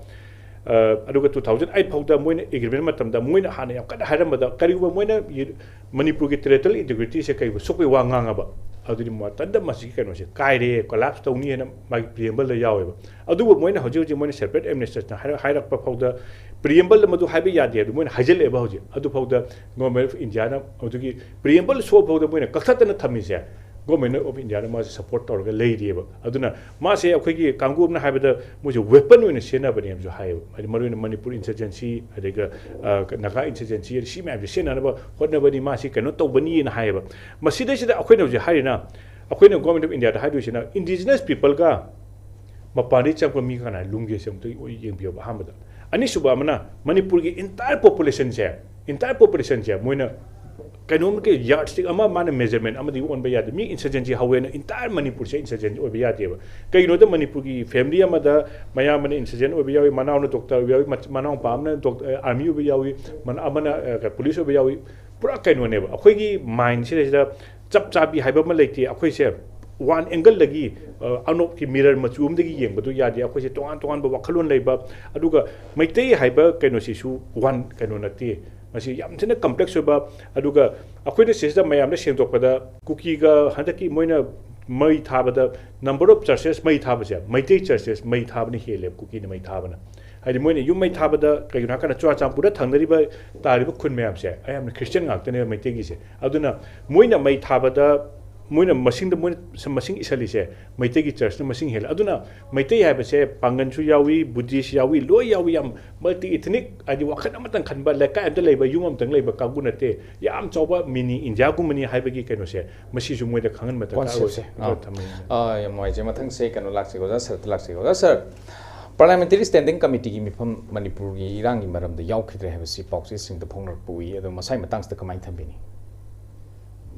ꯑ, ꯑꯗꯨꯒ two thousand eight ꯐꯥꯎꯗ ꯃꯣꯏꯅ agreement ꯃꯇꯝꯗ ꯃꯣꯏꯅ ꯍꯥꯟꯅ ꯌꯥꯝ ꯀꯟꯅ ꯍꯥꯏꯔꯝꯕꯗ, ꯀꯔꯤꯒꯨꯝꯕ ꯃꯣꯏꯅ ꯌꯨ-, ꯃꯅꯤꯄꯨꯔꯒꯤ territorial integrityꯁꯦ ꯀꯩꯒꯨꯝꯕ ꯁꯣꯛꯄꯩ ꯋꯥ ꯉꯥꯡꯉꯕ, ꯑꯗꯨꯗꯤ ꯃꯇꯝꯗ ꯃꯁꯤꯒꯤ ꯀꯩꯅꯣꯁꯦ ꯀꯥꯏꯔꯦ, collapse ꯇꯧꯅꯤ ꯍꯥꯏꯅ ꯃꯥꯒꯤ preambleꯗ ꯌꯥꯎꯋꯦꯕ꯫ ꯑꯗꯨꯕꯨ ꯃꯣꯏꯅ ꯍꯧꯖꯤꯛ ꯍꯧꯖꯤꯛ ꯃꯣꯏꯅ separate administrationꯅ ꯍꯥꯏꯔ-, ꯍꯥꯏꯔꯛꯄ ꯐꯥꯎꯗ, preambleꯗ ꯃꯗꯨ ꯍꯥꯏꯕ ꯌꯥꯗꯦ, ꯑꯗꯨ ꯃꯣꯏꯅ ꯍꯥꯏꯖꯤꯜꯂꯛꯑꯦꯕ ꯍꯧꯖꯤꯛ꯫ ꯑꯗꯨ ꯐꯥꯎꯗ Government of Indiaꯅ ꯑꯗꯨꯒꯤ preamble ꯁꯣꯛꯑ ꯐꯥꯎꯗ ꯃꯣꯏꯅ ꯀꯛꯊꯠꯇꯅ ꯊꯝꯃꯤꯁꯦ, Government of Indiaꯅ ꯃꯥꯁꯦ support ꯇꯧꯔꯒ ꯂꯩꯔꯤꯑꯕ꯫ ꯑꯗꯨꯅ ꯃꯥꯁꯦ ꯑꯩꯈꯣꯏꯒꯤ ꯀꯥꯡꯕꯨ ꯑꯃꯅ ꯍꯥꯏꯕꯗ ꯃꯣꯏꯁꯦ weapon ꯑꯣꯏꯅ ꯁꯤꯖꯤꯟꯅꯕꯅꯦꯅꯁꯨ ꯍꯥꯏꯌꯦꯕ꯫ ꯍꯥꯏꯗꯤ ꯃꯔꯨꯑꯣꯏꯅ ꯃꯅꯤꯄꯨꯔ insurgency, ꯑꯗꯨꯒ, ꯑ, ꯅꯥꯒꯥ insurgency, ꯁꯤ ꯃꯌꯥꯝꯁꯦ ꯁꯤꯖꯤꯟꯅꯅꯕ ꯍꯣꯠꯅꯕꯅꯤ, ꯃꯥꯁꯤ ꯀꯩꯅꯣ ꯇꯧꯕꯅꯤꯅ ꯍꯥꯏꯌꯦꯕ꯫ ꯃꯁꯤꯗꯩꯁꯤꯗ ꯑꯩꯈꯣꯏꯅ ꯍꯧꯖꯤꯛ ꯍꯥꯏꯔꯤꯅ, ꯑꯩꯈꯣꯏꯅ Government of Indiaꯗ ꯍꯥꯏꯗꯣꯏꯁꯤꯅ, indigenous peopleꯒ ꯃꯄꯥꯟꯗꯒꯤ ꯆꯪꯕ ꯃꯤ ꯀꯅꯥ ꯂꯨꯝꯒꯦꯁꯦ ꯑꯃꯨꯛꯇ ꯌꯦꯡꯕꯤꯌꯣꯕ ꯑꯍꯥꯟꯕꯗ꯫ ꯑꯅꯤꯁꯨꯕ ꯑꯃꯅ, ꯃꯅꯤꯄꯨꯔꯒꯤ entire populationꯁꯦ, entire populationꯁꯦ ꯃꯣꯏꯅ ꯀꯩꯅꯣꯝꯒꯤ yardstick ꯑꯃ, ꯃꯥꯅ measurement ꯑꯃꯗꯒꯤ ꯑꯣꯟꯕ ꯌꯥꯗꯦ꯫ ꯃꯤ insurgency ꯍꯧꯋꯦꯅ entire ꯃꯅꯤꯄꯨꯔꯁꯦ insurgency ꯑꯣꯏꯕ ꯌꯥꯗꯦꯕ꯫ ꯀꯩꯒꯤꯅꯣꯗ ꯃꯅꯤꯄꯨꯔꯒꯤ family ꯑꯃꯗ ꯃꯌꯥꯝꯕꯅ insurgent ꯑꯣꯏꯕ ꯌꯥꯎꯏ, ꯃꯅꯥꯎꯅ doctor ꯑꯣꯏꯕ ꯌꯥꯎꯏ, ꯃꯆ-, ꯃꯅꯥꯎꯄꯥ ꯑꯃꯅ doc-, ꯑ, army ꯑꯣꯏꯕ ꯌꯥꯎꯏ, ꯃꯅ-, ꯑꯃꯅ, ꯑ, police ꯑꯣꯏꯕ ꯌꯥꯎꯏ꯫ ꯄꯨꯔꯥ ꯀꯩꯅꯣꯅꯦꯕ꯫ ꯑꯩꯈꯣꯏꯒꯤ mindꯁꯤꯗꯩꯁꯤꯗ ꯆꯞ ꯆꯥꯕꯤ ꯍꯥꯏꯕ ꯑꯃ ꯂꯩꯇꯦ꯫ ꯑꯩꯈꯣꯏꯁꯦ one angleꯗꯒꯤ, ꯑ, ꯑꯅꯣꯞꯀꯤ mirror ꯃꯆꯨ ꯑꯃꯗꯒꯤ ꯌꯦꯡꯕꯗꯨ ꯌꯥꯗꯦ꯫ ꯑꯩꯈꯣꯏꯁꯦ ꯇꯣꯉꯥꯟ ꯇꯣꯉꯥꯟꯕ ꯋꯥꯈꯜꯂꯣꯟ ꯂꯩꯕ, ꯑꯗꯨꯒ ꯃꯩꯇꯩ ꯍꯥꯏꯕ ꯀꯩꯅꯣꯁꯤꯁꯨ one ꯀꯩꯅꯣ ꯅꯠꯇꯦ꯫ ꯃꯁꯤ ꯌꯥꯝ ꯊꯤꯅ complex ꯑꯣꯏꯕ, ꯑꯗꯨꯒ ꯑꯩꯈꯣꯏꯅ ꯁꯤꯁꯤꯗ ꯃꯌꯥꯝꯗ ꯁꯦꯡꯗꯣꯛꯄꯗ, ꯀꯨꯀꯤꯒ ꯍꯟꯗꯛꯀꯤ ꯃꯣꯏꯅ ꯃꯩ ꯊꯥꯕꯗ, number of churches ꯃꯩ ꯊꯥꯕꯁꯦ, ꯃꯩꯇꯩ churches ꯃꯩ ꯊꯥꯕꯅ ꯍꯦꯜꯂꯦꯕ ꯀꯨꯀꯤꯅ ꯃꯩ ꯊꯥꯕꯅ꯫ ꯍꯥꯏꯗꯤ ꯃꯣꯏꯅ ꯌꯨꯝ ꯃꯩ ꯊꯥꯕꯗ, ꯀꯩꯒꯤꯅꯣ ꯍꯥꯏꯔꯀꯥꯟꯗ ꯆꯨꯔꯥꯆꯥꯟꯄꯨꯔꯗ ꯊꯪꯅꯔꯤꯕ, ꯇꯥꯔꯤꯕ ꯈꯨꯟ ꯃꯌꯥꯝꯁꯦ ꯑꯌꯥꯝꯕꯅ ꯈ꯭ꯔꯤꯁꯇꯤꯌꯥꯟ ꯉꯥꯛꯇꯅꯦꯕ ꯃꯩꯇꯩꯒꯤꯁꯦ꯫ ꯑꯗꯨꯅ ꯃꯣꯏꯅ ꯃꯩ ꯊꯥꯕꯗ, ꯃꯣꯏꯅ ꯃꯁꯤꯡꯗ, ꯃꯣꯏꯅ ꯃꯁꯤꯡ ꯏꯁꯜꯂꯤꯁꯦ ꯃꯩꯇꯩꯒꯤ ꯆꯔꯆꯅ ꯃꯁꯤꯡ ꯍꯦꯜꯂꯦ꯫ ꯑꯗꯨꯅ ꯃꯩꯇꯩ ꯍꯥꯏꯕꯁꯦ ꯄꯥꯡꯒꯟꯁꯨ ꯌꯥꯎꯏ, ꯕꯨꯙꯤꯁ ꯌꯥꯎꯏ, ꯂꯣꯏ ꯌꯥꯎꯏ꯫ ꯌꯥꯝ ꯃꯜꯇꯤ ꯏꯊꯅꯤꯛ, ꯍꯥꯏꯗꯤ ꯋꯥꯈꯜ ꯑꯃꯇꯪ ꯈꯟꯕ, ꯂꯩꯀꯥꯏ ꯑꯃꯗ ꯂꯩꯕ, ꯌꯨꯝ ꯑꯃꯇꯪ ꯂꯩꯕ ꯀꯥꯡꯕꯨ ꯅꯠꯇꯦ꯫ ꯌꯥꯝ ꯆꯥꯎꯕ ꯃꯤꯅꯤ ꯏꯟꯗꯤꯌꯥꯒꯨꯝꯕꯅꯤ ꯍꯥꯏꯕꯒꯤ ꯀꯩꯅꯣꯁꯦ, ꯃꯁꯤꯁꯨ ꯃꯣꯏꯗ ꯈꯪꯍꯟꯕ ꯗꯔꯀꯥꯔ ꯑꯣꯏ꯫ ꯀꯣꯟꯁꯦꯞꯁꯦ꯫ ꯑꯥ꯫ ꯊꯝꯃꯤ꯫ ꯑꯥ, ꯌꯥꯝ ꯅꯨꯡꯉꯥꯏꯖꯩ꯫ ꯃꯊꯪꯁꯦ ꯀꯩꯅꯣ ꯂꯥꯛꯆꯒꯦ ꯑꯣꯖꯥ, ꯁꯔꯗ ꯂꯥꯛꯆꯒꯦ꯫ ꯑꯣꯖꯥ ꯁꯔ, Parliamentary Standing Committeeꯒꯤ ꯃꯤꯐꯝ ꯃꯅꯤꯄꯨꯔꯒꯤ ꯏꯔꯥꯡꯒꯤ ꯃꯔꯝꯗ ꯌꯥꯎꯈꯤꯗ꯭ꯔꯦ ꯍꯥꯏꯕꯁꯤ ꯄꯥꯎꯆꯦꯁꯤꯡꯗ ꯐꯣꯡꯅꯔꯛꯄ ꯎꯏ꯫ ꯑꯗꯣ ꯃꯁꯥꯒꯤ ꯃꯇꯥꯡꯁꯤꯗ ꯀꯃꯥꯏꯅ ꯊꯝꯕꯤꯅꯤ?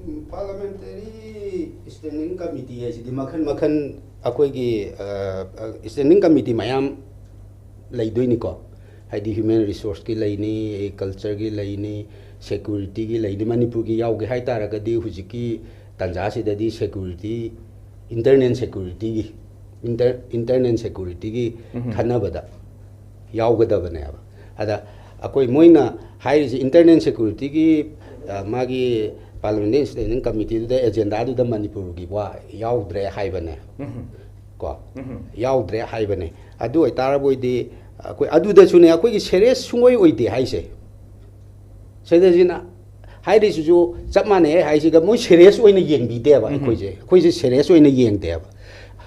ꯎꯝ, Parliamentary Standing Committee ꯍꯥꯏꯁꯤꯗꯤ ꯃꯈꯜ ꯃꯈꯜ ꯑꯩꯈꯣꯏꯒꯤ, ꯑ, ꯑ, Standing Committee ꯃꯌꯥꯝ ꯂꯩꯗꯣꯏꯅꯤꯀꯣ꯫ ꯍꯥꯏꯗꯤ human resourceꯀꯤ ꯂꯩꯅꯤ, cultureꯒꯤ ꯂꯩꯅꯤ, securityꯒꯤ ꯂꯩꯅꯤ꯫ ꯃꯅꯤꯄꯨꯔꯒꯤ ꯌꯥꯎꯒꯦ ꯍꯥꯏ ꯇꯥꯔꯒꯗꯤ ꯍꯧꯖꯤꯛꯀꯤ ꯇꯥꯟꯖꯥꯁꯤꯗꯗꯤ security, internal securityꯒꯤ, inter-, internal securityꯒꯤ ꯎꯝ꯫ ꯈꯟꯅꯕꯗ ꯌꯥꯎꯒꯗꯕꯅꯦꯕ꯫ ꯑꯗ ꯑꯩꯈꯣꯏ ꯃꯣꯏꯅ ꯍꯥꯏꯔꯤꯁꯤ internal securityꯒꯤ, ꯑ, ꯃꯥꯒꯤ Parliamentary Standing Committeeꯗꯨꯗ, agendaꯗꯨꯗ ꯃꯅꯤꯄꯨꯔꯒꯤ ꯋꯥ ꯌꯥꯎꯗ꯭ꯔꯦ ꯍꯥꯏꯕꯅꯦ꯫ ꯎꯝ꯫ ꯀꯣ? ꯎꯝ꯫ ꯌꯥꯎꯗ꯭ꯔꯦ ꯍꯥꯏꯕꯅꯦ꯫ ꯑꯗꯨ ꯑꯣꯏꯇꯥꯔꯕꯣꯏꯗꯤ ꯑꯩꯈꯣꯏ ꯑꯗꯨꯗꯁꯨꯅꯦ ꯑꯩꯈꯣꯏꯒꯤ serious ꯁꯨꯡꯑꯣꯏ ꯑꯣꯏꯗꯦ ꯍꯥꯏꯁꯦ꯫ ꯁꯤꯗꯁꯤꯅ ꯍꯥꯏꯔꯤꯁꯤꯁꯨ ꯆꯞ ꯃꯥꯟꯅꯩ ꯍꯥꯏꯁꯤꯒ ꯃꯣꯏ serious ꯑꯣꯏꯅ ꯌꯦꯡꯕꯤꯗꯦꯕ ꯎꯝ꯫ ꯑꯩꯈꯣꯏꯁꯦ꯫ ꯑꯩꯈꯣꯏꯁꯦ serious ꯑꯣꯏꯅ ꯌꯦꯡꯗꯦꯕ꯫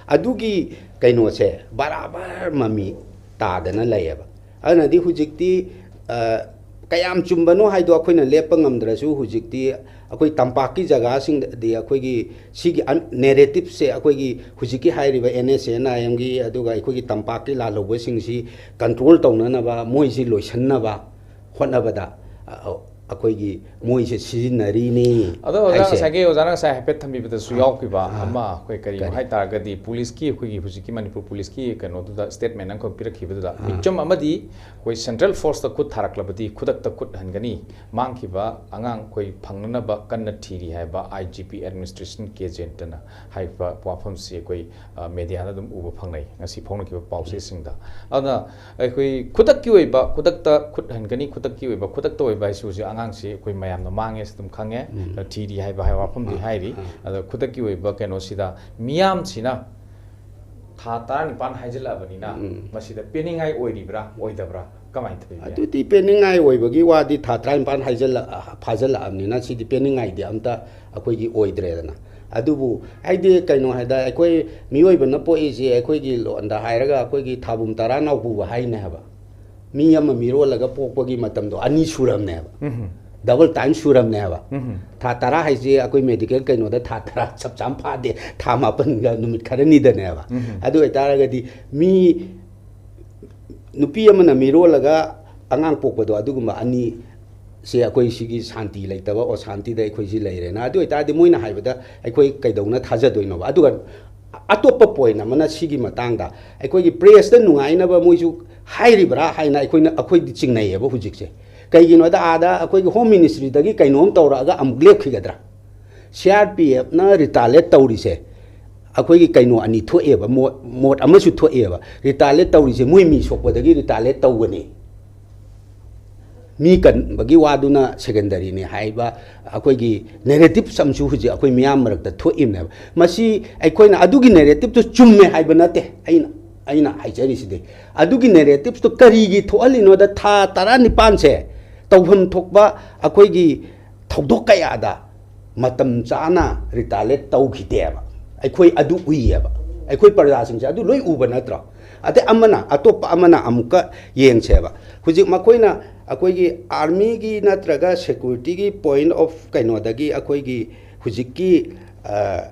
ꯑꯗꯨꯒꯤ ꯀꯩꯅꯣꯁꯦ ꯕꯔꯥꯕꯔ ꯃꯃꯤ ꯇꯥꯗꯅ ꯂꯩꯌꯦꯕ꯫ ꯑꯗꯨꯅꯗꯤ ꯍꯧꯖꯤꯛꯇꯤ, ꯑ, ꯀꯌꯥꯝ ꯆꯨꯝꯕꯅꯣ ꯍꯥꯏꯗꯣ ꯑꯩꯈꯣꯏꯅ ꯂꯦꯞꯄ ꯉꯝꯗ꯭ꯔꯁꯨ ꯍꯧꯖꯤꯛꯇꯤ ꯑꯩꯈꯣꯏ ꯇꯝꯄꯥꯛꯀꯤ ꯖꯒꯥꯁꯤꯡꯗꯗꯤ ꯑꯩꯈꯣꯏꯒꯤ ꯁꯤꯒꯤ ꯑꯟ-, narrativeꯁꯦ ꯑꯩꯈꯣꯏꯒꯤ ꯍꯧꯖꯤꯛꯀꯤ ꯍꯥꯏꯔꯤꯕ NSCN-IMꯒꯤ ꯑꯗꯨꯒ ꯑꯩꯈꯣꯏꯒꯤ ꯇꯝꯄꯥꯛꯀꯤ ꯂꯥꯜꯍꯧꯕꯁꯤꯡꯁꯤ control ꯇꯧꯅꯅꯕ, ꯃꯣꯏꯁꯤ ꯂꯣꯏꯁꯤꯟꯅꯕ ꯍꯣꯠꯅꯕꯗ, ꯑ, ꯑ, ꯑꯩꯈꯣꯏꯒꯤ ꯃꯣꯏꯁꯦ ꯁꯤꯖꯤꯟꯅꯔꯤꯅꯤ ꯑꯗꯣ ꯑꯣꯖꯥ, ꯍꯥꯏꯁꯦ꯫ ꯉꯁꯥꯏꯒꯤ ꯑꯣꯖꯥꯅ ꯉꯁꯥꯏ ꯍꯥꯏꯐꯦꯠ ꯊꯝꯕꯤꯕꯗꯁꯨ ꯑꯥ, ꯌꯥꯎꯈꯤꯕ ꯑꯥ, ꯑꯃ, ꯑꯩꯈꯣꯏ ꯀꯔꯤꯅꯣ ꯀꯔꯤ? ꯍꯥꯏ ꯇꯥꯔꯒꯗꯤ ꯄꯨꯂꯤꯁꯀꯤ, ꯑꯩꯈꯣꯏꯒꯤ ꯍꯧꯖꯤꯛꯀꯤ ꯃꯅꯤꯄꯨꯔ ꯄꯨꯂꯤꯁꯀꯤ ꯀꯩꯅꯣꯗꯨꯗ statement ꯑꯃꯈꯛ ꯄꯤꯔꯛꯈꯤꯕꯗꯨꯗ ꯑꯥ꯫ ꯃꯤꯆꯝ ꯑꯃꯗꯤ ꯑꯩꯈꯣꯏ central forceꯇ ꯈꯨꯠ ꯊꯥꯔꯛꯂꯕꯗꯤ ꯈꯨꯗꯛꯇ ꯈꯨꯠ ꯍꯟꯒꯅꯤ, ꯃꯥꯡꯈꯤꯕ ꯑꯉꯥꯡ ꯑꯩꯈꯣꯏ ꯐꯪꯅꯅꯕ ꯀꯟꯅ ꯊꯤꯔꯤ ꯍꯥꯏꯕ IGP administration K ꯖꯌꯟꯇꯅ ꯍꯥꯏꯔꯤꯕ ꯋꯥꯐꯝꯁꯤ ꯑꯩꯈꯣꯏ, ꯑ, mediaꯗ ꯑꯗꯨꯝ ꯎꯕ ꯐꯪꯅꯩ, ꯉꯁꯤ ꯐꯣꯡꯅꯈꯤꯕ ꯄꯥꯎꯆꯦꯁꯤꯡꯗ꯫ ꯑꯗꯨꯅ ꯑꯩꯈꯣꯏ ꯈꯨꯗꯛꯀꯤ ꯑꯣꯏꯕ, ꯈꯨꯗꯛꯇ ꯈꯨꯠ ꯍꯟꯒꯅꯤ, ꯈꯨꯗꯛꯀꯤ ꯑꯣꯏꯕ, ꯈꯨꯗꯛꯇ ꯑꯣꯏꯕ ꯍꯥꯏꯁꯤ ꯍꯧꯖꯤꯛ ꯑꯉꯥꯡꯁꯤ ꯑꯩꯈꯣꯏ ꯃꯌꯥꯝꯅ ꯃꯥꯡꯉꯦ ꯍꯥꯏꯁꯤ ꯑꯗꯨꯝ ꯈꯪꯉꯦ, ꯎꯝ꯫ ꯊꯤꯔꯤ ꯍꯥꯏꯕ ꯍꯥꯏ ꯋꯥꯐꯝꯗꯤ ꯑꯥ, ꯍꯥꯏꯔꯤ꯫ ꯑꯥ꯫ ꯑꯗꯣ ꯈꯨꯗꯛꯀꯤ ꯑꯣꯏꯕ ꯀꯩꯅꯣꯁꯤꯗ ꯃꯤꯌꯥꯝꯁꯤꯅ ꯊꯥ ꯇꯔꯥꯅꯤꯄꯥꯟ ꯍꯥꯏꯖꯤꯜꯂꯛꯑꯕꯅꯤꯅ, ꯎꯝ꯫ ꯃꯁꯤꯗ ꯄꯦꯟꯅꯤꯡꯉꯥꯏ ꯑꯣꯏꯔꯤꯕ꯭ꯔꯥ, ꯑꯣꯏꯗꯕ꯭ꯔꯥ, ꯀꯃꯥꯏꯅ ꯇꯧꯕꯤꯒꯦ? ꯑꯗꯨꯗꯤ ꯄꯦꯟꯅꯤꯡꯉꯥꯏ ꯑꯣꯏꯕꯒꯤ ꯋꯥꯗꯤ ꯊꯥ ꯇꯔꯥꯅꯤꯄꯥꯟ ꯍꯥꯏꯖꯤꯜꯂꯛ-, ꯐꯥꯖꯤꯜꯂꯛꯑꯕꯅꯤꯅ ꯁꯤꯗꯤ ꯄꯦꯟꯅꯤꯡꯉꯥꯏꯗꯤ ꯑꯝꯇ ꯑꯩꯈꯣꯏꯒꯤ ꯑꯣꯏꯗ꯭ꯔꯦꯗꯅ꯫ ꯑꯗꯨꯕꯨ ꯍꯥꯏꯗꯤ ꯀꯩꯅꯣ ꯍꯥꯏꯗ, ꯑꯩꯈꯣꯏ ꯃꯤꯑꯣꯏꯕꯅ ꯄꯣꯛꯏꯁꯦ, ꯑꯩꯈꯣꯏꯒꯤ ꯂꯣꯟꯗ ꯍꯥꯏꯔꯒ ꯑꯩꯈꯣꯏꯒꯤ ꯊꯥꯕꯨꯝ ꯇꯔꯥ ꯅꯥꯎꯄꯨꯕ ꯍꯥꯏꯅꯦ ꯍꯥꯏꯕ꯫ ꯃꯤ ꯑꯃ ꯃꯤꯔꯣꯜꯂꯒ ꯄꯣꯛꯄꯒꯤ ꯃꯇꯝꯗꯣ ꯑꯅꯤ ꯁꯨꯔꯝꯅꯦꯕ꯫ Double time ꯁꯨꯔꯝꯅꯦꯕ꯫ ꯊꯥ ꯇꯔꯥ ꯍꯥꯏꯁꯦ ꯑꯩꯈꯣꯏ ꯃꯦꯗꯤꯀꯦꯜ ꯀꯩꯅꯣꯗ ꯊꯥ ꯇꯔꯥ ꯆꯞ ꯆꯥꯅ ꯐꯥꯗꯦ, ꯊꯥ ꯃꯥꯄꯟꯒ ꯅꯨꯃꯤꯠ ꯈꯔꯅꯤꯗꯅꯦꯕ꯫ ꯑꯗꯨ ꯑꯣꯏꯇꯥꯔꯒꯗꯤ ꯃꯤ, ꯅꯨꯄꯤ ꯑꯃꯅ ꯃꯤꯔꯣꯜꯂꯒ ꯑꯉꯥꯡ ꯄꯣꯛꯄꯗꯣ, ꯑꯗꯨꯒꯨꯝꯕ ꯑꯅꯤ ꯁꯦ ꯑꯩꯈꯣꯏ ꯁꯤꯒꯤ ꯁꯥꯟꯇꯤ ꯂꯩꯇꯕ, ꯑꯣꯁꯥꯟꯇꯤꯗ ꯑꯩꯈꯣꯏ ꯁꯤ ꯂꯩꯔꯦꯅ꯫ ꯑꯗꯨ ꯑꯣꯏꯇꯥꯔꯗꯤ ꯃꯣꯏꯅ ꯍꯥꯏꯕꯗ ꯑꯩꯈꯣꯏ ꯀꯩꯗꯧꯅ ꯊꯥꯖꯗꯣꯏꯅꯣꯕ? ꯑꯗꯨꯒ ꯑꯇꯣꯞꯄ ꯄꯣꯏꯟ ꯑꯃꯅ ꯁꯤꯒꯤ ꯃꯇꯥꯡꯗ ꯑꯩꯈꯣꯏꯒꯤ ꯄ꯭ꯔꯦꯁꯇ ꯅꯨꯡꯉꯥꯏꯅꯕ ꯃꯣꯏꯁꯨ ꯍꯥꯏꯔꯤꯕ꯭ꯔꯥ ꯍꯥꯏꯅ ꯑꯩꯈꯣꯏꯅ, ꯑꯩꯈꯣꯏꯗꯤ ꯆꯤꯡꯅꯩꯌꯦꯕ ꯍꯧꯖꯤꯛꯁꯦ꯫ ꯀꯩꯒꯤꯅꯣꯗ, ꯑꯥꯗ ꯑꯩꯈꯣꯏꯒꯤ ꯍꯣꯝ ꯃꯤꯅꯤꯁꯇ꯭ꯔꯤꯗꯒꯤ ꯀꯩꯅꯣꯝ ꯇꯧꯔꯛꯑꯒ ꯑꯃꯨꯛ ꯂꯦꯞꯈꯤꯒꯗ꯭ꯔꯥ? ꯁꯤ ꯑꯥꯔ ꯄꯤ ꯑꯦꯐꯅ ꯔꯤꯇꯥꯂꯦꯠ ꯇꯧꯔꯤꯁꯦ ꯑꯩꯈꯣꯏꯒꯤ ꯀꯩꯅꯣ ꯑꯅꯤ ꯊꯣꯛꯑꯦꯕ, ꯃꯣꯠ, ꯃꯣꯠ ꯑꯃꯁꯨ ꯊꯣꯛꯑꯦꯕ꯫ ꯔꯤꯇꯥꯂꯦꯠ ꯇꯧꯔꯤꯁꯦ ꯃꯣꯏ ꯃꯤ ꯁꯣꯛꯄꯗꯒꯤ ꯔꯤꯇꯥꯂꯦꯠ ꯇꯧꯕꯅꯤ꯫ ꯃꯤ ꯀꯟꯕꯒꯤ ꯋꯥꯗꯨꯅ ꯁꯦꯀꯦꯟꯗꯔꯤꯅꯤ ꯍꯥꯏꯕ ꯑꯩꯈꯣꯏꯒꯤ ꯅꯦꯔꯦꯇꯤꯞꯁ ꯑꯃꯁꯨ ꯍꯧꯖꯤꯛ ꯑꯩꯈꯣꯏ ꯃꯤꯌꯥꯝ ꯃꯔꯛꯇ ꯊꯣꯛꯏꯕꯅꯦꯕ꯫ ꯃꯁꯤ ꯑꯩꯈꯣꯏꯅ ꯑꯗꯨꯒꯤ ꯅꯦꯔꯦꯇꯤꯞꯇꯨ ꯆꯨꯝꯃꯦ ꯍꯥꯏꯕ ꯅꯠꯇꯦ ꯑꯩꯅ, ꯑꯩꯅ ꯍꯥꯏꯖꯔꯤꯁꯤꯗꯤ꯫ ꯑꯗꯨꯒꯤ ꯅꯦꯔꯦꯇꯤꯞꯁꯇꯨ ꯀꯔꯤꯒꯤ ꯊꯣꯛꯍꯜꯂꯤꯅꯣꯗ, ꯊꯥ ꯇꯔꯥꯅꯤꯄꯥꯟꯁꯦ ꯇꯧꯐꯝ ꯊꯣꯛꯄ ꯑꯩꯈꯣꯏꯒꯤ ꯊꯧꯗꯣꯛ ꯀꯌꯥꯗ ꯃꯇꯝ ꯆꯥꯅ ꯔꯤꯇꯥꯂꯦꯠ ꯇꯧꯈꯤꯗꯦꯕ꯫ ꯑꯩꯈꯣꯏ ꯑꯗꯨ ꯎꯏꯌꯦꯕ, ꯑꯩꯈꯣꯏ ꯄ꯭ꯔꯖꯥꯁꯤꯡꯁꯦ ꯑꯗꯨ ꯂꯣꯏ ꯎꯕ ꯅꯠꯇ꯭ꯔꯣ? ꯑꯗꯩ ꯑꯃꯅ, ꯑꯇꯣꯞꯄ ꯑꯃꯅ ꯑꯃꯨꯛꯀ ꯌꯦꯡꯁꯦꯕ꯫ ꯍꯧꯖꯤꯛ ꯃꯈꯣꯏꯅ ꯑꯩꯈꯣꯏꯒꯤ ꯑꯥꯔꯃꯤꯒꯤ ꯅꯠꯇ꯭ꯔꯒ ꯁꯦꯀ꯭ꯌꯨꯔꯤꯇꯤꯒꯤ ꯄꯣꯏꯟ ꯑꯣꯐ ꯀꯩꯅꯣꯗꯒꯤ ꯑꯩꯈꯣꯏꯒꯤ ꯍꯧꯖꯤꯛꯀꯤ, ꯑ,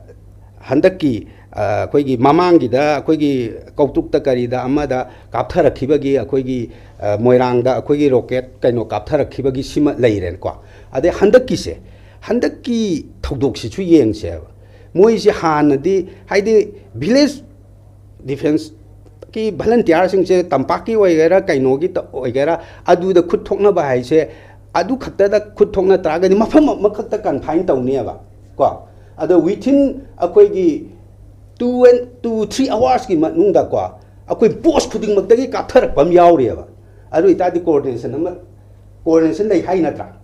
ꯍꯟꯗꯛꯀꯤ, ꯑ, ꯑꯩꯈꯣꯏꯒꯤ ꯃꯃꯥꯡꯒꯤꯗ ꯑꯩꯈꯣꯏꯒꯤ ꯀꯧꯇ꯭ꯔꯨꯛꯇ ꯀꯔꯤꯗ ꯑꯃꯗ ꯀꯥꯞꯊꯔꯛꯈꯤꯕꯒꯤ ꯑꯩꯈꯣꯏꯒꯤ, ꯑ, ꯃꯣꯏꯔꯥꯡꯗ ꯑꯩꯈꯣꯏꯒꯤ ꯔꯣꯀꯦꯠ ꯀꯩꯅꯣ ꯀꯥꯞꯊꯔꯛꯈꯤꯕꯒꯤ ꯁꯤꯃ ꯂꯩꯔꯦꯅꯀꯣ꯫ ꯑꯗꯩ ꯍꯟꯗꯛꯀꯤꯁꯦ, ꯍꯟꯗꯛꯀꯤ ꯊꯧꯗꯣꯛꯁꯤꯁꯨ ꯌꯦꯡꯁꯦꯕ꯫ ꯃꯣꯏꯁꯦ ꯍꯥꯟꯅꯗꯤ ꯍꯥꯏꯗꯤ ꯚꯤꯂꯦꯖ ꯗꯤꯐꯦꯟꯁꯀꯤ ꯚꯂꯟꯇꯤꯌꯥꯔꯁꯤꯡꯁꯦ ꯇꯝꯄꯥꯛꯀꯤ ꯑꯣꯏꯒꯦꯔꯥ ꯀꯩꯅꯣꯒꯤ ꯇ-, ꯑꯣꯏꯒꯦꯔꯥ, ꯑꯗꯨꯗ ꯈꯨꯠ ꯊꯣꯛꯅꯕ ꯍꯥꯏꯁꯦ, ꯑꯗꯨ ꯈꯛꯇꯗ ꯈꯨꯠ ꯊꯣꯛꯅ ꯇꯥꯔꯒꯗꯤ ꯃꯐꯝ ꯑꯃꯈꯛꯇ ꯀꯟꯐꯥꯏꯟ ꯇꯧꯅꯦꯕ ꯀꯣ꯫ ꯑꯗꯣ within ꯑꯩꯈꯣꯏꯒꯤ two and, two, three hours ꯀꯤ ꯃꯅꯨꯡꯗꯀꯣ, ꯑꯩꯈꯣꯏ ꯄꯣꯁ ꯈꯨꯗꯤꯡꯃꯛꯇꯒꯤ ꯀꯥꯞꯊꯔꯛꯄ ꯑꯃ ꯌꯥꯎꯔꯤꯑꯕ꯫ ꯑꯗꯨ ꯑꯣꯏꯇꯥꯔꯗꯤ ꯀꯣꯑꯣꯔꯗꯤꯅꯦꯁꯟ ꯑꯃ, ꯀꯣꯑꯣꯔꯗꯤꯅꯦꯁꯟ ꯂꯩ ꯍꯥꯏ ꯅꯠꯇ꯭ꯔꯥ?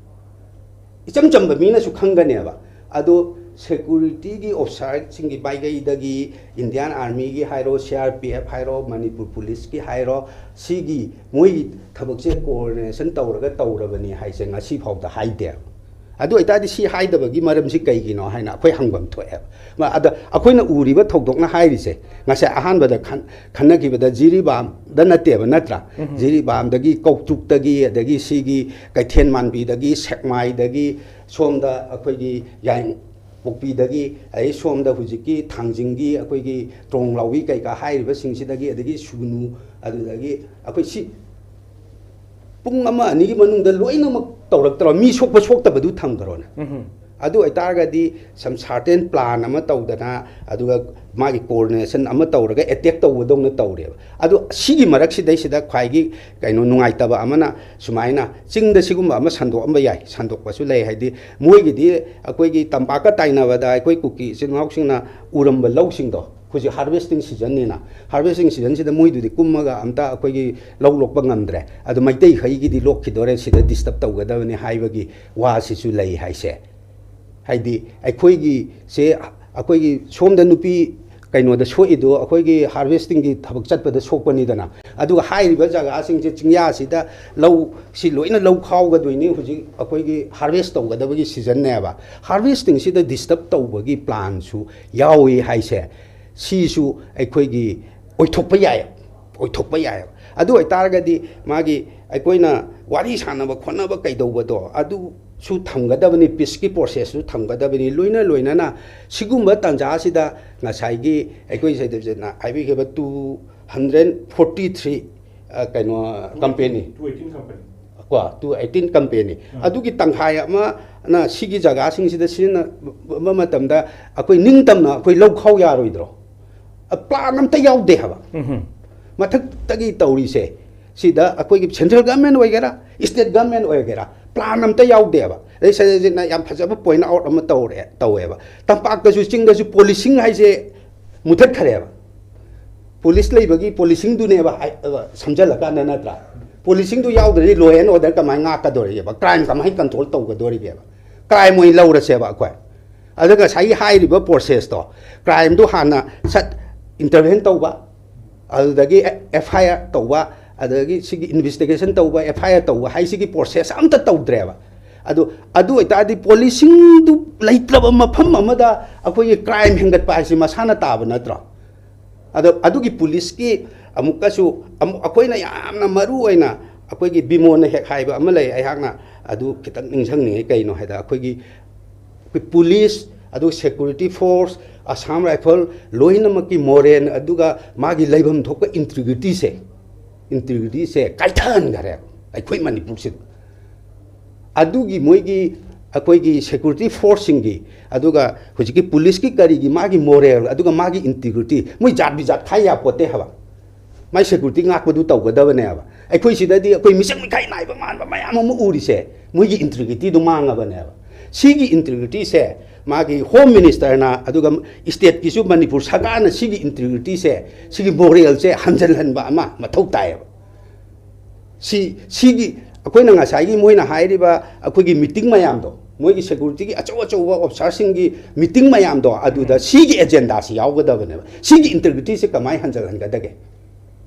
ꯏꯆꯝ ꯆꯝꯕ ꯃꯤꯅꯁꯨ ꯈꯪꯒꯅꯦꯕ꯫ ꯑꯗꯣ ꯁꯦꯀ꯭ꯌꯨꯔꯤꯇꯤꯒꯤ ꯑꯣꯐꯤꯁꯥꯔꯁꯤꯡꯒꯤ ꯃꯥꯏꯀꯩꯗꯒꯤ, ꯏꯟꯗꯤꯌꯥꯟ ꯑꯥꯔꯃꯤꯒꯤ ꯍꯥꯏꯔꯣ, ꯁꯤ ꯑꯥꯔ ꯄꯤ ꯑꯦꯐ ꯍꯥꯏꯔꯣ, ꯃꯅꯤꯄꯨꯔ ꯄꯨꯂꯤꯁꯀꯤ ꯍꯥꯏꯔꯣ, ꯁꯤꯒꯤ ꯃꯣꯏꯒꯤ ꯊꯕꯛꯁꯦ ꯀꯣꯑꯣꯔꯗꯤꯅꯦꯁꯟ ꯇꯧꯔꯒ ꯇꯧꯔꯕꯅꯤ ꯍꯥꯏꯁꯦ ꯉꯁꯤ ꯐꯥꯎꯗ ꯍꯥꯏꯗꯦ꯫ ꯑꯗꯨ ꯑꯣꯏꯇꯥꯔꯗꯤ ꯁꯤ ꯍꯥꯏꯗꯕꯒꯤ ꯃꯔꯝꯁꯤ ꯀꯩꯒꯤꯅꯣ ꯍꯥꯏꯅ ꯑꯩꯈꯣꯏ ꯍꯪꯐꯝ ꯊꯣꯛꯑꯦꯕ꯫ ꯃ-, ꯑꯗ ꯑꯩꯈꯣꯏꯅ ꯎꯔꯤꯕ ꯊꯧꯗꯣꯛꯅ ꯍꯥꯏꯔꯤꯁꯦ, ꯉꯁꯥꯏ ꯑꯍꯥꯟꯕꯗ ꯈꯟ-, ꯈꯟꯅꯈꯤꯕꯗ ꯖꯤꯔꯤꯕꯥꯝꯗ ꯅꯠꯇꯦꯕ, ꯅꯠꯇ꯭ꯔꯥ? ꯎꯝ꯫ ꯖꯤꯔꯤꯕꯥꯝꯗꯒꯤ, ꯀꯧꯇ꯭ꯔꯨꯛꯇꯒꯤ, ꯑꯗꯒꯤ ꯁꯤꯒꯤ ꯀꯩꯊꯦꯜ ꯃꯥꯟꯕꯤꯗꯒꯤ, ꯁꯦꯛꯃꯥꯏꯗꯒꯤ, ꯁꯣꯝꯗ ꯑꯩꯈꯣꯏꯒꯤ ꯌꯥꯏꯉꯪꯄꯣꯛꯄꯤꯗꯒꯤ, ꯑꯗꯩ ꯁꯣꯝꯗ ꯍꯧꯖꯤꯛꯀꯤ ꯊꯥꯡꯖꯤꯡꯒꯤ ꯑꯩꯈꯣꯏꯒꯤ ꯇ꯭ꯔꯣꯡ ꯂꯥꯎꯕꯤ ꯀꯩꯀꯥ ꯍꯥꯏꯔꯤꯕꯁꯤꯡꯁꯤꯗꯒꯤ, ꯑꯗꯒꯤ ꯁꯨꯒꯅꯨ, ꯑꯗꯨꯗꯒꯤ ꯑꯩꯈꯣꯏ ꯁꯤ ꯄꯨꯡ ꯑꯃ ꯑꯅꯤꯒꯤ ꯃꯅꯨꯡꯗ ꯂꯣꯏꯅꯃꯛ ꯇꯧꯔꯛꯇ꯭ꯔꯣ? ꯃꯤ ꯁꯣꯛꯄ ꯁꯣꯛꯇꯕꯗꯨ ꯊꯝꯈ꯭ꯔꯣꯅꯦ꯫ ꯎꯝ꯫ ꯑꯗꯨ ꯑꯣꯏꯇꯥꯔꯒꯗꯤ some certain plan ꯑꯃ ꯇꯧꯗꯅ, ꯑꯗꯨꯒ ꯃꯥꯒꯤ coordination ꯑꯃ ꯇꯧꯔꯒ attack ꯇꯧꯕꯗꯧꯅ ꯇꯧꯔꯦꯕ꯫ ꯑꯗꯨ ꯁꯤꯒꯤ ꯃꯔꯛꯁꯤꯗꯩꯁꯤꯗ ꯈ꯭ꯋꯥꯏꯒꯤ ꯀꯩꯅꯣ ꯅꯨꯡꯉꯥꯏꯇꯕ ꯑꯃꯅ, ꯁꯨꯃꯥꯏꯅ ꯆꯤꯡꯗ ꯁꯤꯒꯨꯝꯕ ꯑꯃ ꯁꯟꯗꯣꯛꯑꯝꯕ ꯌꯥꯏ, ꯁꯟꯗꯣꯛꯄꯁꯨ ꯂꯩ꯫ ꯍꯥꯏꯗꯤ ꯃꯣꯏꯒꯤꯗꯤ ꯑꯩꯈꯣꯏꯒꯤ ꯇꯝꯄꯥꯛꯀ ꯇꯥꯏꯅꯕꯗ ꯑꯩꯈꯣꯏ ꯀꯨꯀꯤ ꯏꯆꯤꯜ ꯏꯅꯥꯎꯁꯤꯡꯅ ꯎꯔꯝꯕ ꯂꯧꯁꯤꯡꯗꯣ, ꯍꯧꯖꯤꯛ harvesting seasonꯅꯤꯅ, harvesting seasonꯁꯤꯗ ꯃꯣꯏꯗꯨꯗꯤ ꯀꯨꯝꯃꯒ ꯑꯝꯇ ꯑꯩꯈꯣꯏꯒꯤ ꯂꯧ ꯂꯣꯛꯄ ꯉꯝꯗ꯭ꯔꯦ꯫ ꯑꯗꯨ ꯃꯩꯇꯩꯈꯩꯒꯤꯗꯤ ꯂꯣꯛꯈꯤꯗꯣꯔꯦ, ꯁꯤꯗ disturb ꯇꯧꯒꯗꯕꯅꯤ ꯍꯥꯏꯕꯒꯤ ꯋꯥꯁꯤꯁꯨ ꯂꯩ ꯍꯥꯏꯁꯦ꯫ ꯍꯥꯏꯗꯤ ꯑꯩꯈꯣꯏꯒꯤꯁꯦ, ꯑꯩꯈꯣꯏꯒꯤ ꯁꯣꯝꯗ ꯅꯨꯄꯤ ꯀꯩꯅꯣꯗ ꯁꯣꯛꯏꯗꯣ ꯑꯩꯈꯣꯏꯒꯤ harvestingꯒꯤ ꯊꯕꯛ ꯆꯠꯄꯗ ꯁꯣꯛꯄꯅꯤꯗꯅ꯫ ꯑꯗꯨꯒ ꯍꯥꯏꯔꯤꯕ ꯖꯒꯥꯁꯤꯡꯁꯦ, ꯆꯤꯡꯌꯥꯁꯤꯗ ꯂꯧꯁꯤ ꯂꯣꯏꯅ ꯂꯧ ꯈꯥꯎꯒꯗꯣꯏꯅꯤ, ꯍꯧꯖꯤꯛ ꯑꯩꯈꯣꯏꯒꯤ harvest ꯇꯧꯒꯗꯕꯒꯤ seasonꯅꯦꯕ꯫ Harvestingꯁꯤꯗ disturb ꯇꯧꯕꯒꯤ planꯁꯨ ꯌꯥꯎꯏ ꯍꯥꯏꯁꯦ, ꯁꯤꯁꯨ ꯑꯩꯈꯣꯏꯒꯤ ꯑꯣꯏꯊꯣꯛꯄ ꯌꯥꯏ, ꯑꯣꯏꯊꯣꯛꯄ ꯌꯥꯏ꯫ ꯑꯗꯨ ꯑꯣꯏꯇꯥꯔꯒꯗꯤ ꯃꯥꯒꯤ ꯑꯩꯈꯣꯏꯅ ꯋꯥꯔꯤ ꯁꯥꯟꯅꯕ ꯈꯣꯠꯅꯕ ꯀꯩꯗꯧꯕꯗꯣ ꯑꯗꯨꯁꯨ ꯊꯝꯒꯗꯕꯅꯤ, peaceꯀꯤ processꯁꯨ ꯊꯝꯒꯗꯕꯅꯤ꯫ ꯂꯣꯏꯅ ꯂꯣꯏꯅꯅ ꯁꯤꯒꯨꯝꯕ ꯇꯥꯟꯖꯥꯁꯤꯗ ꯉꯁꯥꯏꯒꯤ ꯑꯩꯈꯣꯏ ꯁꯩꯗꯦꯕꯖꯤꯠꯅ ꯍꯥꯏꯕꯤꯈꯤꯕ two hundred forty three, ꯑ, ꯀꯩꯅꯣ, company꯫ Two eighteen company꯫ ꯀꯣ, two eighteen company꯫ ꯎꯝ꯫ ꯑꯗꯨꯒꯤ ꯇꯪꯈꯥꯏ ꯑꯃꯅ ꯁꯤꯒꯤ ꯖꯒꯥꯁꯤꯡꯁꯤꯗ ꯁꯤꯖꯤꯟꯅꯕ ꯃꯇꯝꯗ ꯑꯩꯈꯣꯏ ꯅꯤꯡꯇꯝꯅ ꯑꯩꯈꯣꯏ ꯂꯧ ꯈꯥꯎ ꯌꯥꯔꯣꯏꯗ꯭ꯔꯣ? ꯑ, plan ꯑꯝꯇ ꯌꯥꯎꯗꯦ ꯍꯥꯏꯕ꯫ ꯎꯝ꯫ ꯃꯊꯛꯇꯒꯤ ꯇꯧꯔꯤꯁꯦ, ꯁꯤꯗ ꯑꯩꯈꯣꯏꯒꯤ central government ꯑꯣꯏꯒꯦꯔꯥ, state government ꯑꯣꯏꯒꯦꯔꯥ, plan ꯑꯝꯇ ꯌꯥꯎꯗꯦꯕ꯫ ꯑꯗꯩ ꯁꯩꯗꯦꯕꯖꯤꯠꯅ ꯌꯥꯝ ꯐꯖꯕ point out ꯑꯃ ꯇꯧꯔꯦ, ꯇꯧꯋꯦꯕ꯫ ꯇꯝꯄꯥꯛꯇꯁꯨ ꯆꯤꯡꯗꯁꯨ policing ꯍꯥꯏꯁꯦ ꯃꯨꯊꯠꯈ꯭ꯔꯦꯕ꯫ Police ꯂꯩꯕꯒꯤ policingꯗꯨꯅꯦꯕ ꯍꯥꯏ-, ꯑ, ꯁꯝꯖꯜꯂꯀꯥꯟꯗ, ꯅꯠꯇ꯭ꯔꯥ? Policingꯗꯨ ꯌꯥꯎꯗ꯭ꯔꯗꯤ law and order ꯀꯃꯥꯏꯅ ꯉꯥꯛꯀꯗꯧꯔꯤꯒꯦꯕ? Crime ꯀꯃꯥꯏꯅ control ꯇꯧꯒꯗꯧꯔꯤꯒꯦꯕ? Crime ꯑꯣꯏꯅ ꯂꯧꯔꯁꯦꯕ ꯑꯩꯈꯣꯏ꯫ ꯑꯗꯨꯒ ꯉꯁꯥꯏꯒꯤ ꯍꯥꯏꯔꯤꯕ ꯄ꯭ꯔꯣꯁꯦꯁꯇꯣ, ꯀ꯭ꯔꯥꯏꯝꯗꯣ ꯍꯥꯟꯅ ꯁꯠ ꯏꯟꯇꯔꯚꯦꯟ ꯇꯧꯕ, ꯑꯗꯨꯗꯒꯤ ꯑꯦꯐ ꯑꯥꯏ ꯑꯥꯔ ꯇꯧꯕ, ꯑꯗꯒꯤ ꯁꯤꯒꯤ ꯏꯟꯚꯦꯁꯇꯤꯒꯦꯁꯟ ꯇꯧꯕ, ꯑꯦꯐ ꯑꯥꯏ ꯑꯥꯔ ꯇꯧꯕ ꯍꯥꯏꯁꯤꯒꯤ ꯄ꯭ꯔꯣꯁꯦꯁ ꯑꯝꯇ ꯇꯧꯗ꯭ꯔꯦꯕ꯫ ꯑꯗꯨ ꯑꯗꯨ ꯑꯣꯏꯇꯥꯔꯗꯤ ꯄꯣꯂꯤꯁꯤꯡꯗꯨ ꯂꯩꯇ꯭ꯔꯕ ꯃꯐꯝ ꯑꯃꯗ ꯑꯩꯈꯣꯏꯒꯤ ꯀ꯭ꯔꯥꯏꯝ ꯍꯦꯟꯒꯠꯄ ꯍꯥꯏꯁꯤ ꯃꯁꯥꯅ ꯇꯥꯕ ꯅꯠꯇ꯭ꯔꯣ? ꯑꯗꯣ ꯑꯗꯨꯒꯤ ꯄꯨꯂꯤꯁꯀꯤ ꯑꯃꯨꯛꯀꯁꯨ ꯑꯃꯨꯛ ꯑꯩꯈꯣꯏꯅ ꯌꯥꯝꯅ ꯃꯔꯨ ꯑꯣꯏꯅ ꯑꯩꯈꯣꯏꯒꯤ ꯕꯤꯃꯣꯟꯅ ꯍꯦꯛ ꯍꯥꯏꯕ ꯑꯃ ꯂꯩ, ꯑꯩꯍꯥꯛꯅ ꯑꯗꯨ ꯈꯤꯇꯪ ꯅꯤꯡꯁꯤꯡꯅꯤꯡꯉꯤ꯫ ꯀꯩꯅꯣ ꯍꯥꯏꯗ ꯑꯩꯈꯣꯏꯒꯤ, ꯑꯩꯈꯣꯏ ꯄꯨꯂꯤꯁ, ꯑꯗꯨ ꯁꯦꯀ꯭ꯌꯨꯔꯤꯇꯤ ꯐꯣꯔꯁ, ꯑꯁꯥꯝ ꯔꯥꯏꯐꯜ ꯂꯣꯏꯅꯃꯛꯀꯤ ꯃꯣꯔꯦꯜ ꯑꯗꯨꯒ ꯃꯥꯒꯤ ꯂꯩꯐꯝ ꯊꯣꯛꯄ ꯏꯟꯇꯤꯒ꯭ꯔꯤꯇꯤꯁꯦ, ꯏꯟꯇꯤꯒ꯭ꯔꯤꯇꯤꯁꯦ ꯀꯥꯏꯊꯍꯟꯈꯔꯦ ꯑꯩꯈꯣꯏ ꯃꯅꯤꯄꯨꯔꯁꯤꯗ꯫ ꯑꯗꯨꯒꯤ ꯃꯣꯏꯒꯤ, ꯑꯩꯈꯣꯏꯒꯤ ꯁꯦꯀ꯭ꯌꯨꯔꯤꯇꯤ ꯐꯣꯔꯁꯁꯤꯡꯒꯤ, ꯑꯗꯨꯒ ꯍꯧꯖꯤꯛꯀꯤ ꯄꯨꯂꯤꯁꯀꯤ ꯀꯔꯤꯒꯤ ꯃꯥꯒꯤ ꯃꯣꯔꯦꯜ ꯑꯗꯨꯒ ꯃꯥꯒꯤ ꯏꯟꯇꯤꯒ꯭ꯔꯤꯇꯤ, ꯃꯣꯏ ꯖꯥꯠ ꯕꯤꯖꯥꯠ ꯈꯥꯏ ꯌꯥꯄꯣꯠꯇꯦ ꯍꯥꯏꯕ꯫ ꯃꯥꯏ ꯁꯦꯀ꯭ꯌꯨꯔꯤꯇꯤ ꯉꯥꯛꯄꯗꯨ ꯇꯧꯒꯗꯕꯅꯦꯕ꯫ ꯑꯩꯈꯣꯏ ꯁꯤꯗꯗꯤ ꯑꯩꯈꯣꯏ ꯃꯤꯆꯪ ꯃꯤꯈꯥꯏ ꯅꯥꯏꯕ ꯃꯥꯟꯕ ꯃꯌꯥꯝ ꯑꯃ ꯎꯔꯤꯁꯦ, ꯃꯣꯏꯒꯤ ꯏꯟꯇꯤꯒ꯭ꯔꯤꯇꯤꯗꯨ ꯃꯥꯡꯉꯕꯅꯦꯕ꯫ ꯁꯤꯒꯤ ꯏꯟꯇꯤꯒ꯭ꯔꯤꯇꯤꯁꯦ ꯃꯥꯒꯤ ꯍꯣꯝ ꯃꯤꯅꯤꯁꯇꯔꯅ, ꯑꯗꯨꯒ ꯁ꯭ꯇꯦꯠꯀꯤꯁꯨ ꯃꯅꯤꯄꯨꯔ ꯁꯔꯀꯥꯔꯅ ꯁꯤꯒꯤ ꯏꯟꯇꯤꯒ꯭ꯔꯤꯇꯤꯁꯦ, ꯁꯤꯒꯤ ꯃꯣꯔꯦꯜꯁꯦ ꯍꯟꯖꯤꯜꯍꯟꯕ ꯑꯃ ꯃꯊꯧ ꯇꯥꯏꯌꯦꯕ꯫ ꯁꯤ, ꯁꯤꯒꯤ ꯑꯩꯈꯣꯏꯅ ꯉꯁꯥꯏꯒꯤ ꯃꯣꯏꯅ ꯍꯥꯏꯔꯤꯕ ꯑꯩꯈꯣꯏꯒꯤ ꯃꯤꯇꯤꯡ ꯃꯌꯥꯝꯗꯣ, ꯃꯣꯏꯒꯤ ꯁꯦꯀ꯭ꯌꯨꯔꯤꯇꯤꯒꯤ ꯑꯆꯧ ꯑꯆꯧꯕ ꯑꯣꯐꯤꯁꯥꯔꯁꯤꯡꯒꯤ ꯃꯤꯇꯤꯡ ꯃꯌꯥꯝꯗꯣ, ꯑꯗꯨꯗ ꯁꯤꯒꯤ ꯑꯦꯖꯦꯟꯗꯥꯁꯤ ꯌꯥꯎꯒꯗꯕꯅꯦꯕ꯫ ꯁꯤꯒꯤ ꯏꯟꯇꯤꯒ꯭ꯔꯤꯇꯤꯁꯤ ꯀꯃꯥꯏꯅ ꯍꯟꯖꯤꯜꯍꯟꯒꯗꯒꯦ?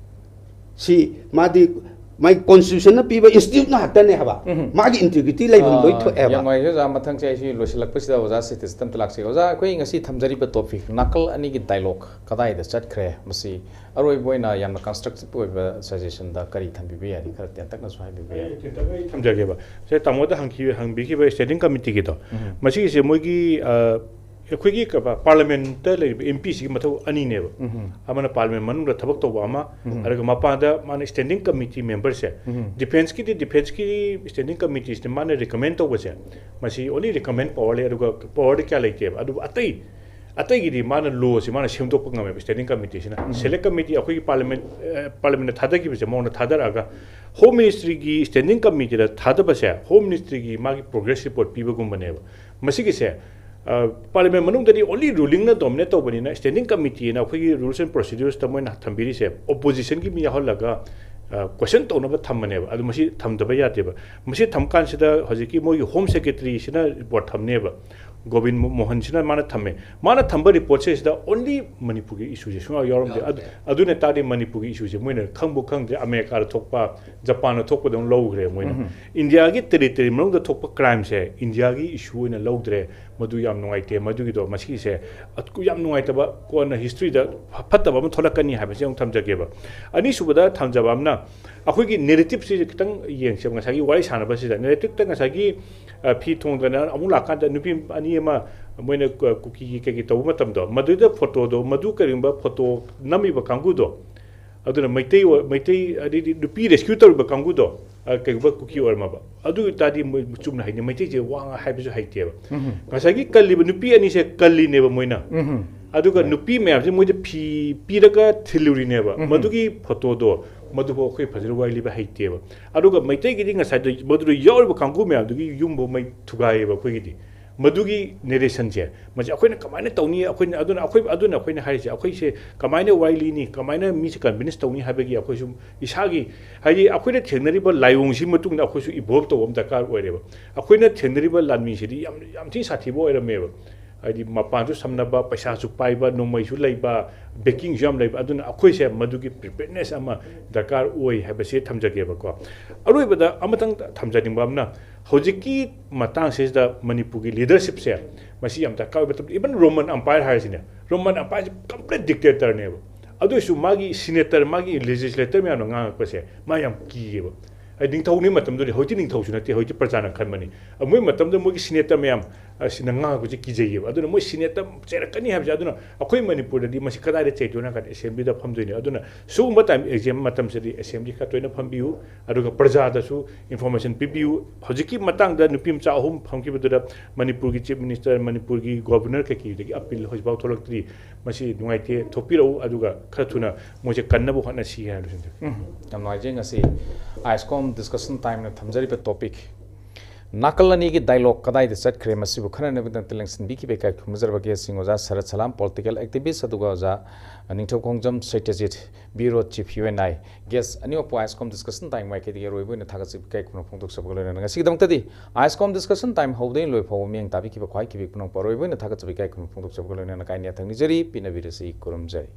ꯁꯤ ꯃꯥꯗꯤ ꯃꯥꯒꯤ ꯀꯣꯟꯁꯇꯤꯇ꯭ꯌꯨꯁꯟꯅ ꯄꯤꯕ ꯏꯟꯁꯇꯤꯇ꯭ꯌꯨꯠ ꯉꯥꯛꯇꯅꯦ ꯍꯥꯏꯕ꯫ ꯃꯥꯒꯤ ꯏꯟꯇꯤꯒ꯭ꯔꯤꯇꯤ ꯂꯩꯐꯝ ꯂꯣꯏ ꯊꯣꯛꯑꯦꯕ꯫ ꯌꯥꯝ ꯅꯨꯡꯉꯥꯏꯖꯩ ꯑꯣꯖꯥ꯫ ꯃꯊꯪꯁꯦ ꯑꯩꯁꯤ ꯂꯣꯏꯁꯤꯜꯂꯛꯄꯁꯤꯗ ꯑꯣꯖꯥ ꯁꯤꯇꯤꯁꯇ ꯑꯝꯇ ꯂꯥꯛꯆꯒꯦ꯫ ꯑꯣꯖꯥ, ꯑꯩꯈꯣꯏ ꯉꯁꯤ ꯊꯝꯖꯔꯤꯕ ꯇꯣꯄꯤꯛ ꯅꯥꯀꯜ ꯑꯅꯤꯒꯤ ꯗꯥꯏꯂꯣꯛ ꯀꯗꯥꯏꯗ ꯆꯠꯈ꯭ꯔꯦ? ꯃꯁꯤ ꯑꯔꯣꯏꯕ ꯑꯣꯏꯅ ꯌꯥꯝꯅ ꯀꯟꯁꯇ꯭ꯔꯛꯇꯤꯞ ꯑꯣꯏꯕ ꯁꯖꯦꯁꯟꯗ ꯀꯔꯤ ꯊꯝꯕꯤꯕ ꯌꯥꯏ? ꯈꯔ ꯇꯦꯟꯇꯛꯅꯁꯨ ꯍꯥꯏꯕꯤꯕ ꯌꯥꯏ꯫ ꯑꯩ ꯇꯦꯟꯇꯛꯅ ꯑꯩ ꯊꯝꯖꯒꯦꯕ꯫ ꯁꯦ, ꯇꯥꯃꯣꯗ ꯍꯪꯈꯤꯕ, ꯍꯪꯕꯤꯈꯤꯕ ꯁ꯭ꯇꯦꯟꯗꯤꯡ ꯀꯃꯤꯇꯤꯒꯤꯗꯣ, ꯃꯁꯤꯒꯤꯁꯦ ꯃꯣꯏꯒꯤ, ꯑ, ꯑꯩꯈꯣꯏꯒꯤ ꯀ-, ꯄꯥꯔꯂꯤꯌꯥꯃꯦꯟꯠꯇ ꯂꯩꯔꯤꯕ ꯑꯦꯝ ꯄꯤꯁꯤꯒꯤ ꯃꯊꯧ ꯑꯅꯤꯅꯦꯕ꯫ ꯑꯃꯅ ꯄꯥꯔꯂꯤꯌꯥꯃꯦꯟꯠ ꯃꯅꯨꯡꯗ ꯊꯕꯛ ꯇꯧꯕ ꯑꯃ, ꯑꯗꯨꯒ ꯃꯄꯥꯟꯗ ꯃꯥꯅ ꯁ꯭ꯇꯦꯟꯗꯤꯡ ꯀꯃꯤꯇꯤ ꯃꯦꯝꯕꯔꯁꯦ, ꯗꯤꯐꯦꯟꯁꯀꯤꯗꯤ, ꯗꯤꯐꯦꯟꯁꯀꯤ ꯁ꯭ꯇꯦꯟꯗꯤꯡ ꯀꯃꯤꯇꯤꯁꯤꯅ ꯃꯥꯅ ꯔꯤꯀꯃꯦꯟ ꯇꯧꯕꯁꯦ, ꯃꯁꯤ ꯑꯣꯟꯂꯤ ꯔꯤꯀꯃꯦꯟ ꯄꯋꯥꯔ ꯂꯩ, ꯑꯗꯨꯒ ꯄꯋꯥꯔꯗꯤ ꯀꯌꯥ ꯂꯩꯇꯦꯕ꯫ ꯑꯗꯨꯕꯨ ꯑꯇꯩ, ꯑꯇꯩꯒꯤꯗꯤ ꯃꯥꯅ ꯂꯣꯁꯤ ꯃꯥꯅ ꯁꯦꯝꯗꯣꯛꯄ ꯉꯝꯃꯦꯕ ꯁ꯭ꯇꯦꯟꯗꯤꯡ ꯀꯃꯤꯇꯤꯁꯤꯅ꯫ ꯁꯦꯂꯦꯛ ꯀꯃꯤꯇꯤ ꯑꯩꯈꯣꯏꯒꯤ ꯄꯥꯔꯂꯤꯌꯥꯃꯦꯟꯠ, ꯑ, ꯄꯥꯔꯂꯤꯌꯥꯃꯦꯟꯠꯅ ꯊꯥꯗꯈꯤꯕꯁꯦ ꯃꯉꯣꯟꯗ ꯊꯥꯗꯔꯛꯑꯒ ꯍꯣꯝ ꯃꯤꯅꯤꯁꯇ꯭ꯔꯤꯒꯤ ꯁ꯭ꯇꯦꯟꯗꯤꯡ ꯀꯃꯤꯇꯤꯗ ꯊꯥꯗꯕꯁꯦ ꯍꯣꯝ ꯃꯤꯅꯤꯁꯇ꯭ꯔꯤꯒꯤ ꯃꯥꯒꯤ ꯄ꯭ꯔꯣꯒ꯭ꯔꯦꯁ ꯔꯤꯄꯣꯔꯠ ꯄꯤꯕꯒꯨꯝꯕꯅꯦꯕ꯫ ꯃꯁꯤꯒꯤꯁꯦ, ꯑ, ꯄꯥꯔꯂꯤꯌꯥꯃꯦꯟꯠ ꯃꯅꯨꯡꯗꯗꯤ ꯑꯣꯟꯂꯤ ꯔꯨꯂꯤꯡꯅ ꯗꯣꯃꯤꯅꯦꯠ ꯇꯧꯕꯅꯤꯅ ꯁ꯭ꯇꯦꯟꯗꯤꯡ ꯀꯃꯤꯇꯤꯅ ꯑꯩꯈꯣꯏꯒꯤ ꯔꯨꯜꯁ ꯑꯦꯟ ꯄ꯭ꯔꯣꯁꯤꯗ꯭ꯌꯨꯔꯁꯇ ꯃꯣꯏꯅ ꯊꯝꯕꯤꯔꯤꯁꯦ ꯑꯣꯄꯣꯖꯤꯁꯟꯒꯤ ꯃꯤ ꯌꯥꯎꯍꯜꯂꯒ, ꯑ, ꯀꯣꯏꯁꯟ ꯇꯧꯅꯕ ꯊꯝꯕꯅꯦꯕ꯫ ꯑꯗꯨ ꯃꯁꯤ ꯊꯝꯗꯕ ꯌꯥꯗꯦꯕ꯫ ꯃꯁꯤ ꯊꯝꯀꯥꯟꯁꯤꯗ ꯍꯧꯖꯤꯛꯀꯤ ꯃꯣꯏꯒꯤ ꯍꯣꯝ ꯁꯦꯀ꯭ꯔꯦꯇꯔꯤꯁꯤꯅ ꯔꯤꯄꯣꯔꯠ ꯊꯝꯅꯦꯕ꯫ ꯒꯣꯕꯤꯟ ꯃꯣ- ꯃꯣꯍꯟꯁꯤꯅ ꯃꯥꯅ ꯊꯝꯃꯦ꯫ ꯃꯥꯅ ꯊꯝꯕ ꯔꯤꯄꯣꯔꯠꯁꯦ ꯁꯤꯗ only ꯃꯅꯤꯄꯨꯔꯒꯤ ꯏꯁꯨꯁꯦ ꯁꯨꯡꯌꯥꯎ ꯌꯥꯎꯔꯝꯗꯦ꯫ ꯑꯗꯨ, ꯑꯗꯨꯅ ꯇꯥꯔꯗꯤ ꯃꯅꯤꯄꯨꯔꯒꯤ ꯏꯁꯨꯁꯦ ꯃꯣꯏꯅ ꯈꯪꯕꯨ ꯈꯪꯗ꯭ꯔꯦ, ꯑꯃꯦꯔꯤꯀꯥꯗ ꯊꯣꯛꯄ, ꯖꯄꯥꯟꯗ ꯊꯣꯛꯄꯗꯧꯅ ꯂꯧꯈ꯭ꯔꯦ ꯃꯣꯏꯅ꯫ ꯏꯟꯗꯤꯌꯥꯒꯤ ꯇꯦꯔꯤꯇꯣꯔꯤ ꯃꯅꯨꯡꯗ ꯊꯣꯛꯄ ꯀ꯭ꯔꯥꯏꯝꯁꯦ ꯏꯟꯗꯤꯌꯥꯒꯤ ꯏꯁꯨ ꯑꯣꯏꯅ ꯂꯧꯗ꯭ꯔꯦ꯫ ꯃꯗꯨ ꯌꯥꯝ ꯅꯨꯡꯉꯥꯏꯇꯦ꯫ ꯃꯗꯨꯒꯤꯗꯣ ꯃꯁꯤꯁꯦ ꯑꯠ- ꯌꯥꯝ ꯅꯨꯡꯉꯥꯏꯇꯕ, ꯀꯣꯟꯅ ꯍꯤꯁꯇ꯭ꯔꯤꯗ ꯐ- ꯐꯠꯇꯕ ꯑꯃ ꯊꯣꯛꯂꯛꯀꯅꯤ ꯍꯥꯏꯕꯁꯦ ꯑꯃꯨꯛ ꯊꯝꯖꯒꯦꯕ꯫ ꯑꯅꯤꯁꯨꯕꯗ ꯊꯝꯖꯕ ꯑꯃꯅ, ꯑꯩꯈꯣꯏꯒꯤ ꯅꯦꯔꯦꯇꯤꯞꯁꯤ ꯈꯤꯇꯪ ꯌꯦꯡꯁꯦꯕ꯫ ꯉꯁꯥꯏꯒꯤ ꯋꯥꯔꯤ ꯁꯥꯟꯅꯕꯁꯤꯗ ꯅꯦꯔꯦꯇꯤꯞꯇ ꯉꯁꯥꯏꯒꯤ, ꯑ, ꯐꯤ ꯊꯣꯡꯗꯅ ꯑꯃꯨꯛ ꯂꯥꯛꯀꯥꯟꯗ ꯅꯨꯄꯤ ꯑꯅꯤ ꯑꯃ ꯃꯣꯏꯅ ꯀ- ꯀꯨꯀꯤꯒꯤ ꯀꯩꯀꯩ ꯇꯧꯕ ꯃꯇꯝꯗꯣ, ꯃꯗꯨꯗ ꯐꯣꯇꯣꯗꯣ, ꯃꯗꯨ ꯀꯔꯤꯒꯨꯝꯕ ꯐꯣꯇꯣ ꯅꯝꯃꯤꯕ ꯀꯥꯡꯕꯨꯗꯣ, ꯑꯗꯨꯅ ꯃꯩꯇꯩ ꯑꯣꯏ- ꯃꯩꯇꯩ, ꯑꯗꯩꯗꯤ ꯅꯨꯄꯤ ꯔꯦꯁꯀ꯭ꯌꯨ ꯇꯧꯔꯤꯕ ꯀꯥꯡꯕꯨꯗꯣ, ꯑ, ꯀꯩꯒꯨꯝꯕ ꯀꯨꯀꯤ ꯑꯣꯏꯔꯝꯃꯕ, ꯑꯗꯨ ꯑꯣꯏ ꯇꯥꯔꯗꯤ ꯃꯣꯏ ꯆꯨꯝꯅ ꯍꯥꯏꯅꯤ, ꯃꯩꯇꯩꯁꯦ ꯋꯥ ꯉꯥꯡ ꯍꯥꯏꯕꯁꯨ ꯍꯩꯇꯦꯕ꯫ ꯉꯁꯥꯏꯒꯤ ꯀꯜꯂꯤꯕ ꯅꯨꯄꯤ ꯑꯅꯤꯁꯦ ꯀꯜꯂꯤꯅꯦꯕ ꯃꯣꯏꯅ꯫ ꯑꯗꯨꯒ ꯅꯨꯄꯤ ꯃꯌꯥꯝꯁꯦ ꯃꯣꯏꯗ ꯐꯤ ꯄꯤꯔꯒ ꯊꯤꯜꯂꯨꯔꯤꯅꯦꯕ꯫ ꯃꯗꯨꯒꯤ ꯐꯣꯇꯣꯗꯣ, ꯃꯗꯨꯐꯥꯎ ꯑꯩꯈꯣꯏ ꯐꯖꯅ ꯋꯥꯔꯤ ꯂꯤꯕ ꯍꯩꯇꯦꯕ꯫ ꯑꯗꯨꯒ ꯃꯩꯇꯩꯒꯤꯗꯤ ꯉꯁꯥꯏꯗꯣ ꯃꯗꯨꯗ ꯌꯥꯎꯔꯤꯕ ꯀꯥꯡꯕꯨ ꯃꯌꯥꯝꯗꯨꯒꯤ ꯌꯨꯝꯕꯨ ꯃꯩ ꯊꯨꯒꯥꯏꯌꯦꯕ ꯑꯩꯈꯣꯏꯒꯤꯗꯤ꯫ ꯃꯗꯨꯒꯤ ꯅꯦꯔꯦꯁꯟꯁꯦ, ꯃꯁꯤ ꯑꯩꯈꯣꯏꯅ ꯀꯃꯥꯏꯅ ꯇꯧꯅꯤ? ꯑꯩꯈꯣꯏꯅ ꯑꯗꯨꯅ ꯑꯩꯈꯣꯏ, ꯑꯗꯨꯅ ꯑꯩꯈꯣꯏꯅ ꯍꯥꯏꯔꯤꯁꯦ, ꯑꯩꯈꯣꯏꯁꯦ ꯀꯃꯥꯏꯅ ꯋꯥꯔꯤ ꯂꯤꯅꯤ, ꯀꯃꯥꯏꯅ ꯃꯤꯁꯦ ꯀꯟꯚꯤꯟꯁ ꯇꯧꯅꯤ ꯍꯥꯏꯕꯒꯤ ꯑꯩꯈꯣꯏꯁꯨ ꯏꯁꯥꯒꯤ, ꯍꯥꯏꯗꯤ ꯑꯩꯈꯣꯏꯅ ꯊꯦꯡꯅꯔꯤꯕ ꯂꯥꯏꯑꯣꯡꯁꯤ ꯃꯇꯨꯡꯗ ꯑꯩꯈꯣꯏꯁꯨ ꯏꯚꯣꯜꯕ ꯇꯧꯕ ꯑꯃ ꯗꯔꯀꯥꯔ ꯑꯣꯏꯔꯦꯕ꯫ ꯑꯩꯈꯣꯏꯅ ꯊꯦꯡꯅꯔꯤꯕ ꯂꯥꯟꯃꯤꯁꯤꯗꯤ ꯌꯥꯝ, ꯌꯥꯝ ꯊꯤꯅ ꯁꯥꯊꯤꯕ ꯑꯣꯏꯔꯝꯃꯦꯕ꯫ ꯍꯥꯏꯗꯤ ꯃꯄꯥꯟꯁꯨ ꯁꯝꯅꯕ, ꯄꯩꯁꯥꯁꯨ ꯄꯥꯏꯕ, ꯅꯣꯡꯃꯩꯁꯨ ꯂꯩꯕ, ꯕꯦꯀꯤꯡꯁꯨ ꯌꯥꯝ ꯂꯩꯕ꯫ ꯑꯗꯨꯅ ꯑꯩꯈꯣꯏꯁꯦ ꯃꯗꯨꯒꯤ ꯄ꯭ꯔꯤꯄꯦꯌꯔꯅꯦꯁ ꯑꯃ ꯗꯔꯀꯥꯔ ꯑꯣꯏ ꯍꯥꯏꯕꯁꯦ ꯊꯝꯖꯒꯦꯕꯀꯣ꯫ ꯑꯔꯣꯏꯕꯗ ꯑꯃꯇꯪ ꯊꯝꯖꯅꯤꯡꯕ ꯑꯃꯅ, ꯍꯧꯖꯤꯛꯀꯤ ꯃꯇꯥꯡꯁꯤꯗ ꯃꯅꯤꯄꯨꯔꯒꯤ ꯂꯤꯗꯔꯁꯤꯞꯁꯦ ꯃꯁꯤ ꯌꯥꯝ ꯗꯔꯀꯥꯔ ꯑꯣꯏꯕ ꯃꯇꯝꯗ, even ꯔꯣꯃꯟ ꯑꯝꯄꯥꯌꯔ ꯍꯥꯏꯔꯤꯁꯤꯅꯦ, ꯔꯣꯃꯟ ꯑꯝꯄꯥꯌꯔꯁꯤ ꯀꯝꯄ꯭ꯂꯤꯠ ꯗꯤꯛꯇꯦꯇꯔꯅꯦꯕ꯫ ꯑꯗꯨ ꯑꯣꯏꯔꯁꯨ ꯃꯥꯒꯤ ꯁꯤꯅꯦꯇꯔ, ꯃꯥꯒꯤ ꯂꯦꯖꯤꯁꯂꯦꯇꯔ ꯃꯌꯥꯝꯅ ꯉꯥꯡꯉꯛꯄꯁꯦ ꯃꯥ ꯌꯥꯝ ꯀꯤꯌꯦꯕ꯫ ꯑꯩ ꯅꯤꯡꯊꯧꯅꯤ ꯃꯇꯝꯗꯨꯗꯤ, ꯍꯧꯖꯤꯛꯇꯤ ꯅꯤꯡꯊꯧꯁꯨ ꯅꯠꯇꯦ, ꯍꯧꯖꯤꯛꯇꯤ ꯄ꯭ꯔꯖꯥꯅ ꯈꯟꯕꯅꯤ꯫ ꯑ, ꯃꯣꯏ ꯃꯇꯝꯗ ꯃꯣꯏꯒꯤ ꯁꯤꯅꯦꯇꯔ ꯃꯌꯥꯝ ꯑꯁꯤꯅ ꯉꯥꯡꯉꯛꯄꯁꯦ ꯀꯤꯖꯩꯌꯦꯕ꯫ ꯑꯗꯨꯅ ꯃꯣꯏ ꯁꯤꯅꯦꯇꯔ ꯆꯩꯔꯛꯀꯅꯤ ꯍꯥꯏꯕꯁꯦ꯫ ꯑꯗꯨꯅ ꯑꯩꯈꯣꯏ ꯃꯅꯤꯄꯨꯔꯗꯗꯤ ꯃꯁꯤ ꯀꯗꯥꯏꯗ ꯆꯩꯗꯣꯏꯅꯣ ꯍꯥꯏ ꯀꯥꯟꯗ ꯑꯦꯁꯦꯝꯕ꯭ꯂꯤꯗ ꯐꯝꯗꯣꯏꯅꯤ꯫ ꯑꯗꯨꯅ ꯁꯤꯒꯨꯝꯕ ꯇꯥꯏꯝ ꯑꯦꯛꯖꯥꯝ ꯃꯇꯝꯁꯤꯗꯤ ꯑꯦꯁꯦꯝꯕ꯭ꯂꯤ ꯈꯔ ꯇꯣꯏꯅ ꯐꯝꯕꯤꯌꯨ, ꯑꯗꯨꯒ ꯄ꯭ꯔꯖꯥꯗꯁꯨ ꯏꯟꯐꯣꯔꯃꯦꯁꯟ ꯄꯤꯕꯤꯌꯨ꯫ ꯍꯧꯖꯤꯛꯀꯤ ꯃꯇꯥꯡꯗ ꯅꯨꯄꯤ ꯃꯆꯥ ꯑꯍꯨꯝ ꯐꯝꯈꯤꯕꯗꯨꯗ ꯃꯅꯤꯄꯨꯔꯒꯤ ꯆꯤꯐ ꯃꯤꯅꯤꯁꯇꯔ, ꯃꯅꯤꯄꯨꯔꯒꯤ ꯒꯣꯕꯔꯅꯔ ꯀꯩꯀꯩꯗꯒꯤ ꯑꯄꯤꯜ ꯍꯧꯖꯤꯛꯐꯥꯎ ꯊꯣꯛꯂꯛꯇ꯭ꯔꯤ꯫ ꯃꯁꯤ ꯅꯨꯡꯉꯥꯏꯇꯦ, ꯊꯣꯛꯄꯤꯔꯛꯎ, ꯑꯗꯨꯒ ꯈꯔ ꯊꯨꯅ ꯃꯣꯏꯁꯦ ꯀꯟꯅꯕ ꯍꯣꯠꯅꯁꯤ ꯍꯥꯏꯅ ꯂꯣꯏꯁꯤꯟꯖꯒꯦ꯫ ꯎꯝ, ꯌꯥꯝ ꯅꯨꯡꯉꯥꯏꯖꯩ꯫ ꯉꯁꯤ ꯑꯥꯏꯁꯀꯣꯝ ꯗꯤꯁꯀꯁꯟ ꯇꯥꯏꯝꯅ ꯊꯝꯖꯔꯤꯕ ꯇꯣꯄꯤꯛ ꯅꯥꯀꯜ ꯑꯅꯤꯒꯤ ꯗꯥꯏꯂꯣꯒ ꯀꯗꯥꯏꯗ ꯆꯠꯈ꯭ꯔꯦ? ꯃꯁꯤꯕꯨ ꯈꯟꯅꯅꯕꯒꯤꯗꯃꯛꯇ ꯂꯦꯡꯁꯤꯟꯕꯤꯈꯤꯕ ꯏꯀꯥꯏ ꯈꯨꯝꯅꯖꯔꯕ ꯒꯦꯁꯁꯤꯡ ꯑꯣꯖꯥ ꯁꯔꯠ ꯁꯂꯥꯝ, ꯄꯣꯂꯤꯇꯤꯀꯦꯜ ꯑꯦꯛꯇꯤꯚꯤꯁ, ꯑꯗꯨꯒ Oja Ningthoukhongjam Seitjit, bureau chief, U N I. Guest ꯑꯅꯤꯃꯛꯄꯨ ꯑꯥꯏꯁ ꯀꯣꯝ ꯗꯤꯁꯀꯁꯟ ꯇꯥꯏꯝ ꯃꯥꯏꯀꯩꯗꯒꯤ ꯑꯔꯣꯏꯕ ꯑꯣꯏꯅ ꯊꯥꯒꯠꯆꯕ ꯏꯀꯥꯏ ꯈꯨꯝꯅꯕ ꯐꯣꯡꯗꯣꯛꯆꯕꯒ ꯂꯣꯏꯅꯅ ꯉꯁꯤꯒꯤꯗꯃꯛꯇꯗꯤ ꯑꯥꯏꯁ ꯀꯣꯝ ꯗꯤꯁꯀꯁꯟ ꯇꯥꯏꯝ ꯍꯧꯕꯗꯒꯤ ꯂꯣꯏ ꯐꯥꯎꯕ ꯃꯤꯠꯌꯦꯡ ꯇꯥꯕꯤꯈꯤꯕ ꯈ꯭ꯋꯥꯏ ꯀꯤꯕꯤ ꯄꯨꯝꯅꯃꯛꯄꯨ ꯑꯔꯣꯏꯕ ꯑꯣꯏꯅ ꯊꯥꯒꯠꯆꯕ ꯏꯀꯥꯏ ꯈꯨꯝꯅꯕ ꯐꯣꯡꯗꯣꯛꯆꯕꯒ ꯂꯣꯏꯅꯅ ꯀꯥꯏꯅ ꯌꯥꯊꯪ ꯅꯤꯖꯔꯤ, ꯄꯤꯅꯕꯤꯔꯁꯤ, ꯈꯨꯔꯨꯝꯖꯔꯤ꯫